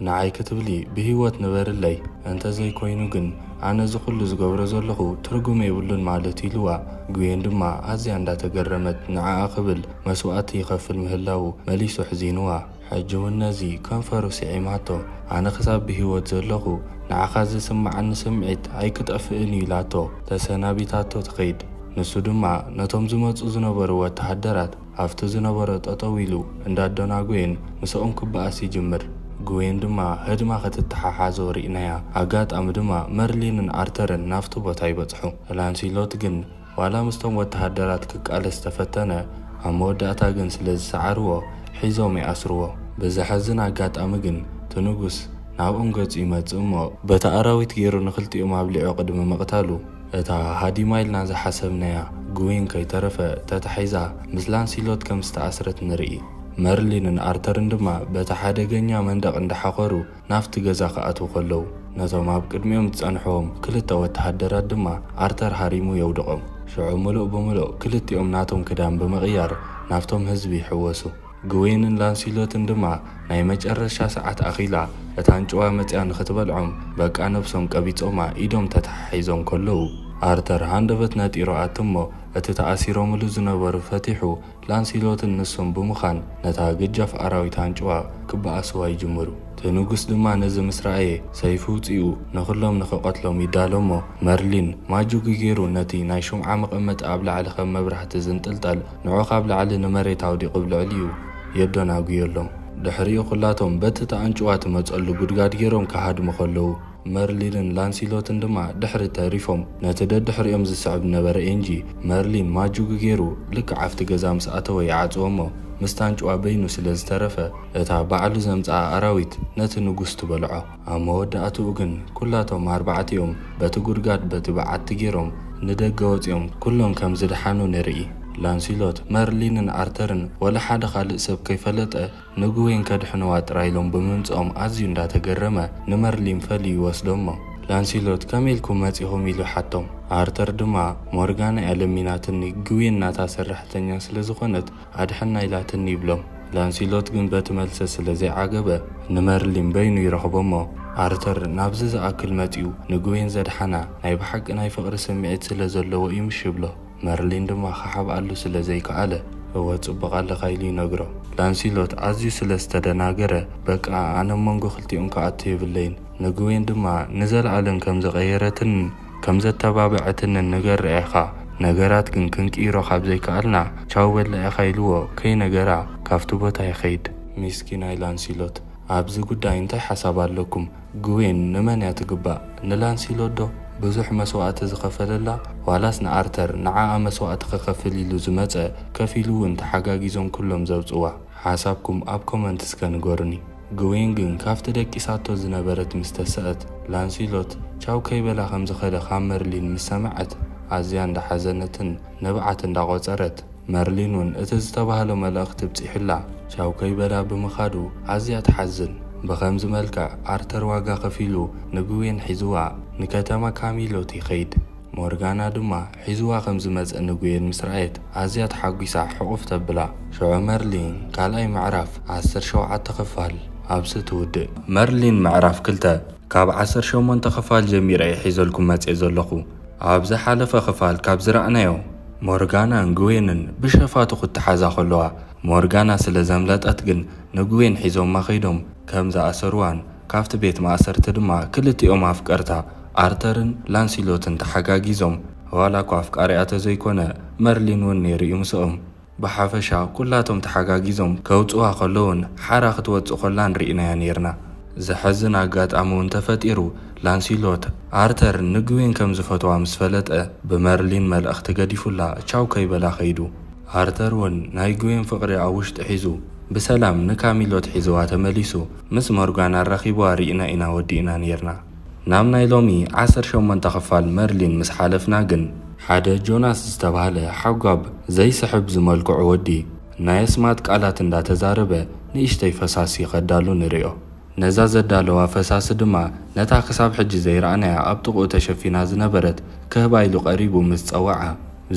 ንዓይ ክትብሊ ብህይወት ንበርለይ፣ እንተዘይኮይኑ ግን ኣነ እዚ ኩሉ ዝገብሮ ዘለኹ ትርጉም የብሉን ማለት ኢልዋ። ግዌን ድማ ኣዝያ እንዳተገረመት ንዓኣ ክብል መስዋእቲ ይኸፍል ምህላዉ መሊሱ ኣሕዚንዋ። ሕጂ እውን ነዚ ከንፈሩ ስዒማቶ፣ ኣነ ክሳብ ብህይወት ዘለኹ ንዓኻ ዝስምዓኒ ስምዒት ኣይክጠፍእን እዩ ኢላቶ ተሰናቢታቶ ትኸይድ። ንሱ ድማ ነቶም ዝመጹ ዝነበሩ ወተሃደራት ኣብቲ ዝነበሮ ጠጠው ኢሉ እንዳደናጎየን ምስኦም ክበኣስ ይጅምር። ግዌን ድማ ህድማ ክትተሓሓዞ ርኢናያ። ኣጋጣሚ ድማ መርሊንን ኣርተርን ናብቲ ቦታ ይበጽሑ። ላንሲሎት ግን ዋላ ምስቶም ወተሃደራት ክቃለስ ተፈተነ፣ ኣብ መወዳእታ ግን ስለ ዝሰዓርዎ ሒዞም ይኣስርዎ። ብዘሐዝን ኣጋጣሚ ግን እቲ ንጉስ ናብኦም ገጹ ይመጽእ እሞ በቲ ኣራዊት ገይሩ ንኽልቲኦም ኣብሊዑ ቅድሚ ምቕታሉ እታ ሃዲማ ኢልና ዝሓሰብናያ ግዌን ከይተረፈ ተታሒዛ ምስ ላንሲሎት ከም ዝተኣስረት ንርኢ። መርሊንን ኣርተርን ድማ በቲ ሓደገኛ መንደቕ እንዳሓኾሩ ናብቲ ገዛ ክኣትዉ ከለዉ ነቶም ኣብ ቅድሚኦም ዝጸንሕዎም ክልተ ወተሃደራት ድማ ኣርተር ሃሪሙ የውድቖም። ሽዑ ምሉእ ብምሉእ ክልቲኦም ናቶም ክዳን ብምቕያር ናብቶም ህዝቢ ይሕወሱ። ግዌንን ላንሲሎትን ድማ ናይ መጨረሻ ሰዓት ኣኺላ እታ ኣንጭዋ መጽያ ንኽትበልዖም በቃ ነብሶም ቀቢጾማ ኢዶም ተተሓሒዞም ከለዉ ኣርተር ሃንደበት ነጢሩ ኣትሞ እቲ ተኣሲሮምሉ ዝነበሩ ፈቲሑ ላንሲሎትን ንሱን ብምዃን ነታ ገጃፍ ኣራዊት ኣንጭዋ ክበኣስዋ ይጅምሩ። እቲ ንጉስ ድማ ነዚ ምስ ረኣየ ሰይፉ ውጺኡ ንኹሎም ንኽቐትሎም ይዳሎ እሞ መርሊን ማጁጊ ገይሩ ነቲ ናይ ሹምዓ መቐመጢ ኣብ ላዕሊ ከም መብራህቲ ዝንጥልጠል ንዑ ካብ ላዕሊ ንመሬት ኣውዲቑ ኣብ ልዕሊኡ የደናጉየሎም። ድሕሪኡ ኩላቶም በቲ ተኣንጭዋ ትመጸሉ ጉድጋድ ገይሮም ክሃድሙ ከለዉ፣ መርሊንን ላንሲሎትን ድማ ድሕሪ ተሪፎም። ነቲ ደድሕሪኦም ዝስዕብ ነበረ ኤንጂ። መርሊን ማጁግ ገይሩ ልክዕ ኣብቲ ገዛ ምስ ኣተወ ይዓጽዎ እሞ፣ ምስቲ ኣንጭዋ በይኑ ስለ ዝተረፈ፣ እታ ባዕሉ ዘምጽኣ ኣራዊት ነቲ ንጉስ ትበልዖ። ኣብ መወዳእትኡ ግን ኩላቶም ኣርባዕቲኦም በቲ ጉድጋድ በቲ በዓቲ ገይሮም ንደገ ወጺኦም ኩሎም ከም ዝደሓኑ ንርኢ። ላንሲሎት፣ መርሊንን ኣርተርን ወላ ሓደ ካልእ ሰብ ከይፈለጠ ንግዌን ከድሕንዋ ጥራይ ኢሎም ብምምጽኦም ኣዝዩ እንዳተገረመ ንመርሊን ፈልዩ ይወስዶ እሞ፣ ላንሲሎት ከመይ ኢልኩም መጺኹም ኢሉ ሓቶም። ኣርተር ድማ ሞርጋና እያ ለሚናትኒ፣ ግዌን ናታ ሰራሕተኛ ስለ ዝኾነት ኣድሕና ኢላትኒ ይብሎም። ላንሲሎት ግን በቲ መልሰ ስለ ዘይዓገበ ንመርሊን በይኑ ይረኽቦ እሞ፣ ኣርተር ናብዚ ዝኣክል መጺኡ ንግዌን ዘድሓና ናይ ብሓቂ ናይ ፍቕሪ ስምዒት ስለ ዘለዎ እዩ ምሽ ይብሎ። መርሊን ድማ ክሓብኣሉ ስለ ዘይከኣለ፣ እወ ጽቡቕ ኣለኻ ኢሉ ይነግሮ። ላንሲሎት ኣዝዩ ስለ ዝተደናገረ፣ በቃ ኣነ ኣብ መንጎ ክልቲኦም ክኣቱ የብለይን፣ ንግዌን ድማ ንዘለኣለም ከም ዘቐየረትን ከም ዘተባብዐትንን ንገርኣ ኢኻ፣ ነገራት ግን ክንቅይሮ ካብ ዘይከኣልና ቻው በላ ኢኻ ኢልዎ ከይነገራ ካብቲ ቦታ ይኸይድ። ሚስኪናይ ላንሲሎት፣ ኣብዚ ጉዳይ እንታይ ሓሳብ ኣለኩም? ግዌን ንመን እያ ትግባእ? ንላንሲሎት ዶ? ብዙሕ መስዋእቲ ዝኸፈለላ ዋላስ ንኣርተር ንዓኣ መስዋእቲ ክኸፍል ኢሉ ዝመጸ ከፊሉ እውን ተሓጋጊዞም ኩሎም ዘውጽዋ? ሓሳብኩም ኣብ ኮመንት እስከ ንገሩኒ። ግዌን ግን ካብቲ ደቂሳቶ ዝነበረት ምስ ተሰአት፣ ላንሲሎት ቻው ከይበላ ከም ዝኸደ ካብ መርሊን ምስ ሰምዐት ኣዝያ እንዳሓዘነትን ንብዓት እንዳቖጸረት፣ መርሊን እውን እቲ ዝተባህሎ መልእኽቲ ብጺሑላ ቻው ከይበላ ብምኻዱ ኣዝያ ትሓዝን። ብኸምዚ መልክዕ ኣርተር ዋጋ ከፊሉ ንግዌን ሒዝዋ ንከተማ ካሚሎት ይኸይድ። ሞርጋና ድማ ሒዝዋ ከም ዝመጸ ንግዌን ምስ ረኣየት ኣዝያ ተሓጒሳ ሕቑፍ ተብላ። ሽዑ መርሊን ካልኣይ ምዕራፍ ዓሰርተ ሸውዓተ ክፋል ኣብዚ ትውድእ። መርሊን ምዕራፍ ክልተ። ካብ ዓሰርተ ሸሞንተ ክፋል ጀሚረ እየ ሒዘልኩም መጽየ ዘለኹ። ኣብ ዝሓለፈ ክፋል ካብ ዝረኣናዮ፣ ሞርጋናን ግዌንን ብሸፋቱ ክተሓዛ ከለዋ፣ ሞርጋና ስለ ዘምለጠት ግን ንግዌን ሒዞማ ከይዶም ከም ዝኣሰርዋን ካብቲ ቤት ማእሰርቲ ድማ ክልቲኦም ኣፍቀርታ ኣርተርን ላንሲሎትን ተሓጋጊዞም፣ ዋላ እኳ ኣፍቃሪኣ ተዘይኮነ መርሊን እውን ነይሩ እዩ ምስኦም። ብሓፈሻ ኩላቶም ተሓጋጊዞም ከውጽዋ ከለውን ሓራ ክትወጽእ ከላን ርኢናያ ነይርና። ዘሐዝን ኣጋጣሚ እውን ተፈጢሩ። ላንሲሎት ኣርተር ንግዌን ከም ዝፈትዋ ምስ ፈለጠ ብመርሊን መልእኽቲ ገዲፉላ ቻው ከይበላ ከይዱ። ኣርተር እውን ናይ ግዌን ፍቕሪ ኣብ ውሽጢ ሒዙ ብሰላም ንካሚሎት ሒዝዋ ተመሊሱ። ምስ ሞርጋና ኣራኺብዋ ርኢና ኢና ወዲእና ነይርና። ናብ ናይ ሎሚ ዓሰርተ ሸሞንተ ክፋል መርሊን ምስ ሓለፍና ግን፣ ሓደ ጆናስ ዝተባህለ ሓጓብ ዘይስሕብ ዝመልክዑ ወዲ ናይ ኣስማት ቃላት እንዳተዛረበ ንእሽተይ ፈሳሲ ከዳሉ ንሪኦ። ነዛ ዘዳለዋ ፈሳሲ ድማ ነታ ክሳብ ሕጂ ዘይረኣናያ ኣብ ጥቕኡ ተሸፊና ዝነበረት ክህባ ኢሉ ቀሪቡ ምስ ጸውዓ፣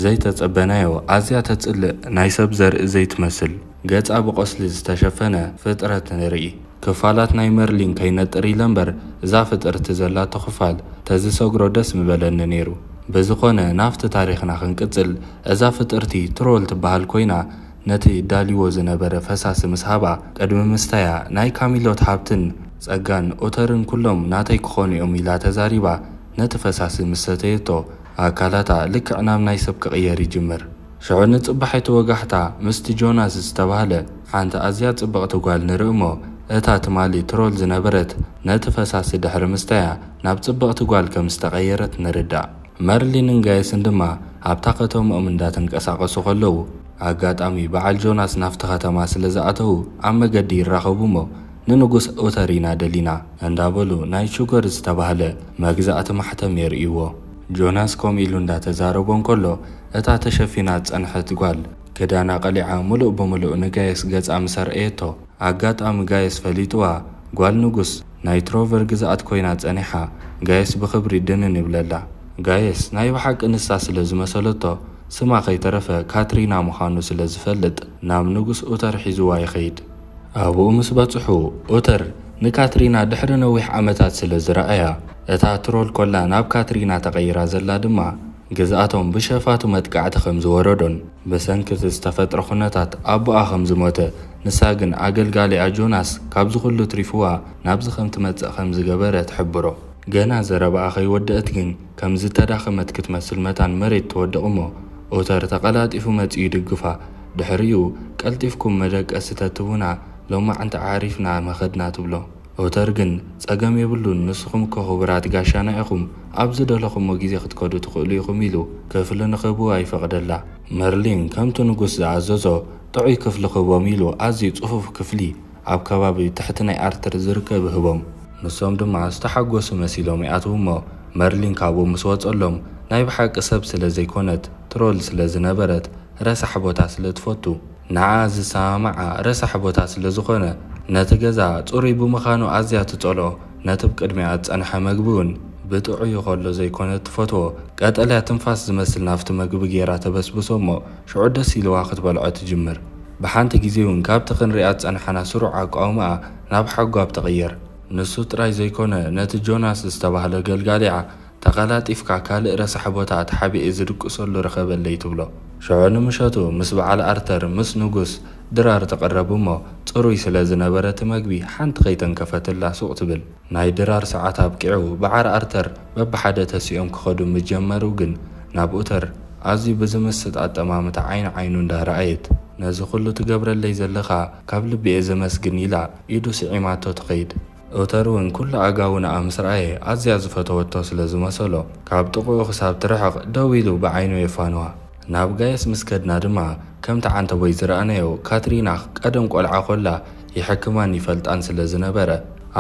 ዘይተጸበናዮ ኣዝያ ተጽልእ ናይ ሰብ ዘርኢ ዘይትመስል ገጻ ብቆስሊ ዝተሸፈነ ፍጥረት ንርኢ። ክፋላት ናይ መርሊን ከይነጥር ኢለ እምበር፣ እዛ ፍጥርቲ ዘላቶ ክፋል ተዝሰግሮ ደስ ምበለኒ ነይሩ። ብዝኾነ ናብቲ ታሪኽና ክንቅጽል፣ እዛ ፍጥርቲ ትሮል ትበሃል ኮይና፣ ነቲ ዳልይዎ ዝነበረ ፈሳሲ ምስ ሃባ፣ ቅድሚ ምስታያ ናይ ካሚሎት ሃብትን ጸጋን ኦተርን ኩሎም ናተይ ክኾኑ እዮም ኢላ ተዛሪባ፣ ነቲ ፈሳሲ ምስ ሰተየቶ፣ ኣካላታ ልክዕ ናብ ናይ ሰብ ክቕየር ይጅምር። ሽዑ ንጽባሕ እቲ ወጋሕታ ምስቲ ጆናስ ዝተባህለ ሓንቲ ኣዝያ ጽብቕቲ ጓል ንርኢ እሞ፣ እታ ትማሊ ትሮል ዝነበረት ነቲ ፈሳሲ ድሕሪ ምስታያ ናብ ጽብቕቲ ጓል ከም ዝተቐየረት ንርዳእ። መርሊንን ጋየስን ድማ ኣብታ ከተማኦም እንዳተንቀሳቐሱ ከለዉ፣ ኣጋጣሚ በዓል ጆናስ ናብቲ ከተማ ስለ ዝኣተዉ ኣብ መገዲ ይራኸቡ እሞ፣ ንንጉስ ኦተር ኢና ደሊና እንዳበሉ ናይ ቹገር ዝተባህለ መግዛእቲ ማሕተም የርእይዎ። ጆናስ ከምኡ ኢሉ እንዳተዛረቦ እንከሎ፣ እታ ተሸፊና ዝጸንሐት ጓል ክዳና ቀሊዓ ምሉእ ብምሉእ ንጋየስ ገጻ ምስ ኣርኣየቶ፣ ኣጋጣሚ ጋየስ ፈሊጥዋ፣ ጓል ንጉስ ናይ ትሮቨር ግዝኣት ኮይና ጸኒሓ፣ ጋየስ ብኽብሪ ድንን ይብለላ። ጋየስ ናይ ብሓቂ ንሳ ስለ ዝመሰለቶ፣ ስማ ከይተረፈ ካትሪና ምዃኑ ስለ ዝፈልጥ፣ ናብ ንጉስ ኡተር ሒዝዋ ይኸይድ። ኣብኡ ምስ በጽሑ፣ ኡተር ንካትሪና ድሕሪ ነዊሕ ዓመታት ስለ ዝረኣያ፣ እታ ትሮል ኮላ ናብ ካትሪና ተቐይራ ዘላ ድማ፣ ግዝኣቶም ብሸፋቱ መጥቃዕቲ ከም ዝወረዶን ብሰንኪ እቲ ዝተፈጥረ ኩነታት ኣቦኣ ከም ዝሞተ፣ ንሳ ግን ኣገልጋሊኣ ጆናስ ካብዚ ኩሉ ትሪፍዋ ናብዚ ከም ትመጽእ ከም ዝገበረ ትሕብሮ። ገና ዘረባኣ ከይወደአት ግን ከም ዝተዳኸመት ክትመስል መታን መሬት ትወድቕ እሞ፣ ኦተር ተቐላጢፉ መጺኡ ይድግፋ። ድሕሪኡ፣ ቀልጢፍኩም መደቀሲ ተትቡና ሎማዓንቲ ዓሪፍና መኸድና ትብሎ። ኦተር ግን ጸገም የብሉን፣ ንስኹም እኮ ክቡራት ጋሻና ኢኹም፣ ኣብ ዝደለኹሞ ግዜ ክትከዱ ትኽእሉ ኢኹም ኢሉ ክፍሊ ንኽህብዋ ይፈቕደላ። መርሊን ከምቲ ንጉስ ዝኣዘዞ ጥዑይ ክፍሊ ክህቦም ኢሉ ኣዝዩ ጽፉፍ ክፍሊ ኣብ ከባቢ ትሕቲ ናይ ኣርተር ዝርከብ ህቦም። ንሶም ድማ ዝተሓጎሱ መሲሎም ይኣትዉ እሞ መርሊን ካብኡ ምስ ወጸሎም ናይ ብሓቂ ሰብ ስለ ዘይኮነት ትሮል ስለ ዝነበረት ረሳሕ ቦታ ስለ ትፈቱ ንዓ ዝሰማማዓ ረሳሕ ቦታ ስለ ዝኾነ ነቲ ገዛ ጽሩይ ብምዃኑ ኣዝያ ትጸልኦ። ነቲ ብቅድሚኣ ዝጸንሐ መግቢ እውን ብጥዑዩ ከሎ ዘይኮነ ትፈትዎ ቀጠልያ ትንፋስ ዝመስል ናብቲ መግቢ ገይራ ተበስብሶ እሞ ሽዑ ደስ ኢልዋ ክትበልዖ ትጅምር። ብሓንቲ ግዜ እውን ካብቲ ክንሪኣ ዝጸንሓና ስሩዕ ኣቃውማኣ ናብ ሓጓብ ትቕየር። ንሱ ጥራይ ዘይኮነ ነቲ ጆናስ ዝተባህለ ገልጋሊኣ ተቐላጢፍካ ካልእ ረሳሕ ቦታ ተሓቢኤ ዝድቅሰሉ ርኸበለይ ትብሎ። ሽዑ ንምሸቱ ምስ በዓል ኣርተር ምስ ንጉስ ድራር ትቕረብ እሞ ጽሩይ ስለ ዝነበረ እቲ መግቢ ሓንቲ ከይተንከፈትላ ሱቕ ትብል። ናይ ድራር ሰዓት ኣብቂዑ በዓል ኣርተር በብሓደ ተሲኦም ክኸዱ ምስ ጀመሩ ግን ናብ ኡተር ኣዝዩ ብዝምስጥ ኣጠማምታ ዓይኒ ዓይኑ እንዳረኣየት ነዚ ኩሉ ትገብረለይ ዘለኻ ካብ ልቢ እየ ዘመስግን ኢላ ኢዱ ስዒማቶ ትኸይድ። ኡተር እውን ኩሉ ኣጋውንኣ ምስ ረኣየ ኣዝያ ዝፈተወቶ ስለ ዝመሰሎ ካብ ጥቕኡ ክሳብ ትርሕቕ ደው ኢሉ ብዓይኑ የፋንዋ። ናብ ጋየስ ምስ ከድና ድማ ከምቲ ዓንተቦይ ዝረኣናዮ ካትሪና ቀደም ቆልዓ ኮላ ይሕክማን ይፈልጣን ስለ ዝነበረ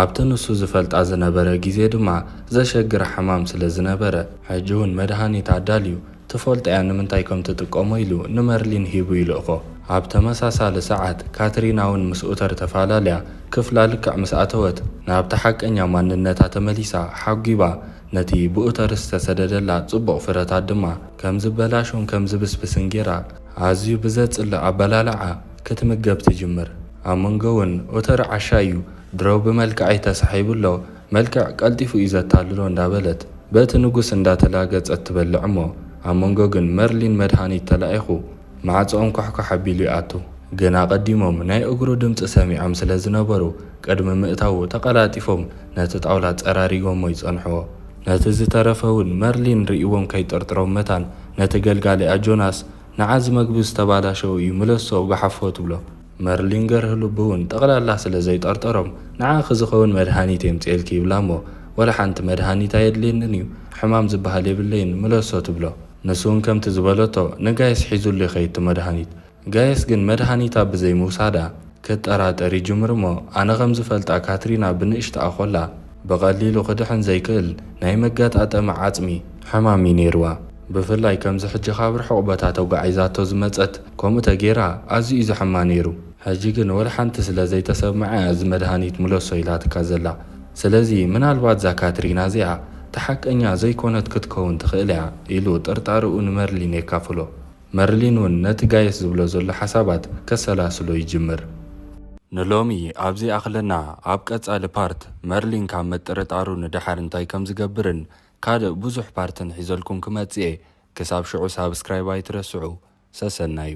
ኣብቲ ንሱ ዝፈልጣ ዝነበረ ግዜ ድማ ዘሸግር ሕማም ስለ ዝነበረ ሕጂ እውን መድሃኒት ኣዳልዩ ትፈልጦ እያ ንምንታይ ከም ትጥቀሞ ኢሉ ንመርሊን ሂቡ ይልእኾ። ኣብ ተመሳሳሊ ሰዓት ካትሪና እውን ምስ ኡተር ተፋላልያ ክፍላ ልክዕ ምስ ኣተወት ናብቲ ሓቀኛ ማንነታ ተመሊሳ ሓጒባ ነቲ ብኡተር ዝተሰደደላ ጽቡቕ ፍረታት ድማ ከም ዝበላሾን ከም ዝብስብስን ጌራ ኣዝዩ ብዘጽልእ ኣበላልዓ ክትምገብ ትጅምር። ኣብ መንጎ እውን ኡተር ዓሻ እዩ ድሮ ብመልክዐይ ተሳሒቡ ኣሎ፣ መልክዕ ቀልጢፉ እዩ ዘታልሎ እንዳበለት በቲ ንጉስ እንዳተላገጸት ትበልዕ እሞ ኣብ መንጎ ግን መርሊን መድሃኒት ተላኢኹ ማዕጾኦም ኳሕኳሕ ኣቢሉ ይኣቱ። ግን ኣቐዲሞም ናይ እግሩ ድምጺ ሰሚዖም ስለ ዝነበሩ ቅድሚ ምእታዉ ተቐላጢፎም ነቲ ጣውላ ጸራሪጎሞ ይጸንሕዎ። ነቲ ዝተረፈ እውን መርሊን ርእይዎም ከይጠርጥሮም መታን ነቲ ገልጋሊኣ ጆናስ ንዓ እዚ መግቢ ዝተባላሸው እዩ ምለሶ ጋሓፎ ትብሎ። መርሊን ገርህ ልቡ እውን ጠቕላላ ስለ ዘይጠርጠሮም ንዓኺ ዝኸውን መድሃኒት የምፅኤልኪ ይብላ እሞ ወላ ሓንቲ መድሃኒት ኣየድልየንን እዩ ሕማም ዝበሃል የብለይን ምለሶ ትብሎ። ንሱ እውን ከምቲ ዝበለቶ ንጋይስ ሒዙሉ ይኸይድ እቲ መድሃኒት። ጋይስ ግን መድሃኒታ ብዘይምውሳዳ ክጠራጠር ይጅምር እሞ ኣነ ከም ዝፈልጣ ካትሪና ብንእሽትኣ ኮላ ብቐሊሉ ክድሕን ዘይክእል ናይ መገጣጠሚ ዓጽሚ ሕማም እዩ ነይርዋ። ብፍላይ ከምዚ ሕጂ ካብ ርሑቕ ቦታ ተጓዒዛቶ ዝመጸት ከምኡ ተገይራ ኣዝዩ እዩ ዘሕማ ነይሩ። ሕጂ ግን ወላ ሓንቲ ስለ ዘይተሰምዐ እዚ መድሃኒት ምለሶ ኢላትካ ዘላ። ስለዚ ምናልባት እዛ ካትሪና እዚኣ እታ ሓቀኛ ዘይኮነት ክትከውን ትኽእል እያ ኢሉ ጥርጣርኡ ንመርሊን የካፍሎ። መርሊን እውን ነቲ ጋይስ ዝብሎ ዘሎ ሓሳባት ከሰላስሎ ይጅምር። ንሎሚ ኣብዚ ኣኽለና። ኣብ ቀጻሊ ፓርት መርሊን ካብ ምጥርጣሩ ንደሓር እንታይ ከም ዝገብርን ካልእ ብዙሕ ፓርትን ሒዘልኩም ክመጽእ እየ። ክሳብ ሽዑ ሳብስክራይብ ኣይትረስዑ። ሰሰናዩ።